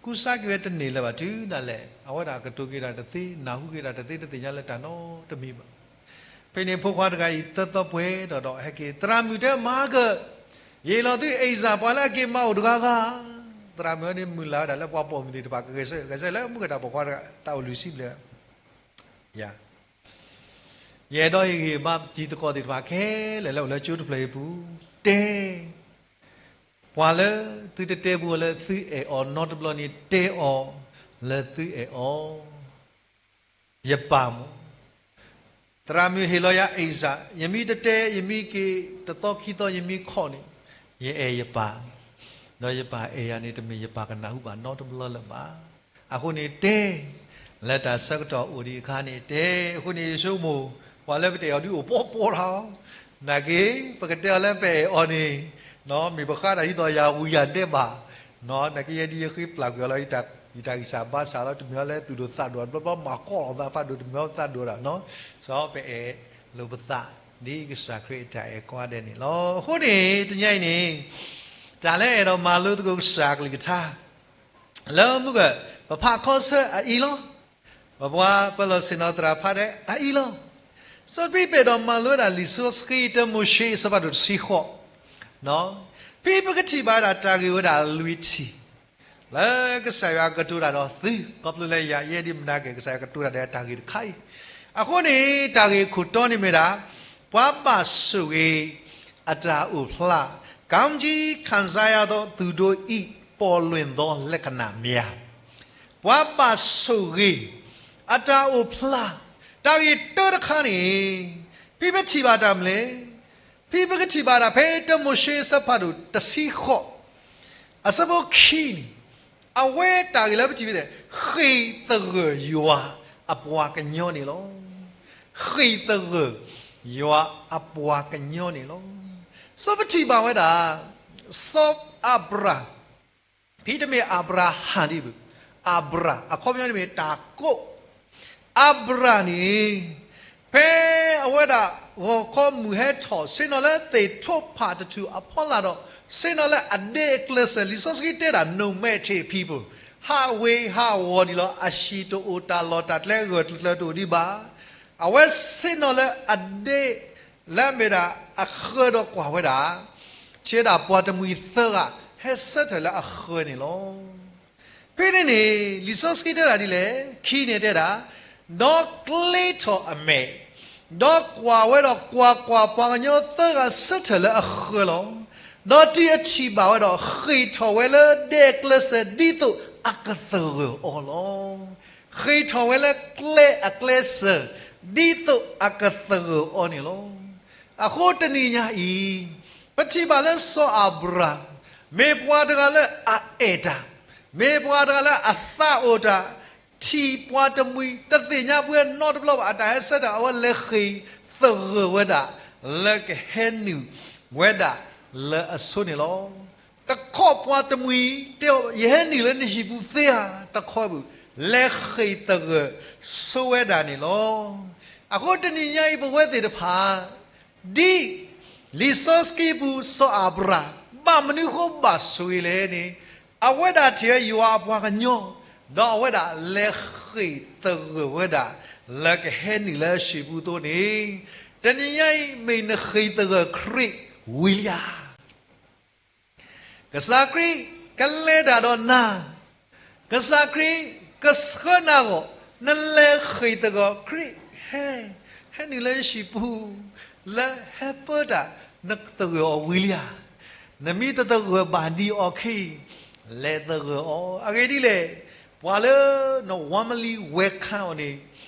ကူစါက့ၤဝဲတန့ၢ်လၢၤဘၣ် တုၤဒၣ်လဲာ် အဝဲဒၣ်ကတိၤက့ၤတၢ်တသ့ နၢ်ဟူက့ၤတၢ်တသ့ တသ့ၣ်ညါလၢတၢ်နီတမံၤဘၣ်. ဖဲန့ၣ်ဖိခွါတဂၤအံၤ သၢသီပှဲၤဒီးဒီးဟဲက့ၤ သရၣ်မုၣ်တဲ မၤကၢၢ်, ယဟ့ၣ်လီၤသုအ့ၣ်စၢ် ပှၤလၢအက့ၤမၤအိၣ်တဂၤဂၤ, သရၣ်မုၣ်န့ၣ်မုၢ်လၢ်ဝဲဒၣ်လၢပှၤပိာ်မုၣ်သ့ၣ်တဖၣ် ကဂဲၤဆၢ ဂဲၤဆၢလၢမုၢ်ကတၢၢ်ပိာ်ခွါတဂၤ သးအိၣ်လွံၢ်ဆံဘျဲၣ် ယအဲၣ်ဒိးဟ့ၣ်ဂံၢ်ဘါတံၤသကိးသ့ၣ်တဖၣ်ခဲလၢာ်လၢအိၣ်လၢကၠိတဖျၢၣ်အံၤအပူၤ, တဲ ပှၤလၢသုတတဲဘူးအီၤလၢသုအဲၣ်အီၤနီတဘျီန့ၣ် တဲအီၤလၢသုအဲၣ်အီၤ, ယပၢ်မ့ၢ် သရၣ်မုၣ်ဟ့ၣ်လီၤယၤအ့ၣ်စၢ်, ယမ့ၢ်တတဲ ယမ့ၢ်က့ၤတသီခံသီ ယမ့ၢ်ခိးန့ၣ် ယအဲၣ်ယပၢ်, ဒီးယပၢ်အဲၣ်ယၤန့ၣ် တမ့ၢ်ယပၢ်ကနၢ်ဟူဘၣ်နီတဘျီလၢၤဘၣ်. အဃိန့ၣ်တဲ လၢတၢ်ဆၢကတီၢ်အိၣ်ဒံးအခါန့ၣ်တဲ, အဃိန့ၣ်ယဆိကမိၣ် ပှၤလၢပတအဲၣ်အီၤဒုးအိၣ်ပှီၢ်ပှီၢ်လီၤ. နာ်က့ ပကတဲအီၤလၢပအဲၣ်အီၤန့ၣ် မ့ၢ်ပဃါတၢ်ဒ်သိးယၤဝံၤယၤဒဲးဘၣ်, နာ်က့ယဲဒ်ယဃ့ပျၢ်ကွံာ်အီၤလီၤ ယတၢ်ဂံၢ်စၢ်ဘါစၢ်လီၤ တမ့ၢ်အီၤလၢသူၣ်ဒိၣ်သးဒိၣ် ဘျီဘျီမၤကီၢ်လီၤသးဖးဒိၣ် တမ့ၢ်အီၤသးဒိၣ်ဒၣ်နီၤ, စီၤပအဲၣ်လိာ်ပသး ဒ်ကစၢ်ခရံာ်အတၢ်အဲၣ်ကိးဂၤဒဲးန့ၣ်လီၤ. အဃိန့ၣ် တနံၤအံၤန့ၣ် တၢ်လၢအဲၣ်ဒိးမၤလိသကိးကစၢ်အကလုၢ်ကထါ လၢမုၢ်က ပဖးခီဆၢအအံၤလီၤ. ပပှၤပလီၢ်ဆ့ၣ်နီၤသရၣ်ဖးဒဲးအအံၤလီၤ. စီၤပ့းတရူးဒီးမၤလိဝဲဒၣ်လံာ်စီဆှံ တၢမိၤၡ့အဆၢဖးဒိၣ်တဆံဃိး, ဖဲပကထံၣ်ဘၣ်ဝဲဒၣ်တၢ်ဂ့ၢ်ဝဲဒၣ်လွံၢ်ထံၣ် လၢကစၢ်ယွၤကတိၤတၢ်ဒီးသု ခီဖျိလၢယၤယဲဒ်မနၤက့ၤ ကစၢ်ယွၤကတိၤတၢ်ဒီးတၢ်ဂ့ၢ်တခါအံၤ, အဃိန့ၣ် တၢ်ဂ့ၢ်ခိၣ်တီန့ၣ်မ့ၢ်ဒၣ် ပှၤဘၣ်ဆိၣ်ဂ့ၤ အတၢ်အိၣ်ဖျါ, ကောင်းကြီးခံစားရသောသူတို့၏ ပေါ်လွင်သောလက္ခဏာများ, ပှၤဘၣ်ဆိၣ်ဂ့ၤ အတၢ်အိၣ်ဖျါ, တၢ်ဂ့ၢ်တၢတခါန့ၣ် ဖဲပထံၣ်ဘၣ်တၢ်မနုၤလဲၣ်, ဖဲပကထံၣ်ဘၣ်တၢ် ဖဲတၢမိၤၡ့အဆၢဖးဒိၣ်တဆံဃိး အဆၢဖိခံန့ၣ် အဝဲတၢ်ဂ့ၢ်လၢပထံၣ်ဘၣ်န့ၣ် ဃ့ၢ်သဂၢၢ်ယွၤအပှၤကညီန့ၣ်လီၤ. ဃ့ၢ်သဂၢၢ်ယွၤအပှၤကညီန့ၣ်လီၤ. စီၤပထံၣ်ဘၣ်ဝဲဒၣ် စီၤအၤဘြၣ် ဖဲတမ့ၢ်အၤဘြၤဟၣ်ဒံးဘၣ်, အၤဘြၣ် အခီပညီန့ၣ်မ့ၢ်တၢ်ကိး အၤဘြၣ်န့ၣ် ဖဲအဝဲဒၣ်ဂီၤခီမုၢ်ဟဲထီၣ် ဆ့ၣ်နီၤလၢသ့ၣ်ထိဖးတထူၣ်အဖီလာ်ဒီး ဆ့ၣ်နီၤလၢအဒဲအကျဲးစၢး လံာ်စီဆှံတဲဒၣ် nomadic people ဟးဝ့ၤဟးဝီၤဒံးလီၤ. အဟံၣ်တအိၣ် တၢ်လီၢ်တၢ်ကျဲ ဂၢၢ်ကျၢၤကျၢၤတအိၣ်ဒံးဘၣ်. အဝဲဆ့ၣ်နီၤလၢအဒဲ လၢအမ့ၢ်ဒၣ်အဃၢၤဒီးကွၢ်ဝဲဒၣ် ဆဲးဒၣ်ပှၤတမှံၤသၢဂၤ ဟဲဆၢထၢၣ်လၢအဃၢၤန့ၣ်လီၤ. ဖဲန့ၣ်န့ၣ် လံာ်စီဆှံတဲဒၣ်ဒ်လဲၣ်, ခံန့ၣ်တဲဒၣ်, ဒီးကျ့ထီၣ်အမဲာ်, ဒီးကွၢ်ဝဲဒီးကွၢ်ကွၢ် ပှၤကညီသၢဂၤဆၢထၢၣ်လၢအဃၢၤလီၤ. ဒီးတုၤအထံၣ်ဘၣ်ဝဲဒီး ဃ့ၢ်ထီၣ်ဝဲလၢဒဲအကျဲးစၢး ဒ်သိးအကသဂၢၢ်အီၤလီၤ. ဃ့ၢ်ထီၣ်ဝဲလၢကျဲအကျဲးစၢး ဒ်သိးအကသဂၢၢ်အီၤန့ၣ်လီၤ. အဃိတနံၤညါအံၤ, ပထံၣ်ဘၣ်လၢစီၤအၤဘြၣ်, မ့ၢ်ပှၤတဂၤလၢအအဲၣ်တၢ်, မ့ၢ်ပှၤတဂၤလၢအသးအိၣ်တၢ်, ထံၣ်ပှၤတမှံၤ တသ့ၣ်ညါပှဲၤနီတဘျီဘၣ် အတၢ်ဟဲဆၢထၢၣ် အဝဲလဲၤဃ့ၢ်သဂၢၢ်ဝဲဒၣ် လၢကဟဲနုာ်ဝဲဒၣ်လၢအဆိန့ၣ်လီၤ. တခီပှၤတမှံၤတဲအီၤ ယဟဲနုာ်လၢနဟံၣ်ပူၤသ့ဧါ, တခီပူၤ လဲၤဃ့ၢ်သဂၢၢ်ဆိဝဲဒၣ်န့ၣ်လီၤ. အဃိတနံၤညါအံၤ ပဝဲသ့ၣ်တဖၣ် ဒ်လံာ်စီဆှံပူၤစီၤအၤဘြၣ် ဘၣ်မနုၤဃိဘၣ်ဆိၣ်ဂ့ၤလဲၣ်န့ၣ်, အဝဲဒၣ်ထံၣ်ဝဲယွၤအပှၤကညီ, ဒီးအဝဲဒၣ်လဲၤဃ့ၢ်သဂၢၢ်ဝဲဒၣ် လၢကဟဲနုာ်လၢဟံၣ်ပူၤအသိးန့ၣ်, တနံၤညါအံၤ မ့ၢ်နဃ့ၢ်သဂၢၢ်ခရံာ်ဝံၤလံဧါ. ကစၢ်ခရံာ်ကလဲၤတၢ်ဒီးနၤ, ကစၢ်ခရံာ်ကဆှၢနၤအဂီၢ်, နလဲၤဃ့ၢ်သဂၢၢ်ခရံာ်, ဟဲ, ဟဲနုာ်လၢဟံၣ်ပူၤ, လၢဟဲပၢတၢ်, နသဂၢၢ်အီၤဝံၤလံဧါ. နမ့ၢ်တသဂၢၢ်ဘၣ်ဒံးအီၤခံ, လဲၤသဂၢၢ်အီၤ. အဂ့ၢ်ဒ်လဲၣ်, ပှၤလၢနဝၤမလံဝဲခါအီၤန့ၣ်,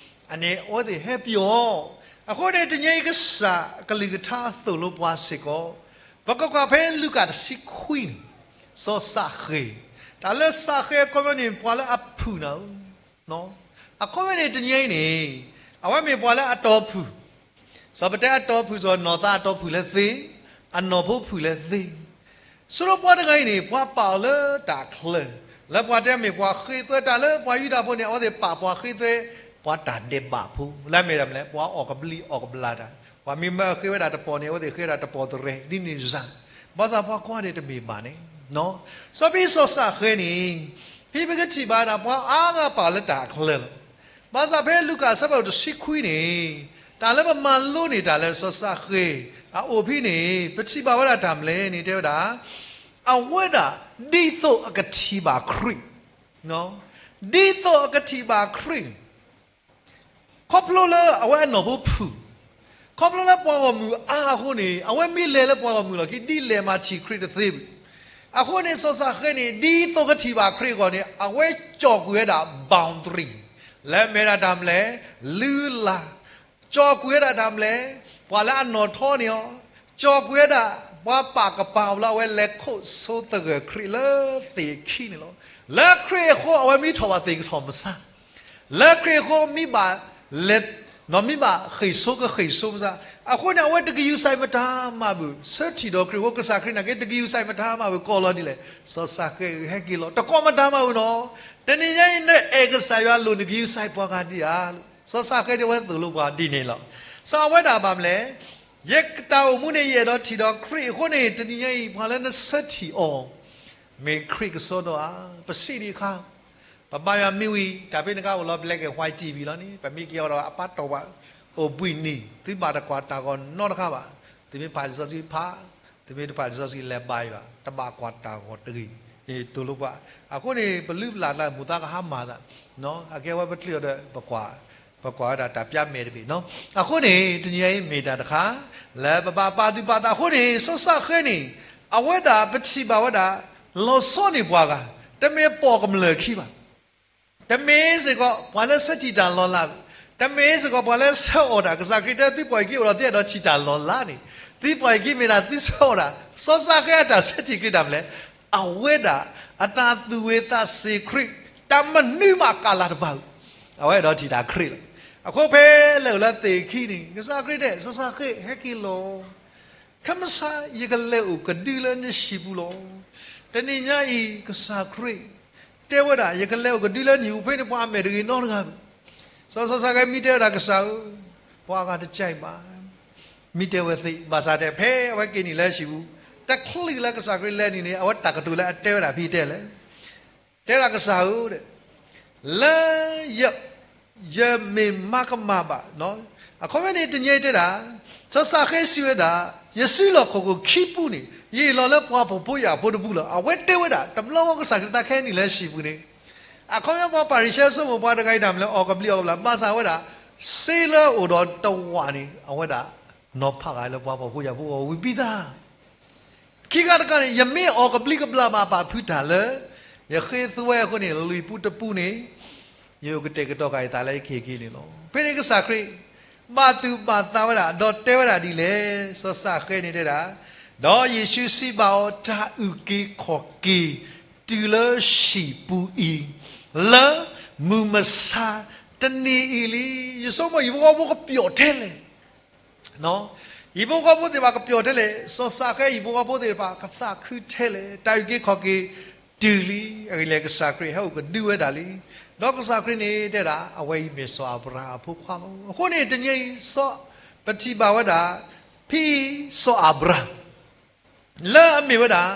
အန့ၣ်အဝဲသ့ၣ်ဟဲပၠီၤအီၤ. အဃိန့ၣ် တနံၤအံၤကစၢ်အကလုၢ်ကထါသိၣ်လိပှၤစ့ၢ်ကီး, ပကကွၢ်ဖဲလူၤကၣ်တဆံခွံန့ၣ်, စီၤစးဃ့ၢ်, တၢ်လၢစးဃ့ၢ်အခီပညီန့ၣ် ပှၤလၢအဖုၣ်နၤဧၢ, အခီပညီန့ၣ် တနံၤအံၤန့ၣ်, အဝဲမ့ၢ်ပှၤလၢအတီၢ်ဖုၣ်, စီၤပတဲအတီၢ်ဖုၣ် စီၤနီၢ်သးအတီၢ်ဖုၣ်လၢသ့, အနီၢ်ဖိဖုၣ်လၢသ့ ဆိဒီးပှၤတဂၤအံၤန့ၣ် ပှၤပာ်အီၤလၢတၢ်ချၢ, လၢပှၤတဲမ့ၢ်ပှၤဃ့သွဲတၢ်လၢပှၤယူဒၤဖိန့ၣ် အဝဲသ့ၣ်ပာ်ပှၤဃ့သွဲ, ပှၤတၢ်ဒဲးဘးဖိ လၢအမ့ၢ်ဒၣ်မနုၤလဲၣ် ပှၤအီၣ်ကဘျံးအီၣ်ကဘျၣ်တၢ်, ပှၤမ့ၢ်မၢအဃ့ဝဲဒၣ်တပီၢ်န့ၣ် အဝဲသ့ၣ်ဃ့ဝဲဒၣ်တပီၢ်တရဲၣ် ဒ်န့ၣ်စ့ၢ်, ဘၣ်ဆၣ်ပှၤကွၢ်န့ၣ်တမ့ၢ်ဘၣ်န့ၣ်, စီၤပံစီၤစးဃဲန့ၣ်, ဖဲပကထံၣ်ဘၣ်ဒၣ်ပှၤအါဂၤပာ်လၢတၢ်အချၢလီၤ. ဘၣ်ဆၣ်ဖဲလူၤကၣ်အဆၢဖးဒိၣ်တဆံခွံန့ၣ်, တၢ်လၢပမၤလိန့ၢ်တၢ်လၢစီၤစးဃဲအအိၣ်ဖဲန့ၣ် ပထံၣ်ဘၣ်ဝဲဒၣ်တၢ်မနုၤလဲၣ်န့ၣ် တဲဝဲဒၣ်, အဝဲဒၣ်ဒ်သိးအကထံၣ်ဘၣ်ခရံာ်, ဒ်သိးအကထံၣ်ဘၣ်ခရံာ် ခီဖျိလၢအဝဲအနီၢ်ဖိဖုၣ်, ခီဖျိလၢပှၤဂီၢ်မုၢ်အါအဃိန့ၣ် အဝဲမ့ၢ်လဲၤလၢပှၤဂီၢ်မုၢ်လီၢ်ခံ ဒ်လဲၣ်မးထံၣ်ခရံာ်တသ့ဘၣ်. အဃိန့ၣ် စီၤစးဃဲန့ၣ် ဒ်သိးကထံၣ်ဘၣ်ခရံာ်အဂီၢ်န့ၣ် အဝဲကၠီၣ်ကွံာ်ဝဲဒၣ် boundary လၢအမ့ၢ်ဒၣ်တၢ်မနုၤလဲၣ်, လုၢ်လၢ်, ကၠီၣ်ကွံာ်ဝဲဒၣ်တၢ်မနုၤလဲၣ်, ပှၤလၢအနီၣ်ထီန့ၢ်အီၤ, ကၠီၣ်ကွံာ်ဝဲဒၣ် ပှၤပာ်ကပၤအီၤလၢအဝဲလဲၤခိးဆိသဂၢၢ်ခရံာ်လၢသ့ၣ်ခံန့ၣ်လီၤ. လၢခရံာ်အဃိ အဝဲမ့ၢ်ထီၣ်ဘၣ်သ့ၣ်ကထီၣ်မဆါ လၢခရံာ်အဃိ မ့ၢ်ဘၣ်လဲၤ, နီၢ်မ့ၢ်ဘၣ်ဃ့ၢ်ဆိကဃ့ၢ်ဆိမဆါ, အဃိန့ၣ် အဝဲတကယူၤစဲးမတၤမးဘၣ်, ဆၢထံၣ်ဒီးခရံာ်အဃိ ကစၢ်ခရံာ်နာ်က့ တကယူၤစဲးမတၤမးဘၣ် ကိးလီၤဒ်လဲၣ်, စီၤစးဃဲဧၢ ဟဲက့ၤလီၤ တကိးမတၤမးဘၣ်နီၤ, တနံၤညါအံၤ နအဲၣ်ကစၢ်ယွၤအလိၤ နကယူၤစဲးပှၤဂၤဒံးဧါ, စီၤစးဃဲဒၣ်ဝဲသိၣ်လိပှၤဒ်န့ၣ်လီၤ. စီၤအဝဲဒၣ်ဘၣ်မနုၤလဲၣ်, ယတၢ်အိၣ်မူန့ၣ် ယအဲၣ်ဒိးထံၣ်ဒီးခရံာ်အဃိန့ၣ် တနံၤညါအံၤ ပှၤလၢနဆၢထံၣ်အီၤ မ့ၢ်ခရံာ်ကစီဒီဧါ, ပစံးဒံးအခါ, ပဘါယွၤမ့ၢ်ဝံၤ တၢ်ဖဲနကအိၣ်လီၤ black and white TV လီၤန့ၣ် ပမ့ၢ်က့ၤအီၤဒီးအပၢ်တီၢ်ဘၣ်, အိၣ်ဘှံးနံၤ သုဘၣ်တကွၢ်တၢ်ဂီၤနီတခါဘၣ်, သုမ့ၢ်ဖးလံာ်စီဆှံဖး, သုမ့ၢ်တဖးလံာ်စီဆှံလဲၤဘါယွၤ တဘၣ်ကွၢ်တၢ်ဂီၤတဂ့ၤ, သိၣ်လိပှၤ, အဃိန့ၣ် ပလုၢ်ပလၢ်တၢ်မိၢ်သးကဟါမၢ်သး, အကဲဝဲပချံးအီၤဒီး ပ ပကွၢ်ဝဲဒၣ်တၢ်ပျးမဲာ်တဘ့ၣ်နီၤ. အဃိန့ၣ် တနံၤအံၤမ့ၢ်တၢ်တခါ လၢပဘၣ်ပာ်သူၣ်ပာ်သးအဃိန့ၣ် စီၤစးဃဲန့ၣ် အဝဲဒၣ်ပထံၣ်ဘၣ်ဝဲဒၣ် လီၤဆီန့ၢ်ပှၤဂၤ တမ့ၢ်ပိာ်ကမျၢၢ်ခံဘၣ်. တမ့ၢ်စ့ၢ်ကီး ပှၤလၢဆၢထံၣ်တၢ်လီၤလး, တမ့ၢ်စ့ၢ်ကီး ပှၤလၢဆၢအီၣ်တၢ်, ကစၢ်ခရံာ်တဲ သုပှၤအံၤက့အိၣ်ဒီးသုအဲၣ်ဒိးထံၣ်တၢ်လီၤလးန့ၣ်, သုပှၤအံၤက့မ့ၢ်ဒၣ်သုဆၢအီၣ်တၢ်, စီၤစးဃဲအတၢ်ဆၢထံၣ်ခရံာ်တၢ်မနုၤလဲၣ်, အဝဲဒၣ် အတၢ်သူၣ်ဝံၤသးစ့ၤခရံာ် တၢ်မနုၤမးကလၤတဘၣ်ဧိၤ, အဝဲအဲၣ်ဒိးထံၣ်တၢ်ခရံာ်လီၤ. အဃိဖဲလဲၤအိၣ်လၢသ့ၣ်ခံန့ၣ် ကစၢ်ခရံာ်တဲ စီၤစးဃဲ ဟဲက့ၤလီၤ. ခဲမုၢ်ဆါ ယကလဲၤအိၣ်ကဒုလၢနဟံၣ်ပူၤလီၤ. တနံၤညါအံၤ ကစၢ်ခရံာ် တဲဝဲဒၣ် ယကလဲၤအိၣ်ကဒုလၢနဟံၣ်ပူၤဖဲန့ၣ် ပှၤအမဲာ်တဂ့ၤနီတဂၤဘၣ်. စီၤစီၤစးဃဲမ့ၢ်တဲဝဲဒၣ်ကစၢ်ဧၢ, ပှၤအဂၤတကဲဘၣ်, မ့ၢ်တဲဝဲသ့ ဘၣ်ဆၣ်တဲ ဖဲအဝဲက့ၤနုာ်လၢဟံၣ်ပူၤ တချုးလၢကစၢ်ခရံာ်လဲၤနုာ်န့ၣ် အဝဲတၢ်ကတိၤလၢအတဲဝဲဒၣ်ဖဲတဲလဲၣ် တဲဒၣ်ကစၢ်ဧၢ, လၢယ ယမ့ၢ်မၤကမၣ်ဘၣ်, အခီပညီန့ၣ် တနံၤအံၤတဲဒၣ်, စီၤစးဃဲစံးဝဲဒၣ်, ယစုလီၢ်ခီၣ်ခိၣ်ခံပူန့ၣ် ယဟ့ၣ်လီၤလၢပှၤဖှီၣ်ဖိယာ်ဖိတပူလီၤ. အဝဲတဲဝဲဒၣ် တဘျီဃီကစၢ်ခရံာ်သးခဲနုာ်လၢဟံၣ်ပူၤန့ၣ်, အခီပညီပှၤဖၤရံၤၡဲဆိကမိၣ်ပှၤတဂၤအံၤတၢ်မနုၤလဲၣ် အီၣ်ကဘျံးအီၣ်ကဘျၣ်, ဘၣ်ဆၣ်ဝဲဒၣ် စ့လၢအအိၣ်ဒီးတဝာ်န့ၣ် အဝဲဒၣ် နီၤဖးဂၤလၢပှၤဖှီၣ်ဖိယာ်ဖိအဂီၢ်ဝံၤဘံသး ခံခါတခါန့ၣ် ယမ့ၢ်အီၣ်ကဘျံးကဘျၣ်မး ပာ်ဖုးတၢ်လၢ ယဃ့သွဲအဃိန့ၣ် လွံၢ်ပူတပူန့ၣ် ယအိၣ်ကတဲာ်ကတီၤဃာ်ယသးလၢယခ့ၣ်က့ၤန့ၣ်လီၤ. ဖဲန့ၣ်ကစၢ်ခရံာ် ဘၣ်သူၣ်ဘၣ်သးဝဲဒၣ်, ဒီးတဲဝဲဒၣ်ဒ်လဲၣ်. စီၤစးဃဲန့ၣ်တဲဒၣ်, ဒီးယ့ၣ်ၡူးစံးဘၣ်အီၤ, တၢ်အုၣ်က့ၤခီၣ်က့ၤ တုၤလၢဟံၣ်ပူၤအံၤ, လၢမုၢ်မဆါတနံၤအံၤလံ. ယဆိကမိၣ် ဟံၣ်ဖိဃီဖိကပျီၣ်ထဲလဲၣ် ဟံၣ်ဖိဃီဖိသ့ၣ်တဖၣ်ကပျီၣ်ထဲလဲၣ်. စီၤစးဃဲ ဟံၣ်ဖိဃီဖိသ့ၣ်တဖၣ် ကသးခုထဲလဲၣ်. တၢ်အုၣ်က့ၤခီၣ်က့ၤတုၤလံ. အဂ့ၢ်လဲၣ် ကစၢ်ခရံာ်ဟဲအိၣ်ကဒုဝဲဒၣ်လံ. ဒီးကစၢ်ခရံာ်န့ၣ်တဲဒၣ်, အဝဲအံၤမ့ၢ်စီၤအၤဘြၤဟၣ်အဖိခွါလီၤ. အဃိန့ၣ် တနံၤအံၤ စီၤ, ပထံၣ်ဘၣ်ဝဲဒၣ် ဖဲစီၤအၤဘြၤဟၣ် လၢအမ့ၢ်ဝဲဒၣ်,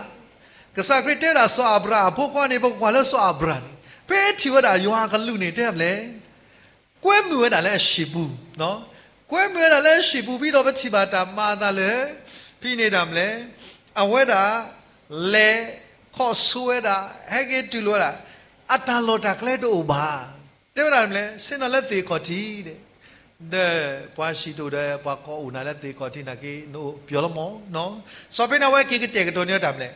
ကစၢ်ခရံာ်တဲဝဲဒၣ် စီၤအၤဘြၤဟၣ်အဖိခွါန့ၣ်, ပကွၢ်လၢစီၤအၤဘြၤဟၣ်န့ၣ် ဖဲထံၣ်ဝဲဒၣ်ယွၤအကလူးန့ၣ် တဲဒၣ်မလဲၣ်, ကွဲမုာ်ဝဲဒၣ်လၢအဟံၣ်ပူၤ, ကွဲမုာ်ဝဲဒၣ်လၢအဟံၣ်ပူၤ ဖဲဒီးပထံၣ်ဘၣ်တၢ်မၤအသးလၢ ဖဲန့ၣ်ဒၣ်မလဲၣ်, အဝဲဒၣ် လဲၤခီၣ်ဆိဝဲဒၣ်, ဟဲက့ၤတုၤလီၤဝဲဒၣ်, အတၢ်လီၢ်တၢ်ကျဲတအိၣ်ဘၣ်. တဲဝဲဒၣ်မလဲၣ်, ဆ့ၣ်နီၤလၢသ့ၣ်ခီၣ်ထံးဒီး ဒီးပှၤဟံၣ်တအိၣ်ဒီး ပှၤကိးအိၣ်နၤလၢသ့ၣ်ခီၣ်ထံးနာ်က့ နအိၣ်ပျီလီၤမး. စီၤဖဲန့ၣ် အဝဲက့ၤကတဲာ်ကတီၤန့ၢ်တၢ်မလဲၣ်,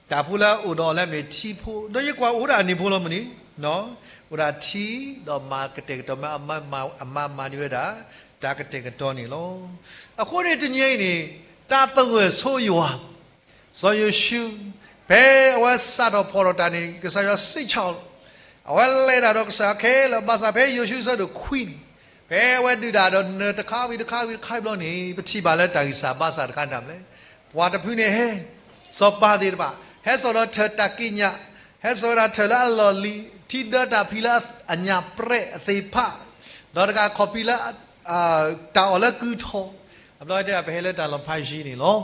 တၢ်ဖိလၢအအိၣ်ဒီးအီၤလၢအမ့ၢ်ထံဖိ, ဒီးယကွၢ်အိၣ်ဒၣ်အနံၤဖိလီၤမးန့ၣ်, အိၣ်ဒၣ်ထံ, ဒီးမၤကတဲာ်ကတီၤမး, အမါမၤန့ၢ်ဝဲဒၣ် တၢ်ကတဲာ်ကတီၤန့ၣ်လီၤ. အဃိန့ၣ်တနံၤအံၤန့ၣ် တၢ်သဂၢၢ်ဆိယွၤ စီၤယိၤၡူ, ဖဲအဝဲစးထီၣ်ဖီၣ်ထီၣ်တၢ်န့ၣ် ကစၢ်ယွၤစံးဆၢအီၤလီၤ. အဝဲလဲၤတၢ်ဒီးကစၢ်ယွၤခဲလၢာ်, ဘၣ်ဆၣ်ဖဲယိၤၡူအဆၢဒိၣ်ခွံန့ၣ်, ဖဲအဝဲဒုးတၢ်ဒီးနၢၤတခါဝံၤတခါဝံၤတခါဘျီန့ၣ် ပထံၣ်ဘၣ်လၢတၢ်ဂံၢ်စၢ်ဘါစၢ်တခါန့ၣ်မလဲၣ်, ပှၤတဖုန့ၣ်ဟဲ, စီၤပၤသ့ၣ်တဖၣ် ဟဲစိာ်ဒီးထၢၣ်တၢ်ကံးညာ်, ဟဲစိာ်ဝဲဒၣ်ထၢၣ်လၢအလီၢ်လံၤ, ထံဒၢတၢ်ဖံးလၢအညၣ်ပြဲးအသ့ၣ်ဖး, ဒီးတကးခီၣ်ဖံးလၢ တၢ်အီၣ်လၢကုထီၣ်, အဘျီတဲဒၣ် ပဟဲလၢတၢ်လီၤဖးယံၤန့ၣ်လီၤ.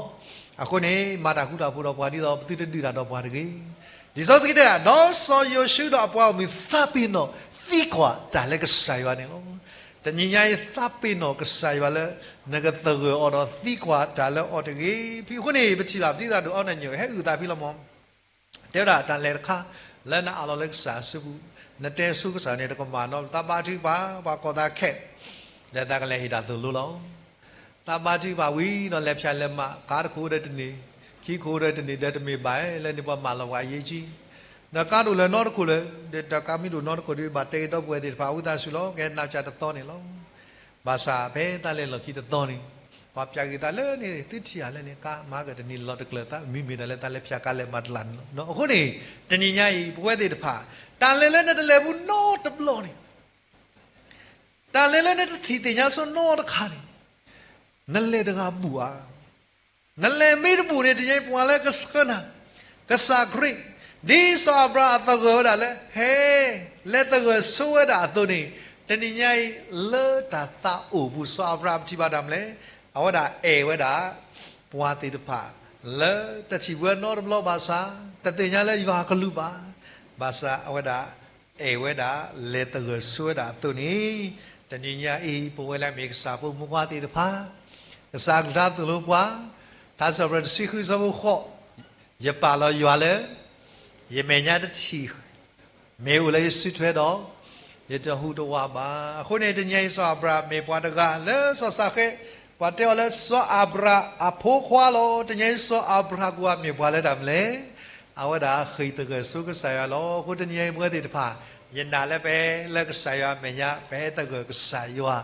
အဃိန့ၣ် မၤတၢ်ဃူတၢ်ဖိးဒီးပှၤ ဒ်သိးပသုတဒုးတၢ်ဒီးပှၤတဂ့ၤ. လံာ်စီဆှံတဲဒၣ်, ဒီးစီၤယိၤၡူဒီးအပှၤဂီၢ်မုၢ်သးပ့ၤနီၣ်သံကွၢ်တၢ်လၢကစၢ်ယွၤန့ၣ်လီၤ. တနံၤညါအံၤ သးပ့ၤနီၣ်ကစၢ်ယွၤလၢ နကသဂၢၢ်အီၤဒီးသံကွၢ်တၢ်လၢအီၤတဂ့ၤ. ဖဲအဃိန့ၣ် ပထံၣ်ဘၣ်ပတံၤသရၣ်ဒိၣ်အီနၣ်ညိၣ် ဟဲအုၣ်သးဖဲလီၤမး တဲဝဲဒၣ်တၢ်လဲၤတခါ လၢနအးလီၤလၢကစၢ်အစုပူၤ, နတဲဆူကစၢ်န့ၣ် တကမၣ်နီတမံၤ, သးဘါထုကဖၣ်, ပှၤကိးသးခဲ, လၢသးကလဲၤဟ့ၣ်တၢ်သိၣ်လိလီၤ. သးဘါထုကဖၣ်ဝံၤဒီးလဲၤဖၠၣ်လဲၤမၤ, ခါတခိၣ်ဒီးတန့ၢ်, ခံခိၣ်ဒီးတန့ၢ်ဒီးတမ့ၢ်ဘၣ်လၢန့ၣ် ပှၤမၢလီၤပှၤအရေးကြီး, ဒီးကါဒိၣ်လၢၤနီတခိၣ်လၢၤ, ဒီးတၢ်ကါမ့ၢ်ဒိၣ်နီတခိၣ်ဒီး ဘၣ်တဲက့ၤဒီပုၢ်ဝဲၢ်သ့ၣ်တဖၣ် အဝံသးစူၤလီၤ, ကဲနးစၢ်တသီန့ၣ်လီၤ. ဘၣ်ဆၣ်ဖဲသးလဲၤလီၢ်ခံတသီန့ၣ်, ပှၤပျၢ်က့ၤသးလၢန့ၣ် သုထံၣ်ဧါလၢန့ၣ် ကါမၤကတန့ၢ်လီၤတကျၢၤသး မ့မ့ၢ်ဒၣ်လၢသးလဲၤဖၠၣ်ကါလဲၤမၤတလၢ်န့ၣ်လီၤ. အဃိန့ၣ် တနံၤညါအံၤ ပဝဲသ့ၣ်တဖၣ် တၢ်လဲၤလၢနတလဲၤဘူးနီတဘျီန့ၣ်, တၢ်လဲၤလၢနတထံၣ်သ့ၣ်ညါဆိနီတခါန့ၣ်, နလဲၤတဂၤဘူၣ်ဧါ. နလဲၤမ့ၢ်တဘူၣ်န့ၣ် တနံၤညါအံၤပှၤလၢကဆှၢနၤ, ကစၢ်ခရံာ်, ဒ်စီၤအၤဘြၤဟၣ်အသဂၢၢ်ဝဲဒၣ်လၢ ဟဲ, လဲၤသဂၢၢ်ဆိဝဲဒၣ်အသိးန့ၣ်, တနံၤညါအံၤ လၢတၢ်သးအိၣ်ပူၤ စီၤအၤဘြၤဟၣ်ပထံၣ်ဘၣ်တၢ်မလဲၣ်, အဝဲဒၣ်အဲၣ်ဝဲဒၣ် ပှၤသ့ၣ်တဖၣ် လၢတထံၣ်ပှၤနီတဘျီဘၣ်ဆၣ်, တသ့ၣ်ညါလၢယွၤအကလူးဘၣ်, ဘၣ်ဆၣ်အဝဲဒၣ် အဲၣ်ဝဲဒၣ် လဲၤသဂၢၢ်ဆိဝဲဒၣ်အသိးန့ၣ်, တနံၤညါအံၤ ပဝဲလၢအမ့ၢ်ကစၢ်ဖိမုၣ်ခွါသ့ၣ်တဖၣ်, ကစၢ်အကလုၢ်ကထါသိၣ်လိပှၤ, ထါစံးပတြၢၤတဆံဃုအဆၢဖိဃိး, ယပာ်လီၤယွၤလၢ ယမဲာ်ညါတထံၣ် မ့ၢ်အိၣ်လၢယစုထွဲဒီး, ယတဟူးတဝးဘၣ်. အဃိန့ၣ် တနံၤညါအံၤ စီၤအၤဘြၤဟၣ်မ့ၢ်ပှၤတဂၤလၢစီၤစးဃဲ, ပှၤတဲအီၤလၢစီၤအၤဘြၤဟၣ်အဖိခွါလီၤ. တနံၤညါအံၤ စီၤအၤဘြၤဟၣ်ကိးဂၤမ့ၢ်ပှၤလၢတၢ်မလဲၣ်, အဝဲဒၣ်ဃ့ၢ်သဂၢၢ်ဆိကစၢ်ယွၤလီၤ. အဃိတနံၤညါအံၤ ပဝဲသ့ၣ်တဖၣ် ယနာ်လၢပဟဲလၢကစၢ်ယွၤအမဲာ်ညါ ပဟဲသဂၢၢ်ကစၢ်ယွၤ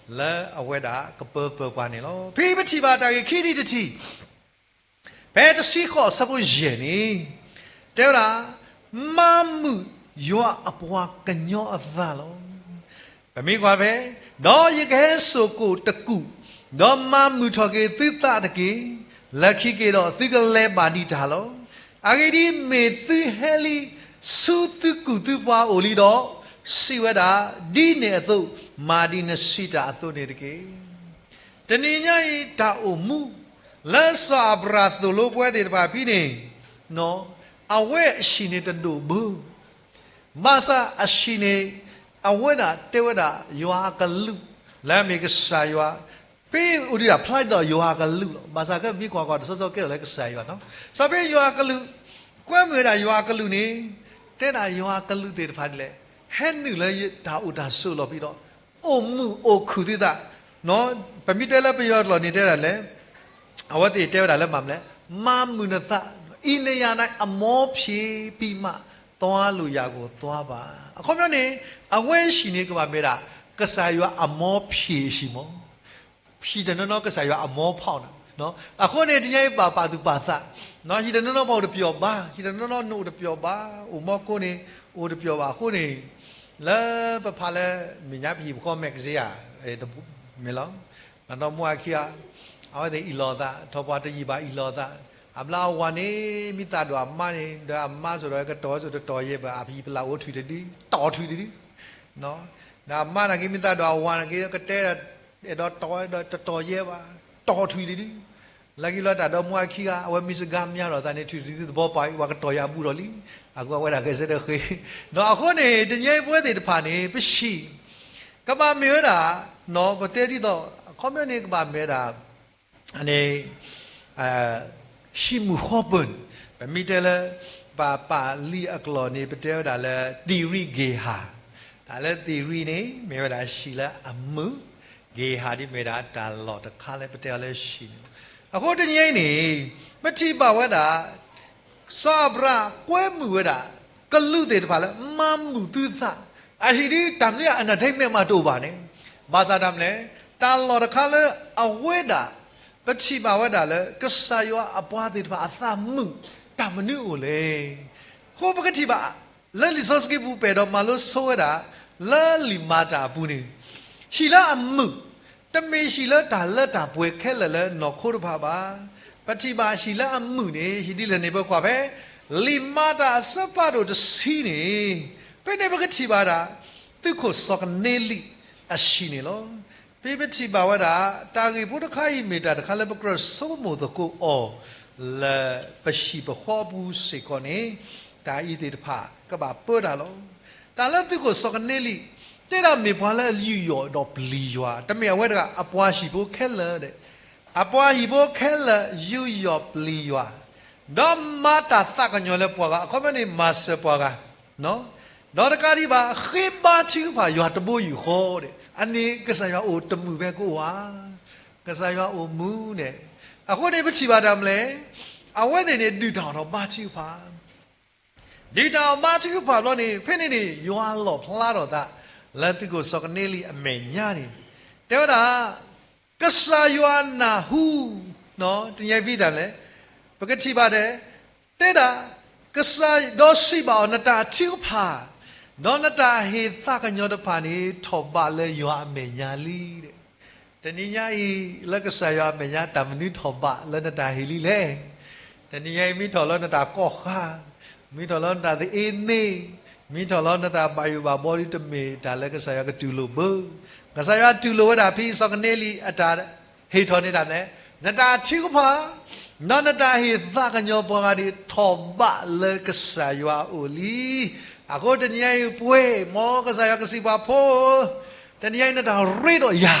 လၢအဝဲဒၣ်ကပၢပၢၤပှၤန့ၣ်လီၤ. ဖဲပထံၣ်ဘၣ်တၢ်ဂ့ၢ်ခံထံၣ်တထံၣ် ဖဲတဆံဃိးအဆၢဖိယဲၢ်န့ၣ်, တဲဝဲဒၣ်, မၤမုာ်ယွၤအပှၤကညီအသးလီၤ. ပမ့ၢ်ကွၢ်ဖဲ, ဒီးယကဟဲစိာ်ကိၣ်တကူာ်, ဒီးမၤမုာ်ထီၣ်က့ၤသုသးတက့ၢ်. လၢခံက့ၤဒီး သုကလဲၤဘၣ်ဒံးတၢ်လီၤ. အဂ့ၢ်ဒ်အံၤ, မ့ၢ်သုဟဲလံဆူသုကူၣ်သုပှၤအအိၣ်လံဒီး, စံးဝဲဒၣ်, ဒ်န့ၣ်အသိး, မၤဒ်နစံးတၢ်အသိးန့ၣ်တက့ၢ်. တနံၤညါအံၤ တၢ်အိၣ်မူ လၢစီၤအၤဘြၤဟၣ်သိၣ်လိပဝဲသ့ၣ်တဖၣ်ဖဲန့ၣ်, အဝဲအဟံၣ်န့ၣ်တဒိၣ်ဘၢ, ဘၣ်ဆၣ်အဟံၣ်န့ၣ် အဝဲဒၣ်တဲဝဲဒၣ်ယွၤအကလုၢ်, လၢအမ့ၢ်ကစၢ်ယွၤ, ဖဲအိၣ်ဒံးဒၣ်ဖျါဒ်သိးယွၤအကလုၢ်လီၤ. ဘၣ်ဆၣ်ကမ့ၢ်ကွၢ်ကွၢ်တဆီဆီကဲထီၣ်လၢကစၢ်ယွၤနီၤ. စီၤဖဲယွၤအကလုၢ်, ကွဲမုာ်ဝဲဒၣ်ယွၤအကလုၢ်န့ၣ်, တဲဒၣ်ယွၤအကလုၢ်သ့ၣ်တဖၣ်ဒ်လဲၣ်, ဟဲနုာ်လၢတၢ်အိၣ်တၢ်ဆိးလီၤပံၤဒီး, အိၣ်မုာ်အိၣ်ခုၣ်သုသး, ပမ့ၢ်တဲလၢပယီၤကျိာ်န့ၣ်တဲဒၣ်လဲၣ် အဝဲသ့ၣ်တဲဝဲဒၣ်လၢမၤမလဲၣ်, မၤမုာ်နသး, အံၤနယၤန့ၣ် အမောဖြေပြီးမှ သွားလို့ရကိုသွားပါ. အခီပညီန့ၣ်, အဝဲအဟံၣ်န့ၣ်ကဘၣ်မ့ၢ်ဒၣ် ကစၢ်ယွၤအမောဖြေအဟံၣ်မး. ဟံၣ်တနီၤနီၤကစၢ်ယွၤအမီဖီၣ်နၤ, အဃိန့ၣ် တနံၤအံၤပာ်ပာ်သူၣ်ပာ်သး, ဟံၣ်တနီၤနီၤပှၤအိၣ်တပျီၤဘၣ်, ဟံၣ်တနီၤနီၤနအိၣ်တပျီၤဘၣ်, အိၣ်မီကိန့ၣ် အိၣ်တပျီၤဘၣ်, အဃိန့ၣ် လၢပဖးလၢ မဲာ်ညါပဟံၣ်ပဃီမဲာ်ကစ့ဧါ, မ့ၢ်လီၤ, ဒီးမူအခံဂၤ အဝဲသ့ၣ်အ့ၣ်လိာ်သး, ထီၣ်ပှၤတယံာ်ဘၣ်အ့ၣ်လိာ်သး, အဘျီအဝၤန့ၣ် မ့ၢ်သးဒိၣ်အမါန့ၣ် ဒီးအမါစ့ၢ်ဒီးကတီၤစ့ၢ်တတီၤယဲၢ်ဘၣ်, အဟံၣ်ပလၢ်အိၣ်ထွံၣ်တဒု, တီၤထွံၣ်တဒု ဒီးအမါနာ်က့ မ့ၢ်သးဒိၣ်အဝၤနာ်က့ ကတဲဒီး အဲၣ်ဒိးတီၤ အဲၣ်ဒိးတတီၤယဲၢ်ဘၣ်, တီၤထွံၣ်တဒု, လၢခံလီၤတၢ်ဒီးမူအခံဂၤ အဝဲမ့ၢ်စ့ၢ်ကီးမၠါဒီးသးန့ၣ် ထွံၣ်တဒုသဘီပာ်အံၤ ပှၤကတီၤယၤအဘူးဒီးလံ, အဃိအဝဲဒၣ်ဂဲၤဆၢထၢၣ်ဃ့, ဒီးအဃိန့ၣ် တနံၤအံၤပဝဲသ့ၣ်တဖၣ်န့ၣ် ပဟံၣ် ကဘၣ်မ့ၢ်ဝဲဒၣ် ပတဲဒ်သိး အခီပညီန့ၣ် ကဘၣ်မ့ၢ်ဝဲဒၣ် န့ၣ် ဟံၣ်မုာ်ဃီပၢၢ်န့ၣ် ပမ့ၢ်တဲလၢ ပပာ်လံာ်အကျိာ်န့ၣ် ပတဲဝဲဒၣ်လၢ သီရိ ဂေဟ တၢ်လၢသီရိန့ၣ် မ့ၢ်ဝဲဒၣ်ဟံၣ်လၢအမုာ်, ဂေဟဒ်မ့ၢ်ဒၣ်တၢ်လီၢ်တခါလၢပတဲအီၤလၢဟံၣ်န့ၣ်လီၤ. အဃိတနံၤအံၤန့ၣ် ပထံၣ်ဘၣ်ဝဲဒၣ် စီၤအၤဘြၤဟၣ်ကွဲမုာ်ဝဲဒၣ် ကလူးသ့ၣ်တဖၣ်လၢ မၤမုာ်သုသး, အဟံၣ်ဒ်တၢ်မနုၤအ entertainment မးတအိၣ်ဘၣ်န့ၣ်, ဘၣ်ဆၣ်တၢ်မနုၤလဲၣ်, တၢ်လီၢ်တခါလၢအဝဲဒၣ် ပထံၣ်ဘၣ်ဝဲဒၣ်လၢ ကစၢ်ယွၤအပှၤသ့ၣ်တဖၣ်အသးမုာ် တၢ်မနုၤအိၣ်လဲၣ်. အဃိပကထံၣ်ဘၣ် လၢလံာ်စီဆှံပူၤ ပအဲၣ်ဒိးမၤလိဆိဝဲဒၣ် လၢလံာ်မၤတၢ်အပူၤန့ၣ် ဟံၣ်လၢအမုာ် တမ့ၢ်ဟံၣ်လၢတၢ်လၢတၢ်ပှဲၤခဲလၢာ်လၢနီၢ်ခိတဖၣ်ဘၣ်. ပထံၣ်ဘၣ်ဟံၣ်လၢအမုာ်န့ၣ် ဟံၣ်ဒ်လဲၣ်န့ၣ် ပကွၢ်ဖဲ လံာ်မၤတၢ်အဆၢဖးဒိၣ်တဆံန့ၣ် ဖဲန့ၣ်ပကထံၣ်ဘၣ်ဒၣ် သုးခိၣ်စီၤကနၤလံအဟံၣ်န့ၣ်လီၤ. ဖဲပထံၣ်ဘၣ်ဝဲဒၣ် တၢ်ဂ့ၢ်ဖိတခါအံၤမ့ၢ်တၢ်တခါလၢပကြၢးဆိကမိၣ်သကိးအီၤ လၢပဟံၣ်ပဃီအပူၤစ့ၢ်ကီးန့ၣ် တၢ်အံၤသ့ၣ်တဖၣ်ကဘၣ်ပၢတၢ်လီၤ. တၢ်လၢသုးခိၣ်စီၤကနၤလံ တဲဒၣ်မ့ၢ်ပှၤလၢအယူးယီၣ်ဒီးပျံၤယွၤ, တမ့ၢ်အဝဲတဂၤ အပှၤဟံၣ်ဖိခဲလၢာ်ဒီး အပှၤဟံၣ်ဖိခဲလၢာ်ယူးယီၣ်ပျံၤယွၤ, ဒီးမၤတၢ်သးကညီၤလၢပှၤဂၤ, အခီပညီန့ၣ် မၤစၢၤပှၤဂၤ, ဒီးတကးဒံးဘၣ် ဃ့ဘါထုကဖၣ်ယွၤတဘိယူၢ်ဃီဒီး အန့ၣ်ကစၢ်ယွၤအိၣ်တမုာ်ဖဲကအိၣ်ဧါ, ကစၢ်ယွၤအိၣ်မုာ်န့ၣ်, အဃိန့ၣ်ပထံၣ်ဘၣ်တၢ်မနုၤလဲၣ်, အဝဲသ့ၣ်န့ၣ် ဒုၣ်တၢ်အီၣ်ဒီးဘါထုကဖၣ် ဒုၣ်တၢ်အီၣ်ဘါထုကဖၣ်ဘျီန့ၣ် ဖဲန့ၣ်န့ၣ် ယွၤလီၣ်ဖျါထီၣ်သး လၢသုးခိၣ်စီၤကနၤလံအမဲာ်ညါန့ၣ် တဲဝဲဒၣ် ကစၢ်ယွၤနၢ်ဟူ, တနံၤအံၤဖဲတၢ်လဲၣ်, ပကထံၣ်ဘၣ်ဒဲး, တဲဒၣ်, ကစၢ်, ဒီးစံးဘၣ်အီၤ နတၢ်ထုကဖၣ်, ဒီးနတၢ်ဟ့ၣ်သးကညီၤတဖၣ်န့ၣ် ထီၣ်ဘးလၢယွၤအမဲာ်ညါလံ. တနံၤညါအံၤ လၢကစၢ်ယွၤအမဲာ်ညါ တၢ်မနုၤထီၣ်ဘးလၢနတၢ်ဟ့ၣ်လံလဲၣ်. တနံၤညါအံၤ မ့ၢ်ထီၣ်လၢနတၢ်ကီၢ်ဃါ, မ့ၢ်ထီၣ်လၢနတၢ်သအ့န့ၣ်, မ့ၢ်ထီၣ်လၢနတၢ်ဘၣ်ယိၣ်ဘၣ်ဘီဒ်တမ့ၢ်တၢ်လၢကစၢ်ယွၤကတူၢ်လိာ်ဘၣ်. ကစၢ်ယွၤတူၢ်လိာ်ဝဲဒၣ်ဖဲစီၤကနၤလံအတၢ်ဟ့ၣ်ထီၣ်န့ၢ်တၢ်လဲၣ်, နတၢ်ထုကဖၣ်, ဒီးနတၢ်ဟ့ၣ်သးကညီၤပှၤဂၤန့ၣ် ထီၣ်ဘးလၢကစၢ်ယွၤအအိၣ်လံ. အဃိတနံၤညါအံၤ ပှဲၤ မ်ကစၢ်ယွၤကစံးပှၤဖိ, တနံၤညါအံၤ နတၢ်ရ့ဒီးယၤ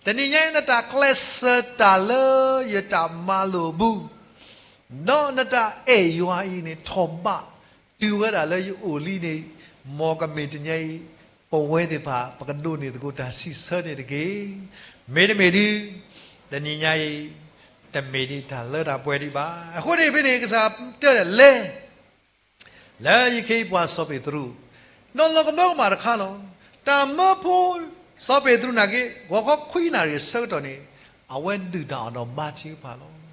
တနံၤညါအံၤ နတၢ်ကျဲးစၢးတၢ်လၢယတၢ်မၤလိာ်အပူၤ, ဒီးနတၢ်အဲၣ်ယွၤအံၤန့ၣ် ထီၣ်ဘးတုၤဝဲဒၣ်လၢယအိၣ်လံန့ၣ်, မ်ကမ့ၢ်တနံၤညါအံၤ ပဝဲသ့ၣ်တဖၣ် ပကဒိးန့ၢ်သကိးတၢ်စံးဆၢန့ၣ်တက့ၢ်. မ့တမ့ၢ်ဒုး တနံၤညါအံၤ တမ့ၢ်ဒ်တၢ်လၢတၢ်ပှဲၤဒံးဘၣ်. အဃိန့ၣ်ဖဲန့ၣ် ကစၢ်တဲဒၣ်လဲၣ် လၢယခ့ယပှၤစီၤပ့းတရူး, နီၢ်နီၢ်ကမၢကမၣ်တခါလီၤ. တၢ်မၢဖိ စီၤပ့းတရူးနာ်က့ ဂီၤခီခွံနၣ်ရံၣ်အဆၢကတီၢ်န့ၣ် အဝဲဒုၣ်တၢ်အီၣ်ဒီးဘါထုကဖၣ်လီၤ.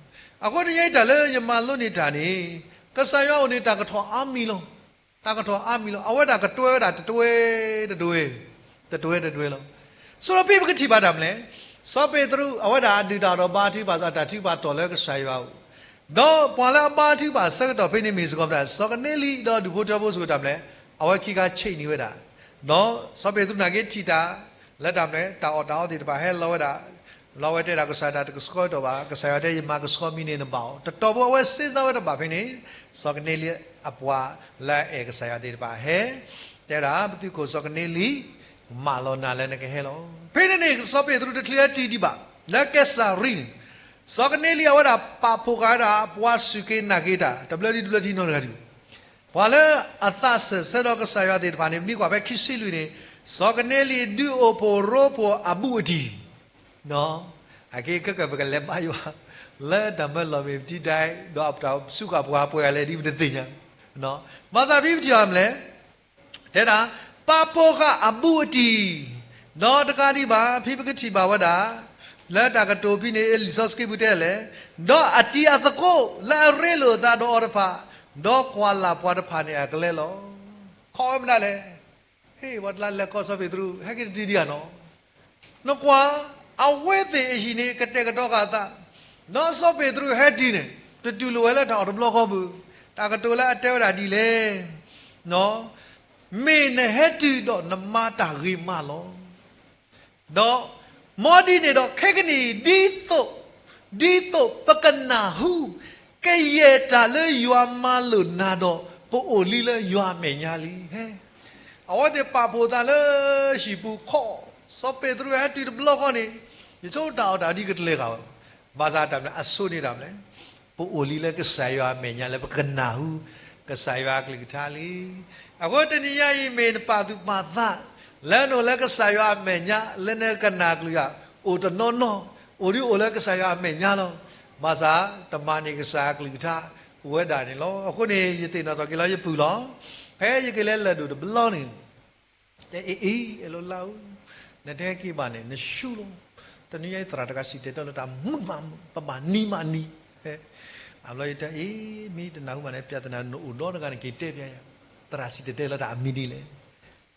အဃိတနံၤညါအံၤတၢ်လၢယမၤလိန့ၢ်တၢ်န့ၣ် ကစၢ်ယွၤအိၣ်န့ၣ် တၢ်ကထီၣ်အါမံၤလီၤ. တၢ်ကထီၣ်အါမံၤလီၤ. အဝဲဒၣ်ကတွဲဝဲဒၣ်တတွဲတတွဲ, တတွဲတတွဲလီၤ. ဆိဒီးဖဲပကထံၣ်ဘၣ်တၢ်မနုၤလဲၣ်, စီၤပ့းတရူး အဝဲဒၣ်အဒုၣ်တၢ်အီၣ်ဒီးဘါထုကဖၣ် အတၢ်ထုကဖၣ်တီၢ်လၢကစၢ်ယွၤအအိၣ်, ဒီးပှၤလၢအဘါထုကဖၣ်အဆၢကတီၢ်ဖဲန့ၣ်မ့ၢ်စ့ၢ်ကီးမတၤ, စီၤကနၤလံဒီးဒူၣ်ဖိထၢဖိစ့ၢ်ကီးတၢ်မနုၤလဲၣ်, အဝဲခံခါဆံးန့ၢ်ဝဲဒၣ်, ဒီးစီၤပ့းတရူးနာ်က့ထံၣ်တၢ် လၢတၢ်မနုၤလဲၣ် တၢ်အီၣ်တၢ်အီသ့ၣ်တဖၣ်ဟဲလီၤဝဲဒၣ်, လီၤဝဲတဲဒၣ်ကစၢ်ယွၤတၢ်တကဆှီကတီၢ်ဘၣ်, ကစၢ်ယွၤတဲယမၤကဆှီမံၤန့ၣ်နဘၣ်အီၤ, တတီၤဖိအဝဲစ့စါဝဲတဘၣ်ဖဲန့ၣ်, စီၤကနၤလံအပှၤလၢအအဲၣ်ကစၢ်ယွၤသ့ၣ်တဖၣ်ဟဲ, တဲဒၣ်ပသုးခိၣ်စီၤကနၤလံ မၢလီၤနၤလၢနကဟဲလီၤ. ဖဲန့ၣ်န့ၣ် စီၤပ့းတရူးတချုးဟဲတုၤဒံးဘၣ် လၢကဲစၤရံန့ၣ်, စီၤကနၤလံအဝဲဒၣ်ပာ်ဖှိၣ်ဃာ်ဝဲဒၣ် ပှၤစူၢ်က့ၤနာ်က့ၤတၢ် တဘျၢဒံးတဘျၢထံနီတဂၤဒံး ပှၤလၢအသးစၢၢ်ဆၢဒီးကစၢ်ယွၤသ့ၣ်တဖၣ်န့ၣ် ပမ့ၢ်ကွၢ်ဖဲခံဆံလွံၢ်န့ၣ်, စီၤကနၤလံဒုးအိၣ်ဖှိၣ်ရိဖှိၣ်အဘူးအတံၢ်, အက့ၤခဲကၢၣ်ပကလဲၤဘါယွၤ လၢတၢ်မၢလီၢ်မ့ၢ်ပထံဒၣ်အံၤ ဒီးအတၢ်စူးဃာ်ပှၤပှဲၤဂၤလဲၣ်ဒ်ပတသ့ၣ်ညါ, ဘၣ်ဆၣ်ဖဲပထံၣ်ဘၣ်မနုၤလဲၣ် တဲဒၣ် ပာ်ဖှိၣ်ဃာ်အဘူးအတံၢ်, ဒီးတကးဒံးဘၣ် ဖဲပကထံၣ်ဘၣ်ဝဲဒၣ် လၢတၢ်ကတိၤဖဲန့ၣ် လံာ်စီဆှံပူၤတဲလဲၣ်, ဒီးအတံၤအသကိးလၢအရ့လိာ်အသးဒီးအီၤတဖၣ်, ဒီးကွၢ်လၢ်ပှၤတဖၣ်န့ၣ်အကလဲလီၤ. ခီဝဲမနုၤလဲၣ်. ဟ့ၣ် ပှၤတလါလဲၤခီစီၤပ့းတရူး ဟဲက့ၤတတုၤဒံးဧါနီၤ. နကွၢ်, အဝဲသ့ၣ်အဟံၣ်န့ၣ် ကတဲာ်ကတီၤဃာ်အသး, ဒီးစီၤပ့းတရူးဟဲတုၤန့ၣ် တတုၤလီၤဝဲလၢတၢ်အီၣ်တဘျီဃီပူၤ, တၢ်ကတိၤလၢအတဲဝဲဒၣ်ဒ်လဲၣ် မ့ၢ်နဟဲတုၤဒီးနမၤတၢ်ဂ့ၤမးလီၤ. ဒီးမ်ဒ်န့ၣ်ဒီးခဲကနံၣ်အံၤ ဒ်သိး, ဒ်သိးပကနၢ်ဟူ ကယဲၢ်တၢ်လၢယွၤမၤလိာ်နၤဒီး ပအိၣ်လံလၢယွၤအမဲာ်ညါလံ. ဟဲ, အဝဲသ့ၣ်ပာ်ဖှိၣ်သးလၢဟံၣ်ပူၤခီ, စီၤပ့းတရူးဟဲတုၤတဘျီဃီန့ၣ်, ယဆိတၢ်အီၣ်တၢ်ဒ်ကတလဲၤဃာ်ဝဲ, ဘၣ်ဆၣ်တၢ်မနုၤအဆိန့ၣ်တၢ်မနုၤလဲၣ်, ပအိၣ်လံလၢကစၢ်ယွၤအမဲာ်ညါလၢပကနၢ်ဟူ ကစၢ်ယွၤအကလုၢ်ကထါလံ. အဃိတနံၤညါအံၤ မ့ၢ်နပာ်သူၣ်ပာ်သး လၢနအိၣ်လၢကစၢ်ယွၤအမဲာ်ညါ လၢနကနၢ်ကလုၢ်ဧါ, အိၣ်တနီၤနီၤ, အိၣ်ဒ်အိၣ်လၢကစၢ်ယွၤအမဲာ်ညါလီၤ. ဘၣ်ဆၣ်တမၤန့ၢ်ကစၢ်အကလုၢ်ကထါ အိၣ်ဝဲဒၣ်န့ၣ်လီၤ. အဃိန့ၣ် ယသ့ၣ်နီၣ်ထီၣ်က့ၤလီၤယပုၢ်လီၤ. ဖဲယက့ၤလၢလၢၢ်ဒိၣ်တဘျီန့ၣ် တဲအ့ၣ်အ့ၣ် အဲၣ်လိာ်လါဧၢ, နတဟဲက့ၤဘၣ်န့ၣ် နဆူၣ်လီၤ. တနံၤညါအံၤသရၣ်တဂၤစံၣ်တဲၤတဲလီၤတၢ်မုာ်မးမုာ်, ပဘၣ်နံၤမးနံၤ. အဘျီယတဲအ့ၣ်, မ့ၢ်တနၢ်ဟူဘၣ်န့ၣ် ပြဿနာ နအိၣ်ဒီတဂၤန့ၣ် က့ၤတဲပျဲယၤ, သရၣ်စံၣ်တဲၤတဲလီၤတၢ်အမံၤဒ်လဲၣ်.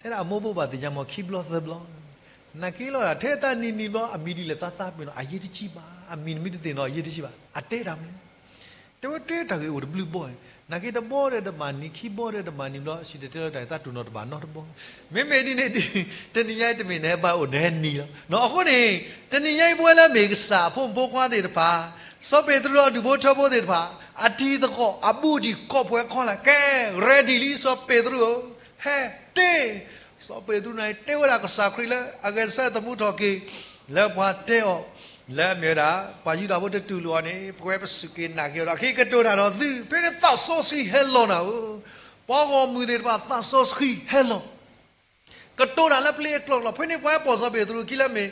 တဲဒၣ်အမိၢ်ဖိဘၣ်သ့ၣ်ညါမး ခံဘျီသၢဘျီ, နာ်က့လီၤဒၣ် ထဲတၢ်နံၤနံၤဘျီ အမံၤဒ်လဲၣ် သးသးပ့ၤနီၣ် အရေးတကြီးဘၣ်, အမံၤနမ့ၢ်တသ့ၣ်နီၣ် အရေးတကြီးဘၣ်, အတဲတၢ်မနုၤ တဲဝဲတဲတၢ်ဂ့ၢ်အိၣ်တဘျုးဘီ, နာ်က့တဘီဒီးတမၤနံၤ ခံဘီဒီးတမၤနံၤဘျီ စံၣ်တဲၤတဲလီၤတၢ် သးတူၢ်နီၣ်တဘၣ်နီတဘီ. မ့မ့ၢ်ဒ်န့ၣ်ဒ် တနံၤညါအံၤတမ့ၢ်နဟဲဘၣ်အိၣ်နဟဲနံၤလီၤ. အဃိန့ၣ် တနံၤညါအံၤပဝဲလၢမ့ၢ်ကစၢ်အဖိမုၣ်ဖိခွါသ့ၣ်တဖၣ်, စီၤပ့းတရူးဒီးဒူၣ်ဖိထၢဖိသ့ၣ်တဖၣ်, အတံၤသကိး အဘူးတံၢ်ကိးပှဲၤခီလၢ် ကဲ ready လံ စီၤပ့းတရူးဧၢ, ဟဲတ့ၢ် စီၤပ့းတရူးန့ၣ် တဲဝဲဒၣ်ကစၢ်ခရံာ်လၢအဂဲၤဆၢထၢၣ်သမူထီၣ်က့ၤ လၢပှၤတဲအီၤ လၢအမ့ၢ်ဝဲဒၣ် ပှၤယူဒၤဖိတတူၢ်လိာ်အီၤန့ၣ် ပဝဲပစူၢ်က့ၤနာ်က့ၤအီၤဒီး အခဲအံၤကတိၤတၢ်ဒီးသု, ဖဲန့ၣ်သးစီဆှံဟဲလီၤနၤဧၢ, ပှၤဂီၢ်မုၢ်သ့ၣ်တဖၣ်သးစီဆှံဟဲလီၤ ကတိၤတၢ်လၢပျ့ၤအကျိာ်ကျိာ်, ဖဲန့ၣ်ပှၤဟဲပိာ်စီၤပ့းတရူးခံလၢမ့ၢ်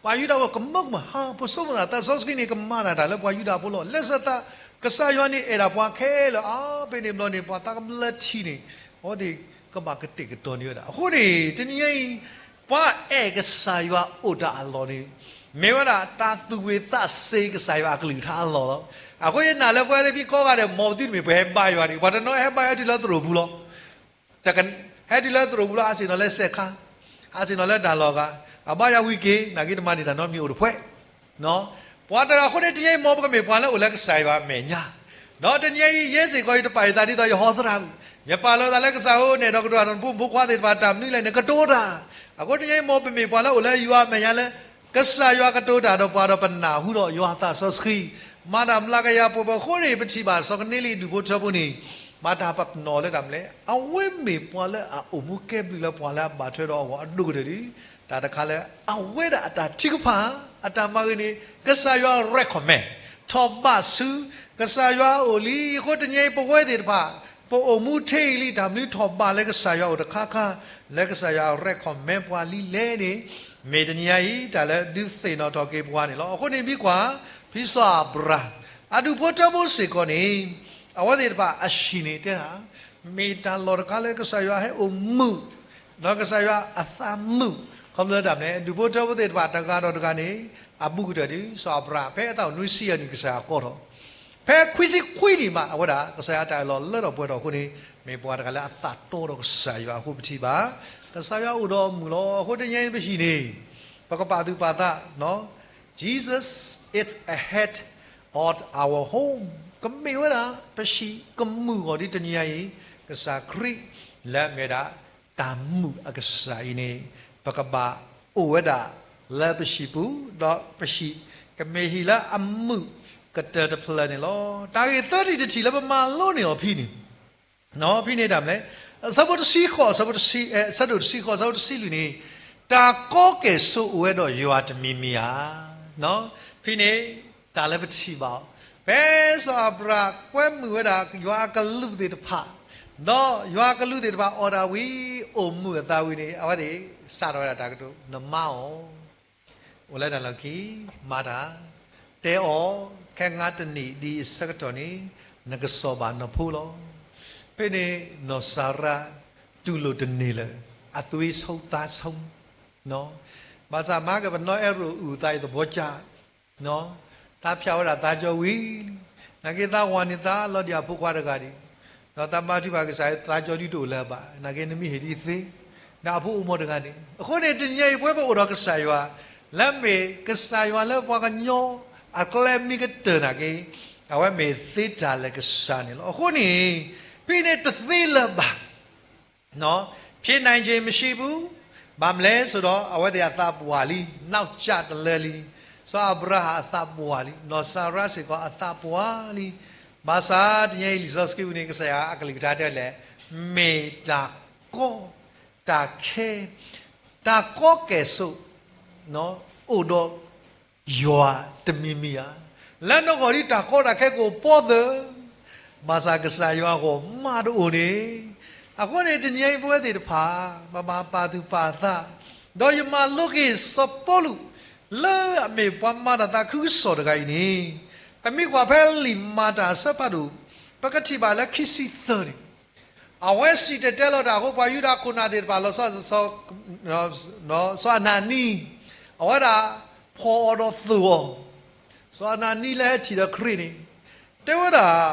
ပှၤယူဒၤဖိကမၢကမၣ်ဟါ, ပဆိကမိၣ်သး သးစီဆှံန့ၣ် ကမၤတၢ်တၢ်လၢပှၤယူဒၤဖိလီၤ. လၢစၢၤသး ကစၢ်ယွၤန့ၣ်အဲၣ်ဒၣ်ပှၤခဲလၢာ်အါ, ဖဲန့ၣ်ဘျီန့ၣ် ပှၤသးကဘျၢထံန့ၣ် အဝဲသ့ၣ်ကဘၣ်ကတဲာ်ကတီၤန့ၢ်ဝဲဒၣ်. အဃိန့ၣ် တနံၤညါအံၤ ပှၤအဲၣ်ကစၢ်ယွၤအိၣ်တၢ်အလီၢ်န့ၣ် မ့ၢ်ဝဲဒၣ်တၢ်သူၣ်ဝံၣ်သးစ့ၤကစၢ်ယွၤအကလုၢ်ကထါအလီၢ်လီၤ. အဃိယနာ်လၢပဝဲသ့ၣ်ဖံကိးဂၤဒဲး မ်ပသုတမ့ၢ်ပှၤဟဲဘါယွၤန့ၣ်, ပှၤတနီၤဟဲဘါယွၤတုၤလၢသရိာ်ပူၤလီၤ. ဟဲတုၤလၢသရိာ်ပူၤလီၤ, ဟးဆ့ၣ်နီၤလၢစဲးခါ, ဟးဆ့ၣ်နီၤလၢတၢ်လီၢ်ဂၤ, အဘါယွၤဝံၤက့ၤ နာ်က့တမၤန့ၢ်တၢ်နီတမံၤအိၣ်တဖှဲး. ပှၤတဂၤအဃိန့ၣ် တနံၤညါအံၤ မ်ပကမ့ၢ်ပှၤလၢအိၣ်လၢကစၢ်ယွၤအမဲာ်ညါ, ဒီးတနံၤညါအံၤ ယဲစ့ၢ်ကီး ယတပာ်ယသးဒ်သိးယဟီသရၣ်ဧၢ, ယပာ်လီၤသးလၢကစၢ်ဧၢ, နအဲၣ်ဒိးကတိၤတၢ်ဒီးနဖိမုၣ်ဖိခွါသ့ၣ်တဖၣ် တၢ်မနုၤလဲၣ် နကတိၤတၢ်. အဃိတနံၤညါအံၤ မ်ပမ့ၢ်ပှၤလၢအိၣ်လၢယွၤအမဲာ်ညါလၢ ကစၢ်ယွၤကတိၤတၢ်ဒီးပှၤဒီးပနၢ်ဟူဒီးယွၤအသးစီဆှံ မၤတၢ်မျးကယၤပှဲၤပှဲၤအဃိန့ၣ် ပထံၣ်ဘၣ်စီၤကနံလံဒူၣ်ဖိထၢဖိန့ၣ် ဘၣ်တၢ်ပာ်ပနီၣ်လၢတၢ်မနုၤလဲၣ်, အဝဲမ့ၢ်ပှၤလၢအအိၣ်မူကဲဘျုးလၢပှၤလၢအဘၣ်ထွဲဒီးအဂီၢ်အဒိၣ်ကတၢၢ်ဒီး တၢ်တခါလၢ အဝဲဒၣ်အတၢ်ထုကဖၣ် အတၢ်မၤဂ့ၤန့ၣ် ကစၢ်ယွၤ recommend ထီၣ်ဘၣ်ဆူ ကစၢ်ယွၤအအိၣ်လံ. အဃိတနံၤအံၤ ပဝဲသ့ၣ်တဖၣ် ပအိၣ်မူထဲအံၤလံ တၢ်မနုၤထီၣ်ဘၣ်လၢကစၢ်ယွၤအိၣ်တခါခါ လၢကစၢ်ယွၤ recommend ပှၤလံလဲၣ်န့ၣ် မ့ၢ်တနံၤညါအံၤ တၢ်လၢဒုးသ့ၣ်နီၣ်ထီၣ်က့ၤပှၤန့ၣ်လီၤ. အဃိန့ၣ်မ့ၢ်ကွၢ် ဖံစီၤအၤဘြၤဟၣ် အဒူၣ်ဖိထၢဖိစ့ၢ်ကီးန့ၣ် အဝဲသ့ၣ်တဖၣ်အဟံၣ်န့ၣ်တဲဒၣ် မ့ၢ်တၢ်လီၢ်တခါလၢကစၢ်ယွၤဟဲအိၣ်မုာ် ဒီးကစၢ်ယွၤအသးမုာ် ခီဖျိလၢတၢ်မနုၤလဲၣ် ဒူၣ်ဖိထၢဖိသ့ၣ်တဖၣ်တဂၤဒီးတဂၤန့ၣ် အဘူးကတၢၢ်ဒ်စီၤအၤဘြၤဟၣ် ဖဲအသးအိၣ်နွံဆံယဲၢ်နံၣ် ကစၢ်ယွၤကိးထီၣ် ဖဲခွံဆံခွံနံၣ်မး အဝဲဒၣ် ကစၢ်ယွၤတၢ်အၢၣ်လီၤလၢထီၣ်ပှဲၤထီၣ်အဃိန့ၣ် မ့ၢ်ပှၤတဂၤလၢအသးတီဒီးကစၢ်ယွၤအဃိပထံၣ်ဘၣ် ကစၢ်ယွၤအိၣ်ဒီးမုာ်လီၤ. အဃိတနံၤညါအံၤပဟံၣ်န့ၣ် ပကပာ်သူၣ်ပာ်သး Jesus is ahead of our home ကမ့ၢ်ဝဲဒၣ် ပဟံၣ်ကမုာ်ဂီၤဒ်တနံၤညါအံၤ ကစၢ်ခရံာ် လၢအမ့ၢ်ဝဲဒၣ် တၢ်မုာ်အကစၢ်အံၤန့ၣ် ပကဘၣ်အိၣ်ဝဲဒၣ်လၢပဟံၣ်ပူၤ ဒီးပဟံၣ်ကမ့ၢ်ဟံၣ်လၢအမုာ်ကတၢၢ်တဖျၢၣ်န့ၣ်လီၤ. တၢ်ဂ့ၢ်သၢထံၣ်တထံၣ်လၢပမၤလိန့ၢ်အီၤဖဲန့ၣ် ဖဲန့ၣ်တၢ်မနုၤလဲၣ် အဆၢဖိတဆံဃိး အဆၢဖိတဆံ အဆၢဒိၣ်တဆံဃိး အဆၢဖိတဆံလွံၢ်န့ၣ် တၢ်ကီကဲၣ်ဆိးအိၣ်ဝဲဒီးယွၤတမံၤမံၤဧါ. ဖဲန့ၣ် တၢ်လၢပထံၣ်ဘၣ်အီၤ ဖဲစီၤအၤဘြၤဟၣ်ကွဲမုာ်ဝဲဒၣ်ယွၤအကလူးသ့ၣ်တဖၣ် ဒီးယွၤအကလူးသ့ၣ်တဖၣ်အီၣ်တၢ်ဝံၤ အိၣ်မုာ်အသးဝံၤန့ၣ် အဝဲသ့ၣ်စးထီၣ်ဝဲဒၣ်တၢ်ကတိၤ နမါအီၤ အိၣ်လၢတၢ်လီၢ်ခံ မၤတၢ် တဲအီၤ ခဲငါတနံၣ်ဒ်အံၤအဆၢကတီၢ်န့ၣ် နကစီၣ်ဘၣ်နီၢ်ဖိလီၤ. ဖဲန့ၣ် နီၢ်စၤရါ တူၢ်လိာ်တန့ၢ်လၢၤ အသွေးဆုံးသါဆုံး ဘၣ်ဆၣ်မၤက့ၤပနီၢ်အဲၣ်ရိၣ်အုၣ်သးအံၤသဘီကၠၢ် သးဖၠးဝဲဒၣ်သးကၠီဝံၤလံ, နာ်က့သးဝၤန့ၣ်သးလီၤဒံးအဖိခွါတဂၤဒံး, ဒီးသးမၤထံၣ်ဘၣ်ကစၢ်ယွၤသးကၠီဒုးတအိၣ်လၢၤဘၣ်, နာ်က့နမ့ၢ်ဟ့ၣ်ဒ်သ့, ဒီးအဖိအိၣ်မီတဂၤန့ၣ်, အဃိန့ၣ် တနံၤညါအံၤ ပဝဲပအိၣ်ဒီးကစၢ်ယွၤ, လၢမ့ၢ်ကစၢ်ယွၤလၢပှၤကညီအကျဲမ့ၢ်ကတၢၢ်နာ်က့, အဝဲမ့ၢ်သ့တၢ်လၢကစၢ်န့ၣ်လီၤ. အဃိန့ၣ်, ဖဲန့ၣ်တသ့လၢၤဘၣ် ဖြစ်နိုင်ခြေမရှိဘူး, ဘၣ်မလဲၣ်ဆိဒီး အဝဲသ့ၣ်အသးပှၢ်လံ, နောက်ကျတလၢလံ, စီၤအၤဘြၤဟၣ်အသးပှၢ်လံ, နီၢ်စၤရါစ့ၢ်ကီးအသးပှၢ်လံ, ဘၣ်ဆၣ်တနံၤညါအံၤလံာ်စီဆှံပူၤန့ၣ် ကစၢ်ယွၤအကလုၢ်ကထါတဲလဲၣ်, မ့ၢ်တၢ်ကီ, တၢ်ခဲ, တၢ်ကီကဲၣ်ဆိး အိၣ်ဒီး ယွၤတမံၤမံၤဧါ, လၢနဂီၢ်ဒ်တၢ်ကီတၢ်ခဲကအိၣ်ပီသၢ, ဘၣ်ဆၣ်ကစၢ်ယွၤအဂီၢ်မးတအိၣ်န့ၣ်, အဃိန့ၣ် တနံၤညါအံၤပဝဲသ့ၣ်တဖၣ် ပဘၣ်ပာ်သူၣ်ပာ်သး, ဒီးယမၤလိက့ၤစီၤပီလူး လၢအမ့ၢ်ပှၤမၤတၢ်သးခုကစီၣ်တဂၤအံၤန့ၣ်, ပမ့ၢ်ကွၢ်ဖဲလံာ်မၤတၢ်အဆၢဖးဒိၣ်, ပကထံၣ်ဘၣ်လၢခံဆံသၢန့ၣ် အဝဲစံၣ်တဲၤတဲလီၤတၢ်အဃိ ပှၤယူဒၤခိၣ်နၢ်သ့ၣ်တဖၣ် လီၤဆီစီၤ, စီၤအနနံ, အဝဲဒၣ်ဖီၣ်အီၤဒီးသိၣ်အီၤ, စီၤအနနံလၢဟဲထံၣ်ဒီးခရံာ်န့ၣ်, တဲဝဲဒၣ်,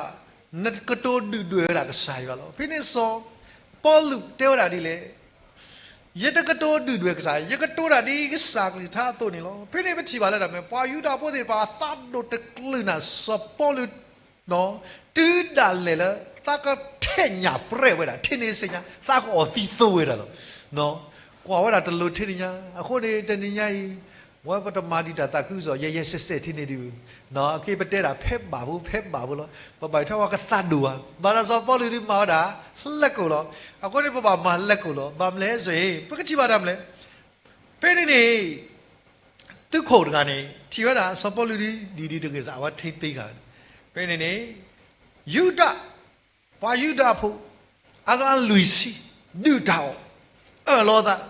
နကတိၤဒုၣ်ဒွဲၣ်ဝဲဒၣ်ကစၢ်ယွၤလီၤ. ဖဲန့ၣ်စီၤပီလူးတဲဝဲဒၣ်ဒ်လဲၣ်, ယတကတိၤဒုၣ်ဒွဲၣ်ကစၢ်, ယကတိၤတၢ်ဒ်ကစၢ်ကလုၢ်ကထါအသိးန့ၣ်လီၤ. ဖဲန့ၣ်ပထံၣ်ဘၣ်လၢတၢ်မနုၤလဲၣ်, ပှၤယူဒၤဖိသ့ၣ်တဖၣ်အသးဒိၣ်တကလုာ်နၤ စီၤပီလူး တုၤဒၣ်လဲာ်လၢ သးကထဲၣ်ညၣ်ပြဲၣ်ဝဲဒၣ်, ထဲန့ၣ်သ့ၣ်ညါ သးကအီၣ်သံသိဝဲဒၣ်လီၤ. ကွၢ်ဝဲဒၣ်တလိၤထဲန့ၣ်ညါ, အဃိန့ၣ် တနံၤညါအံၤ, ဝဲပတမၤဒံးတၢ်သးခုကစီၣ် ယဲယဲစဲးစဲးထဲန့ၣ်ဒံး, အက့ပတဲဒၣ်ဖဲဘၣ်ဖိ ဖဲဘၣ်ဖိလီၤ. ပဘၣ်ယွၤထီၣ်ဝဲကသးဒိၣ်ဧါ, ဘၣ်ဆၣ်စီၤပီလူးဒုးမၤဝဲဒၣ် လဲၤကိာ်လီၤ. အဃိန့ၣ် ပဘၣ်မၤလဲၤကိာ်လီၤ. ဘၣ်မနုၤလဲၣ်စ့ၢ်, ပကထံၣ်ဘၣ်တၢ်မနုၤလဲၣ် ဖဲန့ၣ်န့ၣ် သုးခိၣ်တဂၤန့ၣ် ထံၣ်ဝဲဒၣ်စီၤပီလူးဒ်ဒ်တဂ့ၤစ့ၢ် အဝဲထံသ့ဂၤ, ဖဲန့ၣ်န့ၣ် ယူဒၤ, ပှၤယူဒၤဖိ အဂၤလွံၢ်ဆံ ဒုၣ်တၢ်အီၣ်, အၢၣ်လီၤသး,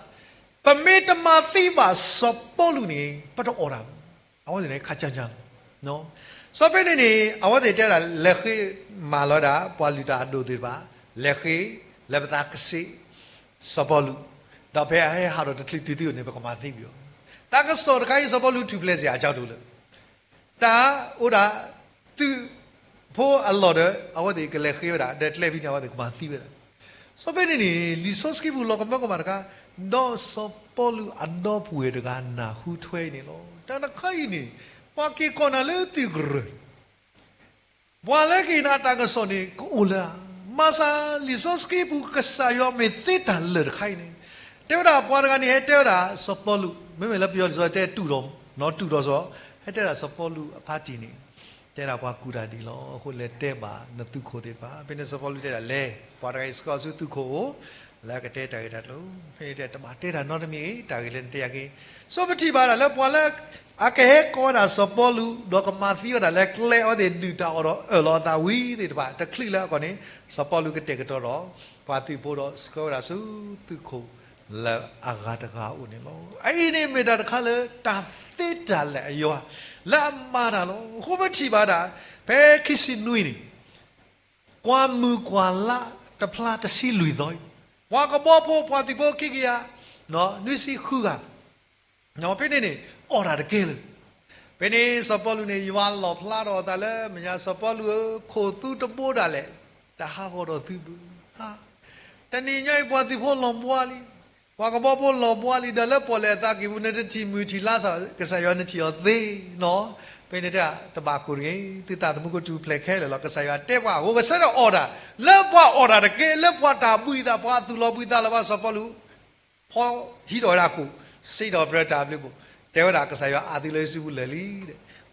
ပမ့ၢ်တမၤသံဘၣ်စီၤပီလူးန့ၣ် ပတအီၣ်တၢ်ဘၣ်. အဝဲသ့ၣ်န့ၣ်ခါဆါညါလီၤ. စီၤဖဲန့ၣ်န့ၣ် အဝဲသ့ၣ်တဲဒၣ် လဲၤဃ့မၤလီၤဒၣ် ပှၤလုၢ်တၢ်အဒိၣ်သ့ၣ်တဖၣ်, လဲၤဃ့ လၢပသးကစ့ စီၤပီလူး, ဒီးဖဲအဟဲဟးထီၣ်တချုးတုၤသုးအန့ၣ် ပကမၤသံကွံာ်အီၤ. တၢ်ကစီၣ်တခါအံၤ စီၤပီလူးထူၣ်ဖျဲးစ့ၢ်အကၠီဒိၣ်လၢ တၢ်အိၣ်ဒၣ်သုးဖိအလီၢ်ဒီး အဝဲသ့ၣ်ကလဲၤဃ့ဝဲဒၣ် ဒီးကျဲဖဲန့ၣ် အဝဲသ့ၣ်ကမၤသံဝဲဒၣ်. စီၤဖဲန့ၣ်န့ၣ် လံာ်စီဆှံပူၤလီၤကမၢကမၣ်တခါ, ဒီးစီၤပီလူးအဒီပုၢ်ဝဲၢ်တဂၤနၢ်ဟူထွဲအံၤန့ၣ်လီၤ. တၢ်တခါအံၤန့ၣ် ပှၤက့ၤကိးနၤလၢသုးကရၢၢ် ပှၤလၢကဟ့ၣ်နၤတၢ်ကစီၣ်န့ၣ် ကအိၣ်လၢၤဧါ. မၤစၢ်လံာ်စီဆှံပူၤကစၢ်ယွၤမ့ၢ်သ့တၢ်လၢာ်တခါအံၤန့ၣ်, တဲဝဲဒၣ်ပှၤတဂၤန့ၣ် ဟဲတဲဝဲဒၣ်စီၤပီလူး, မ့မ့ၢ်လၢပယီၤလံာ်စီဆှံတဲတူၢ်ဒီး, တူၢ်ဒီးစီၤ, ဟဲတဲဒၣ်စီၤပီလူးအဖါတံၢ်န့ၣ်, တဲဒၣ်ပှၤကူၣ်တၢ်ဒ်အံၤလီၤ, အဃိလဲၤတဲဘၣ်နသုးခိၣ်သ့ၣ်တဖၣ်. ဖဲန့ၣ်စီၤပီလူးတဲဒၣ်လဲၤ, ပှၤတဂၤအံၤစခီဆူသုးခိၣ်ဧိၤ, လၢကတဲတၢ်ဂ့ၢ်တၢ်ကျိၤ, ဖဲန့ၣ်တဲတဘၣ်တဲတၢ်နီတမံၤဂ့ၤ, တၢ်ဂ့ၢ်လၢနတဲယၤက့ၤ. စီၤပထံၣ်ဘၣ်ဒၣ်လၢပှၤလၢ အကဟဲကိးဝဲဒၣ်စီၤပီလူး ဒီးကမၤသံဝဲဒၣ်လၢကျဲအဝဲသ့ၣ်ဒုၣ်တၢ်အီၣ်ဒီးအၢၣ်လီၤအသးဝံၤသ့ၣ်တဖၣ် တချုးလၢအဂီၢ်န့ၣ်, စီၤပီလူးကတဲာ်ကတီၤဒီး ပှၤသုးဖိဒီးဆှၢဝဲဒၣ်ဆူသုးခိၣ်လၢအဂၤတဂၤအအိၣ်န့ၣ်လီၤ. အအံၤန့ၣ်မ့ၢ်တၢ်တခါလၢတၢ်သ့တၢ်လၢာ်အယွၤ လၢအမၤတၢ်လီၤ. အဃိပထံၣ်ဘၣ်ဒၣ် ဖဲခံဆံနွံန့ၣ် ကွၢ်မုၢ်ကွၢ်လါတဖျါတဆံလွံၢ်သီအံၤ, ပှၤကဘီဖိ ပှၤသုးဖိခံကယၤ နွံဆံဃုဂၤ ဖဲန့ၣ်န့ၣ် အီၣ်တၢ်တကဲလၢၤ. ဖဲန့ၣ်စီၤပီလူးန့ၣ် ယွၤလီၣ်ဖျါထီၣ်အသးလၢမဲာ်ညါ, စီၤပီလူးဧၢ, ခိၣ်သူတဘိဒၣ်လဲာ် တဟးဂီၤဒီးသုဘၣ်. တနံၤညါအံၤ ပှၤသုးဖိလီၤဘှါလံ, ပှၤကဘီဖိလီၤဘှါလံ, ဒီးလၢပီၣ်လဲၣ်အသးကံၢ်ပူၤ နတထံၣ်မုၢ်ထံၣ်လါစ့ၢ်, ကစၢ်ယွၤနထံၣ်အီၤသ့. ဖဲန့ၣ်တၢ်တဘၣ်ကိၢ်တဂ့ၤ, သုသးသမူကထူၣ်ဖျဲးခဲလၢာ်လီၤ. ကစၢ်ယွၤတဲပှၤအဃိ ကဆၢထၢၣ်အီၣ်တၢ်, လၢပှၤအီၣ်တၢ်တကဲ, လၢပှၤတၢ်ဘှံးအသး, ပှၤအသူၣ်လီၤဘှံးသးလၢၤဘၣ်. စီၤပီလူး ဖီဟံးထီၣ်ဝဲဒၣ်အကိၣ်, စံးထီၣ်ပတြၢၤတၢ်ဘျုးအပူၤ, တဲဝဲဒၣ်ကစၢ်ယွၤအးသုလၢယစုပူၤလၢာ်လံ,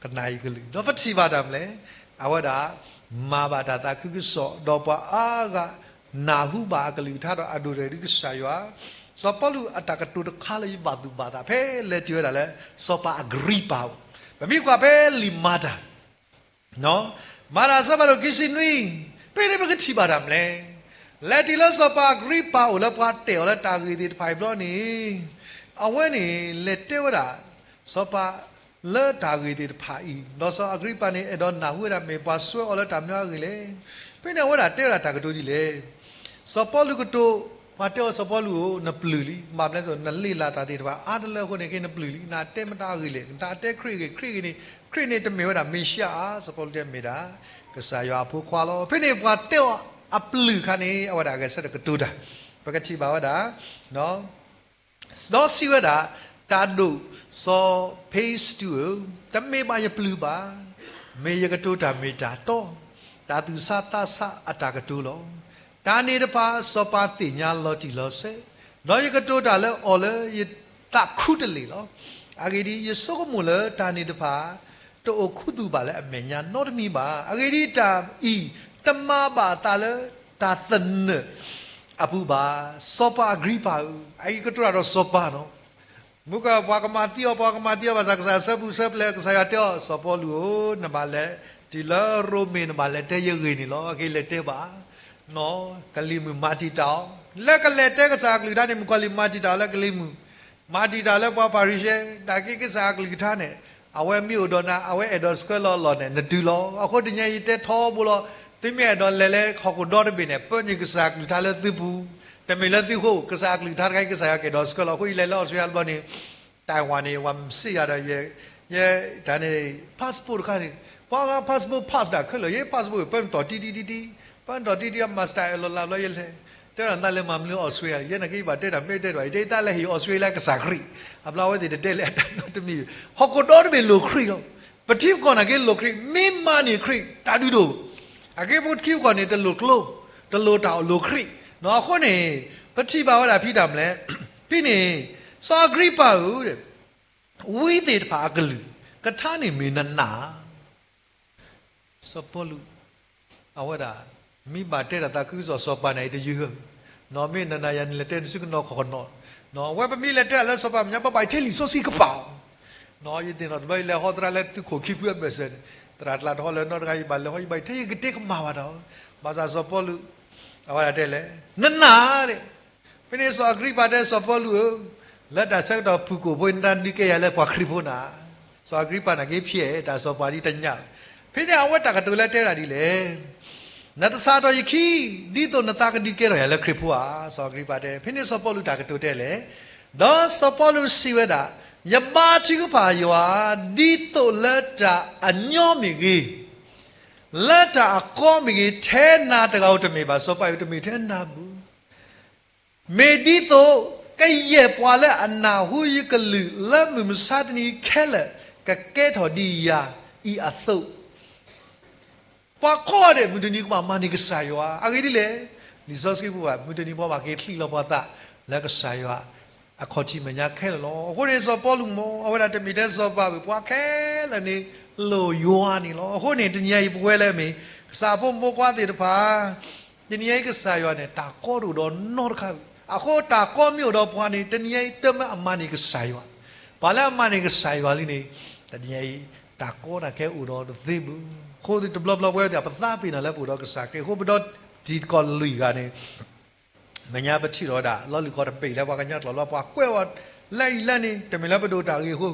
ကနၣ်အံၤကလုၢ်, ဒီးပထံၣ်ဘၣ်တၢ်မနုၤလဲၣ်, အဝဲဒၣ်မၤဘၣ်တၢ်သးခုကစီၣ်, ဒီးပှၤအါဂၤနၢ်ဟူဘၣ်အကလုၢ်ကထါဒီးအဒိၣ်တၢ်ဒ်ကစၢ်ယွၤ. စီၤပီလူးအတၢ်ကတိၤတခါလၢယဘၣ်သူၣ်ဘၣ်သး ဖဲလဲၤတုၤဝဲဒၣ်လၢ စီၤပၤအကရံပၤအအိၣ်, ပမ့ၢ်ကွၢ်ဖဲလံာ်မၤတၢ် မၤတၢ်အဆၢဖးဒိၣ်ခံဆံနွံ, ဖဲန့ၣ်ပကထံၣ်ဘၣ်တၢ်မနုၤလဲၣ်, လဲၤတုၤလၢစီၤပၤအကရံပၤအအိၣ်လၢပှၤတဲာ်အီၤလၢတၢ်ဂ့ၢ်သ့ၣ်တဖၣ်အံၤဘျီန့ၣ်, အဝဲန့ၣ်လဲၤတဲဝဲဒၣ် စီၤပၤလၢတၢ်ဂ့ၢ်သ့ၣ်တဖၣ်အံၤ, ဒီးစီၤအကရံပၤန့ၣ် အဲၣ်ဒိးနၢ်ဟူဝဲဒၣ်မ့ၢ်ပှၤဆှၢအီၤလၢတၢ်မနုၤအဂ့ၢ်လဲၣ်. ဖဲန့ၣ်အဝဲဒၣ်တဲဝဲဒၣ်တၢ်ကတိၤဒ်လဲၣ်, စီၤပီလူးကတိၤ ပှၤတဲအီၤစီၤပီလူးဧၢ, နပျုၢ်လံ, ဘၣ်မနုၤလဲၣ်, နလ့ၢ်လၢ်တၢ်သ့ၣ်တဖၣ်အါတလၢအဃိန့ၣ် က့ၤနပျုၢ်လံ, နတဲမတၤအဂ့ၢ်လဲၣ်, နတၢ်တဲခရံာ်ဂ့ၤ, ခရံာ်ဂ့ၤန့ၣ်, ခရံာ်န့ၣ်တမ့ၢ်ဝဲဒၣ်မ့ၤၡံအၤ, စီၤပီလူးတဲမ့ၢ်ဒၣ် ကစၢ်ယွၤအဖိခွါလီၤ. ဖဲန့ၣ်ပှၤတဲအီၤအပျုၢ်အခါန့ၣ် အဝဲဒၣ်အဂဲၤဆၢထၢၣ်ကတိၤတၢ်, ပကထံၣ်ဘၣ်ဝဲဒၣ် ဒီးစံးဝဲဒၣ်, တၢ်ဒိၣ်စီၤဖ့စတူးဧၢ, တမ့ၢ်ဘၣ်ယပျုၢ်ဘၣ်, မ့ၢ်ယကတိၤတၢ်မ့ၢ်တၢ်တီ, တၢ်သူၣ်ဆးသးဆးအတၢ်ကတိၤလီၤ. တၢ်န့ၣ်တဖၣ် စီၤပၤသ့ၣ်ညါလီၤတံၢ်လီၤဆဲး, ဒီးယကတိၤတၢ်လၢအီၤလၢယသးခူတလ့ၢ်လီၤ. အဂ့ၢ်ဒ်အံၤ, ယဆိကမိၣ်လၢတၢ်န့ၣ်တဖၣ် တအိၣ်ခူသူၣ်ဘၣ်လၢအမဲာ်ညါနီတမံၤဘၣ်. အဂ့ၢ်ဒ်အံၤ, တၢ်အံၤတမၤဘၣ်အသးလၢတၢ်သနၢၣ်အပူၤဘၣ်. စီၤပၤအဂံၢ်ပၤဧၢ, အအံၤကတိၤတၢ်ဒီးစီၤပၤနီၤ မုၢ်ကပှၤကမၤသံအီၤ, ပှၤကမၤသံအီၤ, ဘၣ်ဆၣ်ကစၢ်အဆၢပူၤဆၢပျဲၤ, ကစၢ်ယွၤတဲအီၤ, စီၤပီလူးဧၢ, နဘၣ်လဲၤတုၤလၢရိမ့ၤ, နဘၣ်လဲၤတဲယဂ့ၢ်န့ၣ်လီၤ. အက့ၤလဲၤတဲဘၣ်, ကလံၤမုၢ်မၤတံာ်တာ်အီၤ, လၢကလဲၤတဲကစၢ်အကလုၢ်ကထါန့ၣ် မုၣ်ကီၤလံၢ်မၤတံာ်တာ်အီၤလၢကလံၤမုၢ်, မၤတံာ်တာ်လၢပှၤဖၤရံၤၡဲ, တၢ်က့ၤကစၢ်အကလုၢ်ကထါန့ၣ်, အဝဲမ့ၢ်အိၣ်ဒီးနၤ, အဝဲအဲၣ်ဒိးဆှၢလီၤအလီၢ်န့ၣ် နတုၤလီၤ. အဃိတနံၤအံၤယတဲထီဘိလီၤ, သုမ့ၢ်အဲၣ်ဒိးလဲၤလၢဟီၣ်ခိၣ်ဒီတဘ့ၣ်န့ၣ်, ပၢနုာ်ကစၢ်အကလုၢ်ကထါလၢသုပူၤ, တမ့ၢ်လၢသုဃိ, ကစၢ်အကလုၢ်ကထါတခါအံၤ ကစၢ်ယွၤကအဲၣ်ဒိးဆှၢလီၤ. အဃိယလဲၤလၢအီစထြ့လယါတဘျီန့ၣ်, တၢ်ဝၤန့ၣ် ဝၤမစ့ယၤဒီး ယဲ, တၢ်န့ၣ် passport တခါန့ၣ်, ပှၤဂၤ passport pass ဒၣ်ခဲလၢာ်, ယဲ passport ပၢနတီၢ်တံတံတံတံ, ပၢနတီၢ်တံတံ အ master အလီၤလးဘျီယလဲၤ, တဲဒၣ်နသးလဲၤမၤမနုၤလၢအီစထြ့လယါ, ယဲနကဘၣ်တဲတၢ်မ့ၢ်တဲဒၣ်, ယတဲယသးလဲၤဟ့ၣ်အီစထြ့လယါကစၢ်ခရံာ်, အဘျီအဝဲသ့ၣ်တတဲလၢၤတၢ်နီတမံၤ, ဟီၣ်ခိၣ်ဒီတဘ့ၣ်လိၣ်ခရံာ်လီၤ. ပထံပကီၢ်နာ်က့လိၣ်ခရံာ်, မ့ၢ်မၤန့ၢ်ခရံာ် တၢ်ဒုးဒိၣ်, အက့ပထံပကီၢ်န့ၣ် တလိၣ်ကျိ, တလိၣ်တၢ်အလိၣ်ခရံာ်, အဃိန့ၣ်, ပထံၣ်ဘၣ်ဝဲဒၣ်ဖဲတၢ်မနုၤလဲၣ်, ဖဲန့ၣ်, စီၤအဂံၤပၤဧၢ, ဝံသ့ၣ်တဖၣ်အကလုၢ်ကထါန့ၣ်မ့ၢ်နနၢ် စီၤပီလူး, အဝဲဒၣ်, မ့ၢ်ဘၣ်တဲတၢ်သးခုကစီၣ်စီၤပၤန့ၣ် အံၤတယုၢ်ဧၢ, နီၢ်မ့ၢ်နနၢ်ယၤန့ၣ် လဲၤတဲနစုကနီၢ်ခီၣ်ကနီၣ်, အဝဲပမ့ၢ်လဲၤတဲတၢ်လၢစီၤပၤမဲာ်ညါ ပဘၣ်ထဲလံာ်စီဆှံကပၤအီၤ, ယသ့ၣ်နီၣ်တဘျီယလဲၤဟီသရၣ်လၢသုးခိၣ်ခံဖုအဘၢၣ်စၢၤန့ၣ်, သရၣ်တကျးတဟီလၢၤနီတဂၤ ယဘၣ်လဲၤဟီ ယဘၣ်ထဲယကတဲကမၣ်ဘၣ်တၢ်, ဘၣ်ဆၣ်စီၤပီလူး, အဝဲဒၣ်တဲလဲၣ်, နနၢ်ဒၣ် ဖဲန့ၣ်စီၤအဂံၤပၤတဲစီၤပီလူးဧၢ, လၢတၢ်ဆၢကတီၢ်ဖုၣ်ကိာ်ဖိ နတၢ်ဒုးကဲယၤလၢပှၤခရံာ်ဖိနၤ, စီၤအဂံၤပၤနာ်က့ဖျဲးတၢ်စီၤပၤဒ်တညၣ်, ဖဲန့ၣ်အဝဲတၢ်ကတိၤလၢတဲဒၣ်ဒ်လဲၣ်, နတစးထီၣ်ယခံ, ဒ်သိးနသးကဒုးကဲထီၣ်ယၤလၢခရံာ်ဖိဧါ, စီၤအဂံၤပၤတဲ, ဖဲန့ၣ်စီၤပီလူးတၢ်ကတိၤတဲလဲၣ်, ဒီးစီၤပီလူးစံးဝဲဒၣ်, ယဘါထုကဖၣ်ယွၤ, ဒ်သိးလၢတၢ်အညီမ့ၢ်ဂ့ၤ, လၢတၢ်အကီမ့ၢ်ဂ့ၤ, ထဲနၤတဂၤဧိၤတမ့ၢ်ဘၣ်, စီၤပၤအံၤတမ့ၢ်ထဲနၤဘၣ် မ့ၢ်ဒ်သိး ကယဲၢ်ပှၤလၢအနၢ်ဟူယကလုၢ်လၢမုၢ်မဆါတနံၤခဲလၢာ် ကကဲထီၣ်ဒ်ယၤအံၤအသိး, ပှၤကိးဂၤဒဲး မုၢ်တနံၤကဘၣ်မၤန့ၢ်ကစၢ်ယွၤ, အဂ့ၢ်ဒ်လဲၣ်, လံာ်စီဆှံပူၤဘၣ် မုၢ်တနံၤပှၤဘၣ်က့ၤချံးလီၤပှၤသးလၢကစၢ်ယွၤ အခီၣ်ထံးမဲာ်ညါခဲလၢာ်လီၤ. အဃိန့ၣ် စီၤပီလူးမ့ၢ် အဝဲဒၣ်တမ့ၢ်ထဲစီၤပၤဘၣ် ပှၤခဲလၢာ်န့ၣ် လိၣ်ယွၤန့ၣ်လီၤ. အဃိန့ၣ် တနံၤအံၤပဝဲလၢအမ့ၢ် ကစၢ်ဖိမုၣ်ဖိခွါသ့ၣ်တဖၣ် တနံၤအံၤကစၢ်ယွၤန့ၣ် တၢ်ကီတအိၣ်ဒီးနီတခါဘၣ်. အဃိတၢ်ကီမ့ၢ်အိၣ်ဒီးပှၤန့ၣ် တနံၤအံၤတမ့ၢ်အမၤန့ၢ်ကစၢ်ယွၤ, ပှၤလၢအမၤန့ၢ်ကစၢ်ယွၤလံန့ၣ် တနံၤအံၤ တၢ်ကီတၢ်ခဲအိၣ်ဒီးတသ့ဘၣ်. အဃိတဘျီဘျီပဝဲသ့ၣ် ပသးပ့ၤနီၣ်လၢပအိၣ်ဒီးကစၢ်ခရံာ်အဃိ ပဒီတံၤသကိးလွံၢ်ဂၤန့ၣ် မဲာ်ညါပထံၣ်ထီၣ်ဝဲဒၣ် လီၤလုၢ်ကီၢ်တဘ့ၣ်လၢပှၤကညီကျိာ်လီၤ. ပှၤကွဲးဝဲလၢအံၤလၢန့ၣ် တမ့ၢ်လၢပဒိၣ်တၢ်ဂ့ၢ်အဃိ,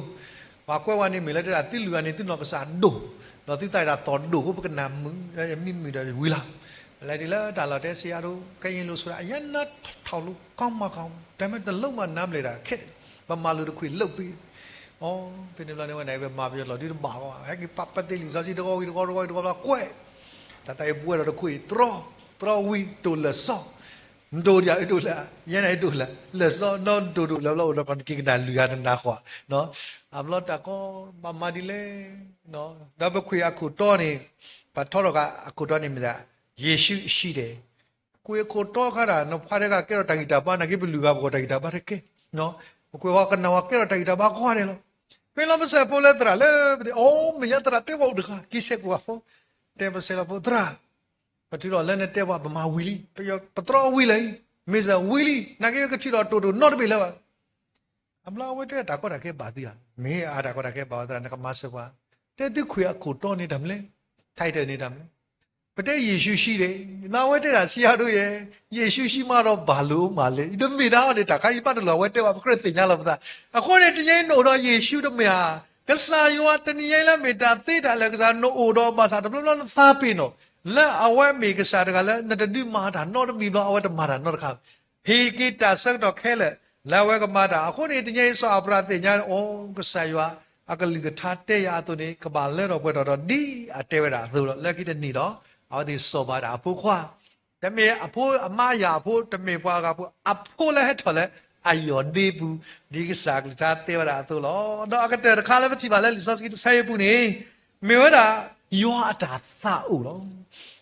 ပှၤကွဲးဝဲန့ၣ်မ့ၢ်လၢတဲဒၣ်သုလုၢ်ဂၤန့ၣ် သုနီၢ်ကစၢ်ဒိၣ်, ဒီးသုသးဒၣ်သီၣ်ဒိၣ်အဃိ ပကနၢ်မုာ်, မ့ၢ်မုာ်ဒီးဝံၤလီၤ. လဲၤတုၤလၢတၢ်လီၢ်တဲဆံးအါဒိၣ် ခဲအံၤလိာ်ဆိဒၣ် အယဲနထီၣ်လိာ်ကီမၤကီ, တမ့ၢ်တလိၣ်မၤနါဘျဲၣ်ဒၣ်ခဲ, ပမၤလိာ်တခွံၣ်လိာ်ပ့ၤ, အိ ဖဲန့ၣ်ဘျီန့ၣ်ဝဲန့ၣ် ပမၤပယီၤကျိာ်ဒုတဘၣ်ကီ, ဟဲက့ၤပာ်ပသ့လံာ်စီဆှံတဂီၤဝံၤတဂီၤတဂီၤဝံၤတဂီၤဘျီကွဲး, တၢ်သးအံၤပဝဲဒီးတခွံၣ်တြီ, တြီဝံၤတိၢ်လၢာ်စီ နတိၢ်ဒံးအဒိၣ်လၢ, ယဲန့ၣ်အဒိၣ်လၢ, လၢာ်စီနီၢ်နတိၢ်ဒိၣ်လၢဘျီအိၣ်ဒီးပှၤနက့ၤကနၣ်လုၢ်ဂၤနနၢ်ဃီ, အဘျီတၢ်ကီဘၣ်မၤဒ်လဲၣ်, ဒီးပခွံၣ်အခိၣ်တီန့ၣ်, ပထီထီၣ်ဃာ်အခိၣ်တီန့ၣ်မ့ၢ်ဒၣ်, ယ့ၣ်ၡူးအံၤဒဲး, ပခွံၣ်အခိၣ်တီခါဒၣ် နဖါတဂၤကဲထီၣ်တၢ်ဂံၢ်တၢ်ဘါ နာ်က့ပလုၢ်ဂၤပဂီၢ်တၢ်ဂံၢ်တၢ်ဘါတကဲ, ပခွံၣ်ဝဲကနၣ်ဝဲကဲထီၣ်တၢ်ဂံၢ်တၢ်ဘါကိးဂၤဒဲးလီၤ. ဖဲလီၤပစဲးဖိလၢသရၣ်လၢပသ့ၣ် အိ မ့ၢ်ယသရၣ်တဲဝဲအိၣ်တဂၤ က့ၤဆဲးကိာ်ဝဲဖိ, တဲပစဲးလီၤဖိသရၣ် ပထုးထီၣ်လၢနတဲပှၤ ပမၤဝံၤလံ, ပတြီဝံၤလၢာ်အံၤ, မ့ၢ်စၢၤဝံၤလံ, နာ်က့ကထံၣ်ထီၣ်တိၢ်တိၢ်နီတဘ့ၣ်လၢၤဘၣ်. အဘျီအဝဲတဲတၢ်ကီတၢ်ခဲဘၣ်သုဧါ, မ့ၢ်အါတၢ်ကီတၢ်ခဲဘၣ်ဝဲသရၣ် နကမၤစၢၤပှၤ, တဲသုခွံၣ်အခိၣ်တီန့ၣ်တၢ်မနုၤလဲၣ်, title န့ၣ်တၢ်မနုၤလဲၣ်, ပတဲယ့ၣ်ၡူးအံၤဒဲး, နဝဲတဲဒၣ်ဆံးအါဒိၣ်ယဲ, ယ့ၣ်ၡူးအံၤမးဒီးဘၣ်လိာ်မးလဲၣ်, တမ့ၢ်ဒၣ်အီၤန့ၣ် တၢ်ခါအံၤဘၣ်တလိၣ်အဝဲတဲဘၣ် ပကြၢးသ့ၣ်ညါလီၤပသး, အဃိန့ၣ် တနံၤအံၤနအိၣ်ဒီးယ့ၣ်ၡူးတမ့ၢ်ဧါ, ကစၢ်ယွၤတနံၤအံၤလၢမ့ၢ်တၢ်သ့တၢ်လၢာ်ကစၢ် နအိၣ်ဒီးဘၣ်ဆၣ်တဘျီဘျီနသးပ့ၤနီၣ်, လၢအဝဲမ့ၢ်ကစၢ်တဂၤလၢနတဒုးမၤတၢ်နီတမံၤဘျီ အဝဲတမၤတၢ်နီတခါဘၣ်. ဟ့ၣ်က့ၤတၢ်ဆၢကတီၢ်ခဲလၢာ် လၢအဝဲကမၤတၢ်. အဃိန့ၣ် တနံၤအံၤစီၤအၤဘြၤဟၣ်သ့ၣ်ညါ အိ ကစၢ်ယွၤအကလုၢ်ကထါတဲယၤအသိးန့ၣ် ကဘၣ်လၢထီၣ်ပှဲၤထီၣ်ဒီး ဒ်အတဲဝဲဒၣ်အသိးလီၤ. လၢခံတနံၤဒီး အဝဲသ့ၣ်စိာ်ဘၣ်ဒၣ်အဖိခွါ တမ့ၢ်အဖိအမါယၤအဖိ, တမ့ၢ်ပှၤဂၤဖိ, အဖိလၢဟဲထီၣ်လၢအယီၢ်ဒ့ပူၤ, ဒ်ကစၢ်အကလုၢ်ကထါတဲဝဲဒၣ်အသိးလီၤ. ဒီးအကတၢၢ်တခါလၢပထံၣ်ဘၣ်လၢလံာ်စီဆှံတဆၢအံၤအပူၤန့ၣ် မ့ၢ်ဝဲဒၣ် ယွၤအတၢ်သးအိၣ်လီၤ.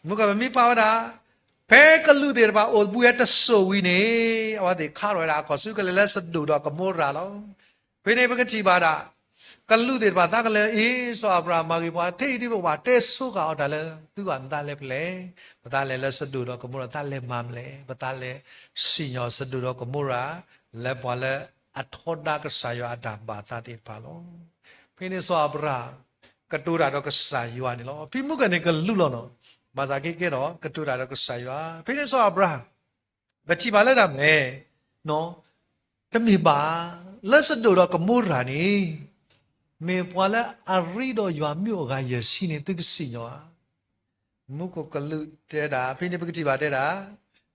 မုၢ်ကပမ့ၢ်ပာ်ဝဲဒၣ် ဖဲကလူးသ့ၣ်တဖၣ်အိၣ်တပူၤဝဲတစိၢ်ဝံၤန့ၣ် အဝဲသ့ၣ်ခးထီၣ်ဝဲဒၣ်အခီၣ်ဆူကလဲၤလၢစဒိၣ်ဒီးကမိရၤလီၤ. ဖဲန့ၣ်ပကထံၣ်ဘၣ်ဒၣ် ကလူးသ့ၣ်တဖၣ်သးကလဲၤ အ့ စီၤအၤဘြၤဟၣ်မၤဂ့ၤပှၤ ထဲအံၤဒ်ပဘၣ်တဲဆိဃာ်အီၤတၢ်လၢ သုဂီၢ်နသးလဲၤဖဲလဲၣ်, ပသးလဲၤလၢစဒိၣ်ဒီးကမိရၤ သးလဲၤမၤမနုၤလဲၣ်, ပသးလဲၤစံၣ်ညီၣ်စဒိၣ်ဒီးကမိရၤ လၢပှၤလၢအထီဒါကစၢ်ယွၤအတၢ်ဘၣ်သးသ့ၣ်တဖၣ်လီၤ. ဖဲန့ၣ်စီၤအၤဘြၤဟၣ် ကတိၤတၢ်ဒီးကစၢ်ယွၤန့ၣ်လီၤ. ဖဲမုၢ်ကန့ၣ်ကလူးလီၤနီၤ, ဘၣ်ဆၣ်က့ကဲထီၣ် ကတိၤတၢ်ဒီးကစၢ်ယွၤ. ဖဲန့ၣ်စီၤအၤဘြၤဟၣ် ပထံၣ်ဘၣ်လၢတၢ်မနုၤလဲၣ်, တမ့ၢ်ဘၣ်, လၢစဒိၣ်ဒီးကမိရၤန့ၣ် မ့ၢ်ပှၤလၢအရ့ဒီးယွၤမ့ၢ်အိၣ်အဂၤယဲၢ်ဆံန့ၣ် သုကစံၣ်ညီၣ်ဧါ. မူခိၣ်ကလူးတဲဒၣ် ဖဲန့ၣ်ပကထံၣ်ဘၣ်တဲဒၣ်,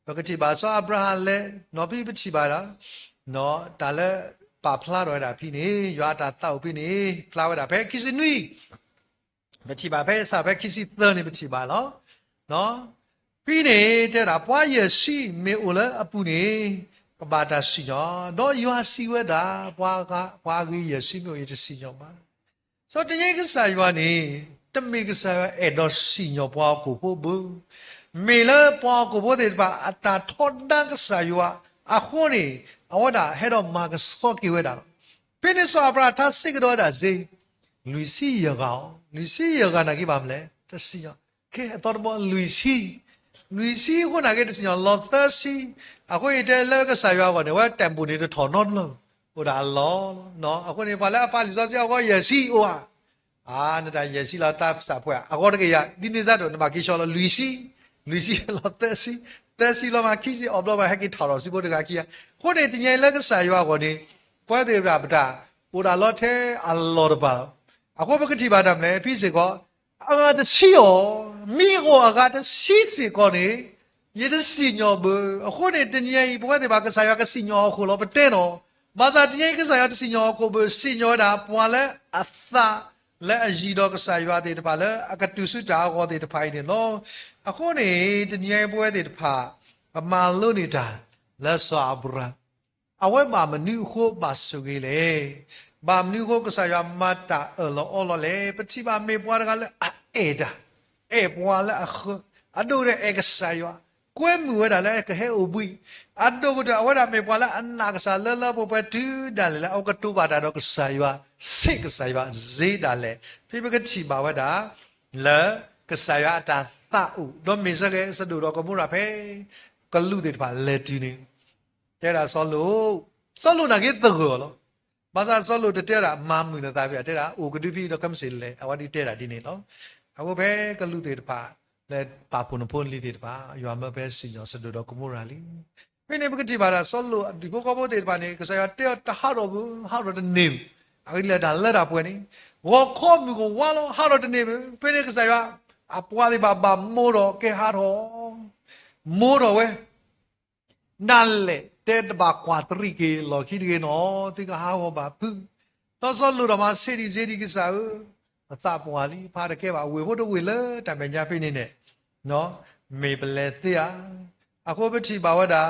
ပကထံၣ်ဘၣ်စီၤအၤဘြၤဟၣ်လဲၤ, နီၤဖဲပထံၣ်ဘၣ်ဒီး တၢ်လၢပာ်ဖျါထီၣ်ဝဲဒၣ်ဖဲန့ၣ် ယွၤအတၢ်သးအိၣ်ဖဲန့ၣ် ဖျါဝဲဒၣ်ဖဲခံဆံနွံ ပထံၣ်ဘၣ်ဖဲအဆၢဖဲခံဆံသၢန့ၣ် ပထံၣ်ဘၣ်လီၤ. ဖဲန့ၣ်တဲဒၣ် ပှၤယဲၢ်ဆံမ့ၢ်အိၣ်လၢအပူၤန့ၣ် ကဘၣ်တၢ်စံၣ်ညီၣ်, ဒီးယွၤစံးဝဲဒၣ် ပှၤအဂ့ၤယဲၢ်ဆံမ့ၢ်အိၣ် ယတစံၣ်ညီၣ်ဘၣ်. စီၤတနံၤအံၤကစၢ်ယွၤန့ၣ် တမ့ၢ်ကစၢ်ယွၤအဲၣ်ဒိးစံၣ်ညီၣ်ပှၤဟီၣ်ခိၣ်ဖိဘၣ်, မ့ၢ်လၢပှၤဟီၣ်ခိၣ်ဖိသ့ၣ်တဖၣ်အတၢ်ထီဒါကစၢ်ယွၤအဃိန့ၣ် အဝဲဒၣ်ဟဲဒီးမၤကဆှီက့ၤဝဲဒၣ်လီၤ. ဖဲန့ၣ်စီၤအၤဘြၤဟၣ်ထါစ့ၢ်ကီးဒီးဝဲဒၣ်စ့ လွံၢ်ဆံယဲၢ်ဂၤအီၤ, လွံၢ်ဆံယဲၢ်ဂၤနာ်က့ဘၣ်မနုၤလဲၣ် တစံၣ်ညီၣ်, ကဲအသီတဘီလွံၢ်ဆံ, လွံၢ်ဆံအဃိနာ်က့တစံၣ်ညီၣ် လီၤသၢဆံ, အဃိအံၤတဲလၢကစၢ်ယွၤအဂီၢ်န့ၣ် အဝဲတၢ်ဘူၣ်န့ၣ်တထီၣ်နီတဘျီ, အိၣ်ဒၣ်အလီၢ်လီၤ. အဃိန့ၣ် ပှၤလၢအပာ်လံာ်စီဆှံအဂီၢ်ယဲၢ်ဆံအိၣ်ဧါ, အါ နတၢ်ယဲၢ်ဆံလီၤ တၢ်သးပှၢ် အဂီၢ်တကယၤ ဒ်န့ၣ်စ့ၢ်ကီး နဘၣ်က့ၤဆှီလီၤလွံၢ်ဆံ, လွံၢ်ဆံလီၤသၢဆံ, သၢဆံလီၤမးခံဆံ အီၤဘျီဘၣ်ဟဲက့ၤထီၣ်ထီၣ်ဆူဖိတဂၤခံဂၤ, အဃိန့ၣ် တနံၤအံၤလၢကစၢ်ယွၤအဂီၢ်န့ၣ် ပဝဲသ့ၣ်တဖၣ်ပတၢ် အိၣ်ဒၣ်လီၤထဲအလီၢ်တဖၣ်လီၤ. အဃိပကထံၣ်ဘၣ်တၢ်မနုၤလဲၣ် ဖဲစ့ၢ်ကီး အဂၤတဆံအီၤ, မ့ၢ်အိၣ်အဂၤတဆံစ့ၢ်ကီးန့ၣ် ယတစံၣ်ညီၣ်ဘၣ်. အဃိန့ၣ် တနံၤအံၤ ပဝဲသ့ၣ်တဖၣ်ကစၢ်ယွၤကစံၣ်ညီၣ်ဟီၣ်ခိၣ်လီၤ ပတဲနီၤ, ဘၣ်ဆၣ်တနံၤအံၤကစၢ်ယွၤတစံၣ်ညီၣ်ဟီၣ်ခိၣ်ဘၣ်, စံၣ်ညီၣ်ဝဲဒၣ်ပှၤလၢအသး လၢအယံၤဒီးကစၢ်ယွၤသ့ၣ်တဖၣ်လၢအကတုၤဆူတၢ်အဂီၢ်သ့ၣ်တဖၣ်အံၤန့ၣ်လီၤ. အဃိန့ၣ် တနံၤအံၤပဝဲသ့ၣ်တဖၣ် ပမၤလိန့ၢ်တၢ် လၢစီၤအၤဘြၤဟၣ် အဝဲဘၣ်မနုၤအဃိဘၣ်ဆိၣ်ဂ့ၤလဲၣ်. ဘၣ်မနုၤအဃိကစၢ်ယွၤမၤတၢ်အၢၣ်လီၤအီလီၤလဲၣ်. ပထံၣ်ဘၣ်မ့ၢ်ပှၤတဂၤလၢအအဲၣ်တၢ်, အဲၣ်ပှၤလၢအဃၢၤ, အဒိၣ်ကတၢၢ်အဲၣ်ကစၢ်ယွၤ, ကွဲမုာ်ဝဲဒၣ်လၢကဟဲအိၣ်ဘှံး, အဒိၣ်ကတၢၢ်အဝဲဒၣ်မ့ၢ်ပှၤလၢအနာ်ကစၢ်လၢလၢပှဲၤပှဲၤတုၤဒၣ်လဲာ်လၢအကတိၤဘၣ်တၢ်ဒီးကစၢ်ယွၤ, ဆံးကစၢ်ယွၤစ့ဒၣ်လဲာ်. ဖဲပကထံၣ်ဘၣ်ဝဲဒၣ် လၢကစၢ်ယွၤအတၢ်သးအိၣ် ဒီးမ့ၢ်စ့ၢ်ကီး စဒိၣ်ဒီးကမိရၤဖဲ ကလူးသ့ၣ်တဖၣ်လဲၤတုၤန့ၣ် တဲဒၣ်စီၤလိာ်, စီၤလိာ်နာ်က့သဂၢၢ်အီၤလီၤ. ဘၣ်ဆၣ်စီၤလိာ်တတဲဒၣ် မၤမုာ်နသးဖဲ တဲဒၣ် အိၣ်ကဒုဖဲဒီးခဲမုၢ်ဆ့ၣ်လဲၤ အဝဲဒၣ်တဲဒၣ်ဒ်န့ၣ်လီၤ. အဃိဖဲကလူးသ့ၣ်တဖၣ် လဲၤပာ်ဖှိၣ်နဖိနလံၤသ့ၣ်တဖၣ် ယွၤမၢဖဲစံၣ်ညီၣ်စဒိၣ်ဒီးကမိရၤလံ. ဖဲန့ၣ်ပကထံၣ်ဘၣ်ဒၣ်စီၤလိာ်အဒူၣ်ဖိခီဖိသ့ၣ်တဖၣ်န့ၣ် ကစၢ်ယွၤတဲအီၤတဟးထီၣ်ဘၣ်, ဟးထီၣ်တန့ၢ်ဘၣ်. အဂ့ၢ်ဒ်လဲၣ်တၢ်လၢတၢ်ပှဲၤန့ၣ် ဂီၤခီမုၢ်ကဝါလီၤ ဟးထီၣ်တန့ၢ်ဘၣ်. ဖဲန့ၣ်ကစၢ်ယွၤ အပှၤသ့ၣ်တဖၣ်ဘၣ်မိၢ်ထီၣ်ကဲဟးထီၣ်, မိၢ်ထီၣ်ဝဲ ဒၣ်လဲာ်တဲတဘၣ်ကွၢ်တရံးက့ၤလီၢ်ခံတဂ့ၤနီၤ သုကဟးဂီၤဘၣ်ဖုး. ဒီးစီၤလိာ်ဒီးမၤဆ့ၣ်ဒံးစ့ဒံးကစၢ်ဧၢ, ပသးပှၢ်လံ ဖးတကဲဘၣ် ဝ့ၢ်ဖိတဝ့ၢ်လၢတၢ်မဲာ်ညါဖဲန့ၣ်န့ၣ် မ့ၢ်ပလဲၤသ့ဧါ. အဃိပထံၣ်ဘၣ်ဝဲဒၣ်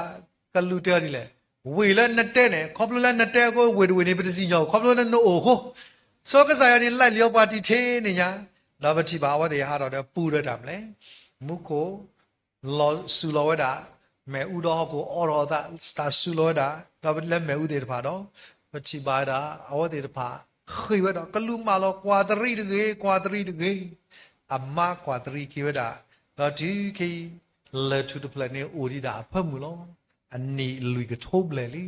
ကလူးတဲအီၤဒ်လဲၣ်, ဝ့ၢ်လၢနတဲန့ၣ် ခီဖျိလၢနတဲအဃိ ဝ့ၢ်တဝ့ၢ်န့ၣ် ပတစံၣ်ညီၣ် ခီဖျိလၢနအိၣ်အဃိ, စီၤကစၢ်ယွၤန့ၣ် လဲၤလံအီၤပှၤတုၤထဲန့ၣ်ညါ, ဒီးပထံၣ်ဘၣ်အဝဲသ့ၣ်ဟးထီၣ်ဒီးပူၤဒီးတၢ်မနုၤလဲၣ်, မူခိၣ် လီၤစူၤလီၤဝဲဒၣ် မ့ၣ်အူဒီးဟီၣ်ခိၣ်အိးထီၣ်အသး တၢ်စူၤလီၤဝဲဒၣ် ဒီးလၢမ့ၣ်အူသ့ၣ်တဖၣ်ဒီး ပထံၣ်ဘၣ်ဝဲဒၣ် အဝဲသ့ၣ်တဖၣ် ဃ့ၢ်ဝဲဒီး ကလူးမၢလီၤ ကွၢ်တရံးတဂ့ၤ ကွၢ်တရံးတဂ့ၤ, အမါကွၢ်တရံးက့ၤဝဲဒၣ်, ဒီးတုၤခဲအံၤ လၢၢ်ထူၣ်တဖျၢၣ်န့ၣ်အိၣ်ဒံးဒၣ်အဖၢမုၢ်လီၤ. အနံၣ်လွံၢ်ကထိဘျဲၣ်လံ.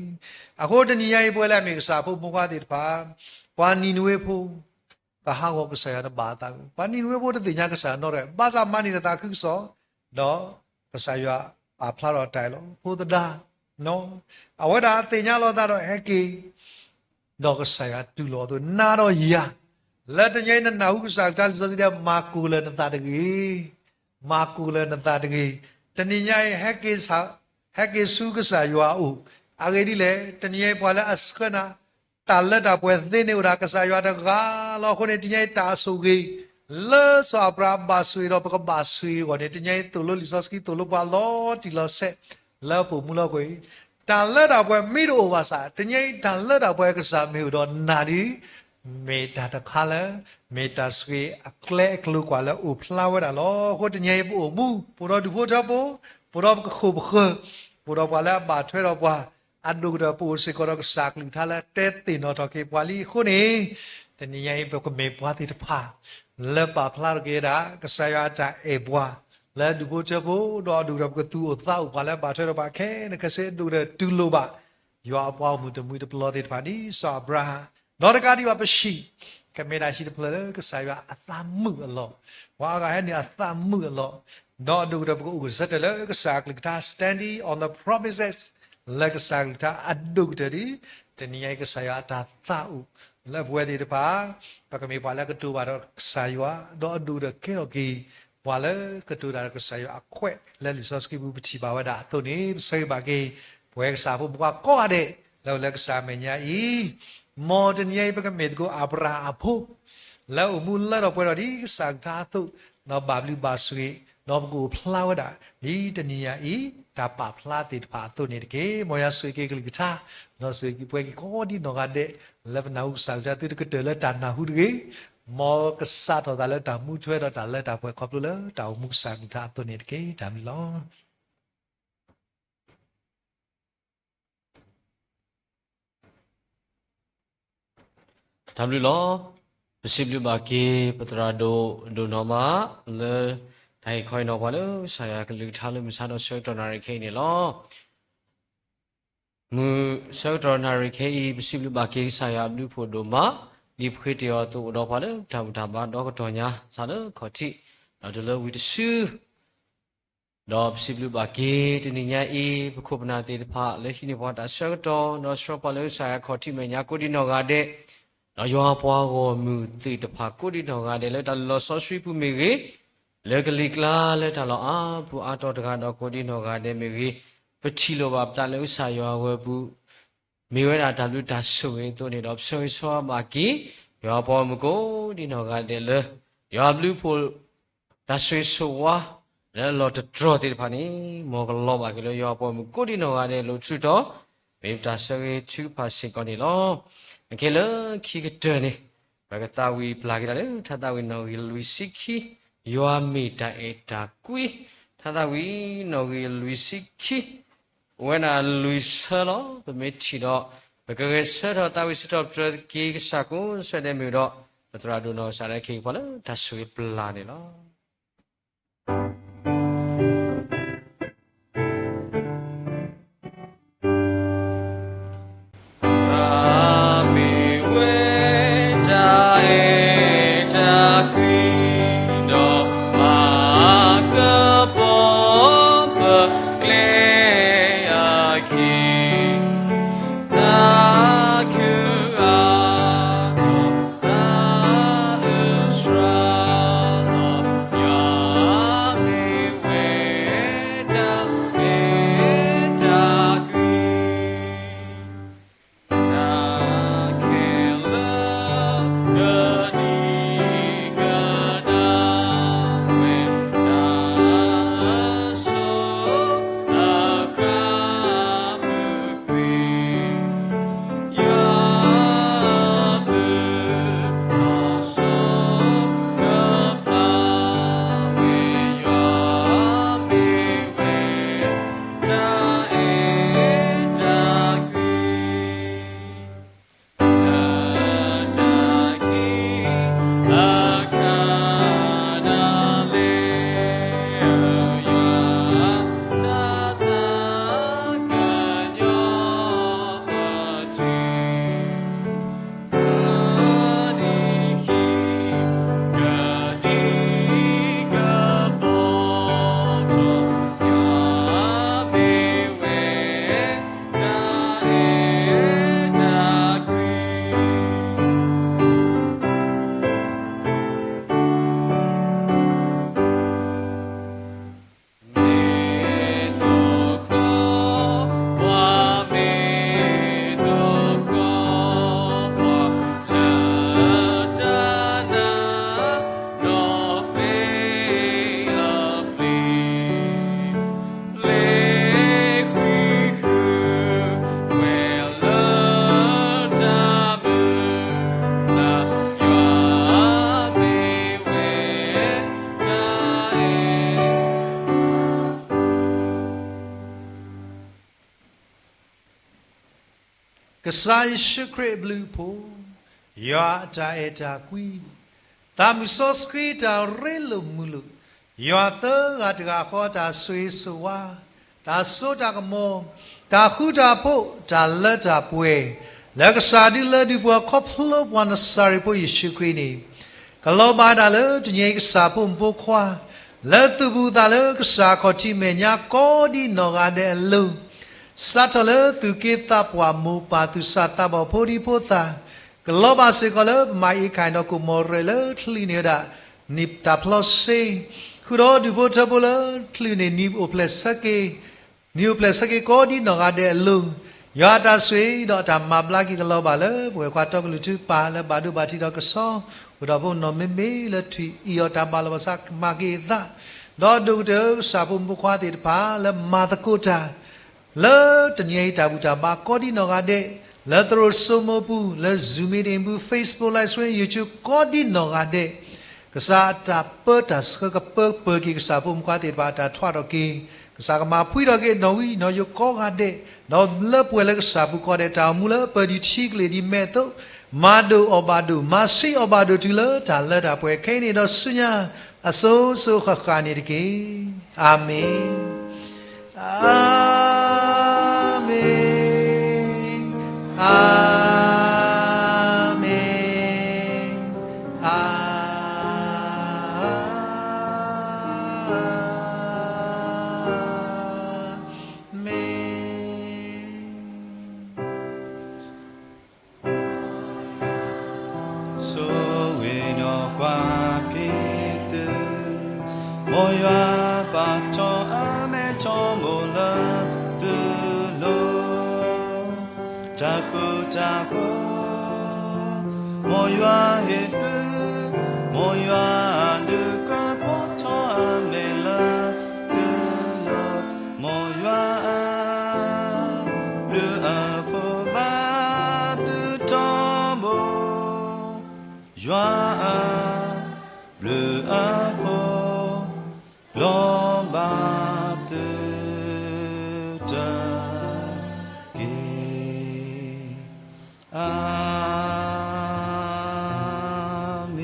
အဃိတနံၤညါအံၤ ပဝဲလၢအမ့ၢ်ကစၢ်ဖိမိၢ်ပှၢ်သ့ၣ်တဖၣ် ပှၤနံၤနဝ့ဖိ ကဟးဂီၤကစၢ်ယွၤတဘၣ်အသးဘၣ်. ပှၤနံၤနဝ့ဖိတသ့ၣ်ညါကစၢ်ယွၤနီတဂၤ, ဘၣ်ဆၣ်မၤန့ၢ်တၢ်သးခုကစီၣ်, ဒီးကစၢ်ယွၤပာ်ဖျါထီၣ်တၢ်အံၤလီၤ. ဖိသဒါ အဝဲဒၣ်သ့ၣ်ညါလီၤအသးဒီးဟဲက့ၤ, ဒီးကစၢ်ယွၤတူၢ်လိာ်အသိး နၤဒီးယၤ, လၢတနံၤအံၤနနၢ်ဟူကစၢ်ကလုၢ်ကထါလံာ်စီဆှံတဲ မၤကိၢ်လၢနသးတဂ့ၤ, မၤကိၢ်လၢနသးတဂ့ၤ, တနံၤညါအံၤဟဲက့ၤဆၢ ဟဲက့ၤဆူကစၢ်ယွၤအအိၣ်. အဂ့ၢ်ဒ်လဲၣ်, တနံၤညါအံၤပှၤလၢအဆှၢနၤ တၢ်လၢတၢ်ပှဲၤသ့န့ၣ်အိၣ်ဒၣ်ကစၢ်ယွၤတဂၤလီၤ. အဃိန့ၣ် တနံၤညါအံၤတၢ်ဆိၣ်ဂ့ၤ လၢစီၤအၤဘြၤဟၣ်ဘၣ်ဆိၣ်ဂ့ၤဒီးပကဘၣ်ဆိၣ်ဂ့ၤအဂီၢ်န့ၣ် တနံၤညါအံၤသိၣ်လိလံာ်စီဆှံသိၣ်လိပှၤလီၤတံၢ်လီၤဆဲး လၢပိာ်မူလၢအဃိအံၤ, တၢ်လၢတၢ်ပှဲၤမ့ၢ်တအိၣ်ဘၣ်ဆၣ် တနံၤညါအံၤတၢ်လၢတၢ်ပှဲၤကစၢ်မ့ၢ်အိၣ်ဒီးနၤဒ် မ့ၢ်တၢ်တခါလၢ မ့ၢ်တၢ်ဆိၣ်ဂ့ၤအကျဲအကျိၤကွၢ်လၢအိၣ်ဖျါဝဲဒၣ်လီၤ. အဃိတနံၤညါအံၤပအိၣ်မူ ပအိၣ်ဒီးဒူၣ်ဖိထၢဖိ, ပအိၣ်ဒီးပကဃိၣ်ပဃၢၤ, ပအိၣ်ဒီးပှၤလၢအဘၣ်ထွဲဒီးပှၤ, အဒိၣ်ကတၢၢ်ပအိၣ်စ့ၢ်ကီးဒီးကစၢ်အကလုၢ်ကထါလၢတဲသ့ၣ်နီၣ်ထီၣ်က့ၤပှၤလံအဃိန့ၣ်, တနံၤညါအံၤပကမ့ၢ်ပှၤသ့ၣ်တဖၣ် လၢပာ်ဖျါထီၣ်က့ၤဝဲဒၣ် ကစၢ်ယွၤအတၢ်အဲၣ်ပှၤ လၢဒူၣ်ဖိထၢဖိ, ဒီးအဒိၣ်ကတၢၢ်ပကသူၣ်အိၣ်သးအိၣ်ပှၤလၢအဘၣ်ထွဲဒီးပှၤခဲလၢာ်ခဲဆ့ အဒိၣ်ကတၢၢ်တူၢ်လိာ်ဘၣ် ယွၤအပှၤအိၣ်မုၢ်တမှံၤတပျီၤသ့ၣ်တဖၣ် ဒ်စီၤအၤဘြၤဟၣ်, ဒီးတကးဒံးဘၣ်ပဟံၣ်, ကမ့ၢ်ဒၣ်ဟံၣ်တဖျၢၣ်လၢကစၢ်ယွၤအသးမုာ်အလီၢ်, ပှၤအါဂၤဟဲနုာ်အသးမုာ်အလီၢ်, ဒီးအဒိၣ်ကတၢၢ်ပကအိၣ်ကဆၢထၢၣ်လၢကစၢ်အကလုၢ်ကထါ standing on the promises လၢကစၢ်အကလုၢ်ကထါအဒိၣ်ကတၢၢ်ဒ် တနံၤညါအံၤကစၢ်ယွၤအတၢ်သးအိၣ် လၢပဝဲသ့ၣ်တဖၣ် ပကမ့ၢ်ပှၤလၢကတိၤဘၣ်ဒီးကစၢ်ယွၤ, ဒီးအဒိၣ်ကတၢၢ်ကဲထီၣ်က့ၤ ပှၤလၢကတိၤတၢ်ဒီးကစၢ်ယွၤအခွဲး လၢလံာ်စီဆှံပူၤပထံၣ်ဘၣ်ဝဲဒၣ်အသိးန့ၣ် ပဆၢဂ့ၤဘၣ်က့ၤ ပဝဲကစၢ်ဖိမုၣ်ခွါကိးဂၤဒဲး လၢအိၣ်လၢကစၢ်အမဲာ်ညါအံၤ, မ်တနံၤညါအံၤပကမ့ၢ်သကိးအၤဘြၤဟၣ်အဖိ လၢအိၣ်မူလၢထီၣ်ပှဲၤထီၣ်ဒ်ကစၢ်အကလုၢ်ကထါအသိး, ဒီးဘၣ်ဘျုးဘၣ်ဆိၣ်ဂ့ၤ, ဒီးပကအိၣ်ဖျါဝဲဒၣ် ဒ်တနံၤညါအံၤ တၢ်ပာ်ဖျါသ့ၣ်တဖၣ်အသိးန့ၣ်တက့ၢ်. မ်ယွၤဆိၣ်ဂ့ၤက့ၤကလုၢ်ကထါ, ဒီးဆိၣ်ဂ့ၤက့ၤပှၤကိးဒံနီၢ်ဂၤဒဲး လၢပနၢ်ဟူကစၢ်အကလုၢ်ကထါသုတကတၢၢ်လၢတၢ်နၢ်ဟူတဂ့ၤ, မ်ကစးထီၣ်သးလၢတၢ်မူထွဲဒီးတၢ်လၢတၢ်ပှဲၤခီဖျိလၢတၢ်အိၣ်မူကစၢ်အကလုၢ်ကထါအသိးန့ၣ်တက့ၢ်. တၢ်ဘျုးလီၤ. တၢ်ဘျုးလီၤ. ပစံးဘျုးဘၣ်က့ၤ ပသရၣ်ဒိၣ်ဒိၣ်နီၢ်မး လၢတၢ်ဟ့ၣ်ခီဟ့ၣ်နီၤပှၤလၢကစၢ်ယွၤအကလုၢ်ကထါလၢမုၢ်ဆါဒီး ဆၢကတီၢ်နၣ်ရံၣ်ခဲအံၤန့ၣ်လီၤ. မုၢ်ဆၢကတီၢ်နၣ်ရံၣ်ခဲအံၤ ပစံးဘျုးဘၣ်က့ၤကစၢ်ယွၤအဘျုးအဖှိၣ်ဒိၣ်မး, ဒ်ပဃ့တ့ၢ်အီၤအသိးအိၣ်ဒီးပှၤလၢတၢ်ဘူၣ်တၢ်ဘါဒီကတီၢ်ညါ စးလၢခီၣ်ထံး ဒီးတုၤလၢဝံၤတစု ဒီးပစံးဘျုးဘၣ်က့ၤ တနံၤညါအံၤ ပခိၣ်ပနၢ်သ့ၣ်တဖၣ် လၢဟံးန့ၢ်ပှၤတၢ်ဆၢကတီၢ် ဒီးဆှၢပှၤလၢကစၢ်ယွၤအခီၣ်ထံးမဲာ်ညါ ကိးဒံနီၢ်ဂၤဒဲး, ဒီးယွၤပှၤဂီၢ်မုၢ်သ့ၣ်တဖၣ် ကိးဒံနီၢ်ဂၤဒဲး လၢတၢ်လီၢ်စီဆှံပူၤမ့ၢ်ဂ့ၤ, လၢကလံၤကျါလၢတၢ်လီၢ်အါပူၤအါတီၤတဂၤဒီး ကိးဒံနီၢ်ဂၤဒဲးမ့ၢ်ဂ့ၤ, ပထံၣ်လိာ်ဘၣ်ပသးလၢကစၢ်ယွၤအဝဲပူၤ မ့ၢ်ဝဲဒၣ်တၢ်ဘျုးတၢ်ဆိၣ်ဂ့ၤအသိးန့ၣ်ဒီး ပဆၢဂ့ၤဆၢဝါဘၣ်က့ၤ ယွၤပှၤဂီၢ်မုၢ်ကိးဒံနီၢ်ဂၤဒဲးလၢ ယွၤအဘျုးအဖှိၣ် တၢ်ဆိၣ်ဂ့ၤဆိၣ်ဝါ လၢအလီၢ်တတြီၤသ့ၣ်တဖၣ်န့ၣ် မ်ကလီၤဘၣ်က့ၤလၢယွၤပှၤဂီၢ်မုၢ်ကိးဒံနီၢ်ဂၤဒဲး လၢအထုးထီၣ် မ့ၢ်ပတၢ်ဆၢဂ့ၤထုကဖၣ်စ့ၢ်ကီးန့ၣ်လီၤ. အခဲလၢာ်ခံကတၢၢ်န့ၣ် ပကသးဝံၣ်ပျၢ်က့ၤတၢ်လၢ ထါသးဝံၣ်နီၣ်ဂံၢ်လွံၢ်ဆံခံ, ယွၤမ့ၢ်တၢ်အဲၣ်တၢ်ကွံ, ထါသးဝံၣ်နီၣ်ဂံၢ်လွံၢ်ဆံခံ, အိၣ်ဝဲဒၣ်လွံၢ်ဆၢလီၤ. ပမ့ၢ်ထံၣ်ဒီး ပကဂဲၤဆၢထၢၣ်သးဝံၣ်စံးထီၣ်ပတြၢၤက့ၤကစၢ်ကိးဆၢဒဲးမ့ၢ်ဒီး ပသရၣ်ဒိၣ်နီၢ်ကစၢ်လၢခံကဖီလၢတၢ်ဆိၣ်ဂ့ၤပျၢ်န့ၣ်လီၤ. တၢ်မ့ၢ်ဝဲတၢ်အဲၣ်တၢ်ကွံဒီး မၤကပီၤပကျဲအခံ, သးခုအါထီၣ် သးအုးစှၤလီၤ, ယွၤမ့ၢ် ကစၢ်ယ့ၣ်ၡူးခရံာ်အဘျုးအဖှိၣ်, ယွၤအတၢ်အဲၣ်တၢ်ကွံ, သးမုၢ်စီဆှံတၢ်ရ့လိာ်မုာ်လိာ်, ယွၤသၢဂၤတဂၤဃီအတၢ်ဆိၣ်ဂ့ၤဆိၣ်ဝါ, တၢ်စိတၢ်ကမီၤ, တၢ်ဃူတၢ်ဖိး, တၢ်လၢတၢ်ပှဲၤ, လၢကစၢ်ဒုးလၢဒုးပှၤခီဖျိပှၤနစၤရ့းဖိယ့ၣ်ၡူးခရံာ်န့ၣ် ကလီၤဘၣ်ဒၣ်လၢတနံၤအံၤကစၢ်ဖိမုၣ်ဖိခွါ, လၢသူၣ်ပူၤသးလၢကစၢ်ခီၣ်ထံးမဲာ်ညါကိးဒံနီၢ်ဂၤဒဲးအလိၤ, စးထီၣ်လၢသူၣ်က့သးပှၢ်မိၢ်ပၢ်သူၣ်စၢ်သးဘီၣ်ဖိဒံဖိသၣ်, ကလီၤဘၣ်စ့ၢ်ကီးလၢပမၤအ့ခၣ်ဒီးကိၣ်မီၢ်ရဲၣ်လၢချံးန့ၣ်ဝဲဒၣ် နံၣ်တၢ်ဖျီစ့, ဃုာ်ဒီးဒူၣ်ဖိထၢဖိလၢချံးန့ၣ်နံၣ်အိၣ်ဖျဲၣ်ဆၢက့ၤ နံၣ်အိၣ်ဖျဲၣ်ဆၢက့ၤကိးဒံနီၢ်ဂၤဒဲးအလိၤ, ယွၤအတၢ်ဆိၣ်ဂ့ၤဒီးအတၢ်မၤဘျါက့ၤကလီၤဘၣ်လၢပဝဲၢ်ခွါတီကလုာ်ထုကဖၣ်လၢဘၣ်ဒိဘၣ်ထံးဒီးကစီၣ်, အိၣ်ဒီးဖိနီၢ်မ့မ့ၢ်လၢထွံၣ်အံၤအီၤတၢ်ဘၣ်လီၤဘၣ်စးကမၤက့ၤအသး, ဒီးဒိၣ်ကတၢၢ်ကစၢ်ဖိမုၣ်ဖိခွါသ့ၣ်တဖၣ်လၢမၤသကိးတၢ် လၢတနံၤအံၤတၢ်ဘူၣ်တၢ်ဘါကိးဒံနီၢ်ဂၤဒဲး, လၢသရိာ်စိမိၢ်ပူၤ, လၢ Zoom meeting ပူၤ, Facebook Live Stream, YouTube ကိးဒံနီၢ်ဂၤဒဲး, ကစၢ်အတၢ်ပၢတၢ်ဆှၢကပၢပၢၤက့ၤ ကစၢ်ဖိမုၣ်ဖိခွါသ့ၣ်တဖၣ်အတၢ်ထွးထီၣ်က့ၤ, ကစၢ်ကမၤဖှံထီၣ်က့ၤနီၣ်ဝံနီၣ်ယိးကိးဂၤဒဲး, ဒီးလၢပှဲၤလၢကစၢ်ပူၤကိးဂၤဒဲး တၢ်အိၣ်မူလၢပၢၤဒံးထံကလ့ၢ်ဒံးမဲာ်အသိး, မၤဒိၣ်အီၣ်ဘၣ်ဒိၣ်, မၤဆံးအီၣ်ဘၣ်ဒိၣ်တုၤလၢတၢ်လၢတၢ်ပှဲၤခဲအံၤန့ၣ်ဒီးဆူညါ အစိၤစိၤဃၣ်ဃၣ်န့ၣ်တက့ၢ်. အၤမ့ၣ်, အၤမ့ၣ်, အၤမ့ၣ်, အၤ မ့ၣ်. ဆိၣ်ဂ့ၤဒီးကွၢ်က့ၤသု, မ်ယွၤပာ်ထီၣ်အမဲာ်ထီဘိလၢသုလိၤ, တၢ်ဃူတၢ်ဖိး မ်ယွၤဟ့ၣ်သု, မ်ယွၤဒုးကပီၤထီၣ်အမဲာ်လၢသုလိၤ, မ်ယွၤအဘျုးအဖှိၣ်ဘၣ်သုထီဘိ, ယွၤအ ဘျုးအဖှိၣ် လီၤဘၣ်သုတက့ၢ်. အၤမ့ၣ်.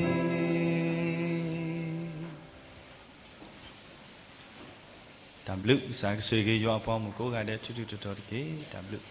တၢ်ဘျုး, ကစၢ်ကဆိၣ်ဂ့ၤက့ၤယွၤအပှၤဂီၢ်မုၢ်ကိးဂၤဒဲး ထူးထူးတီၤတီၤတက့ၢ်. တၢ်ဘျုး.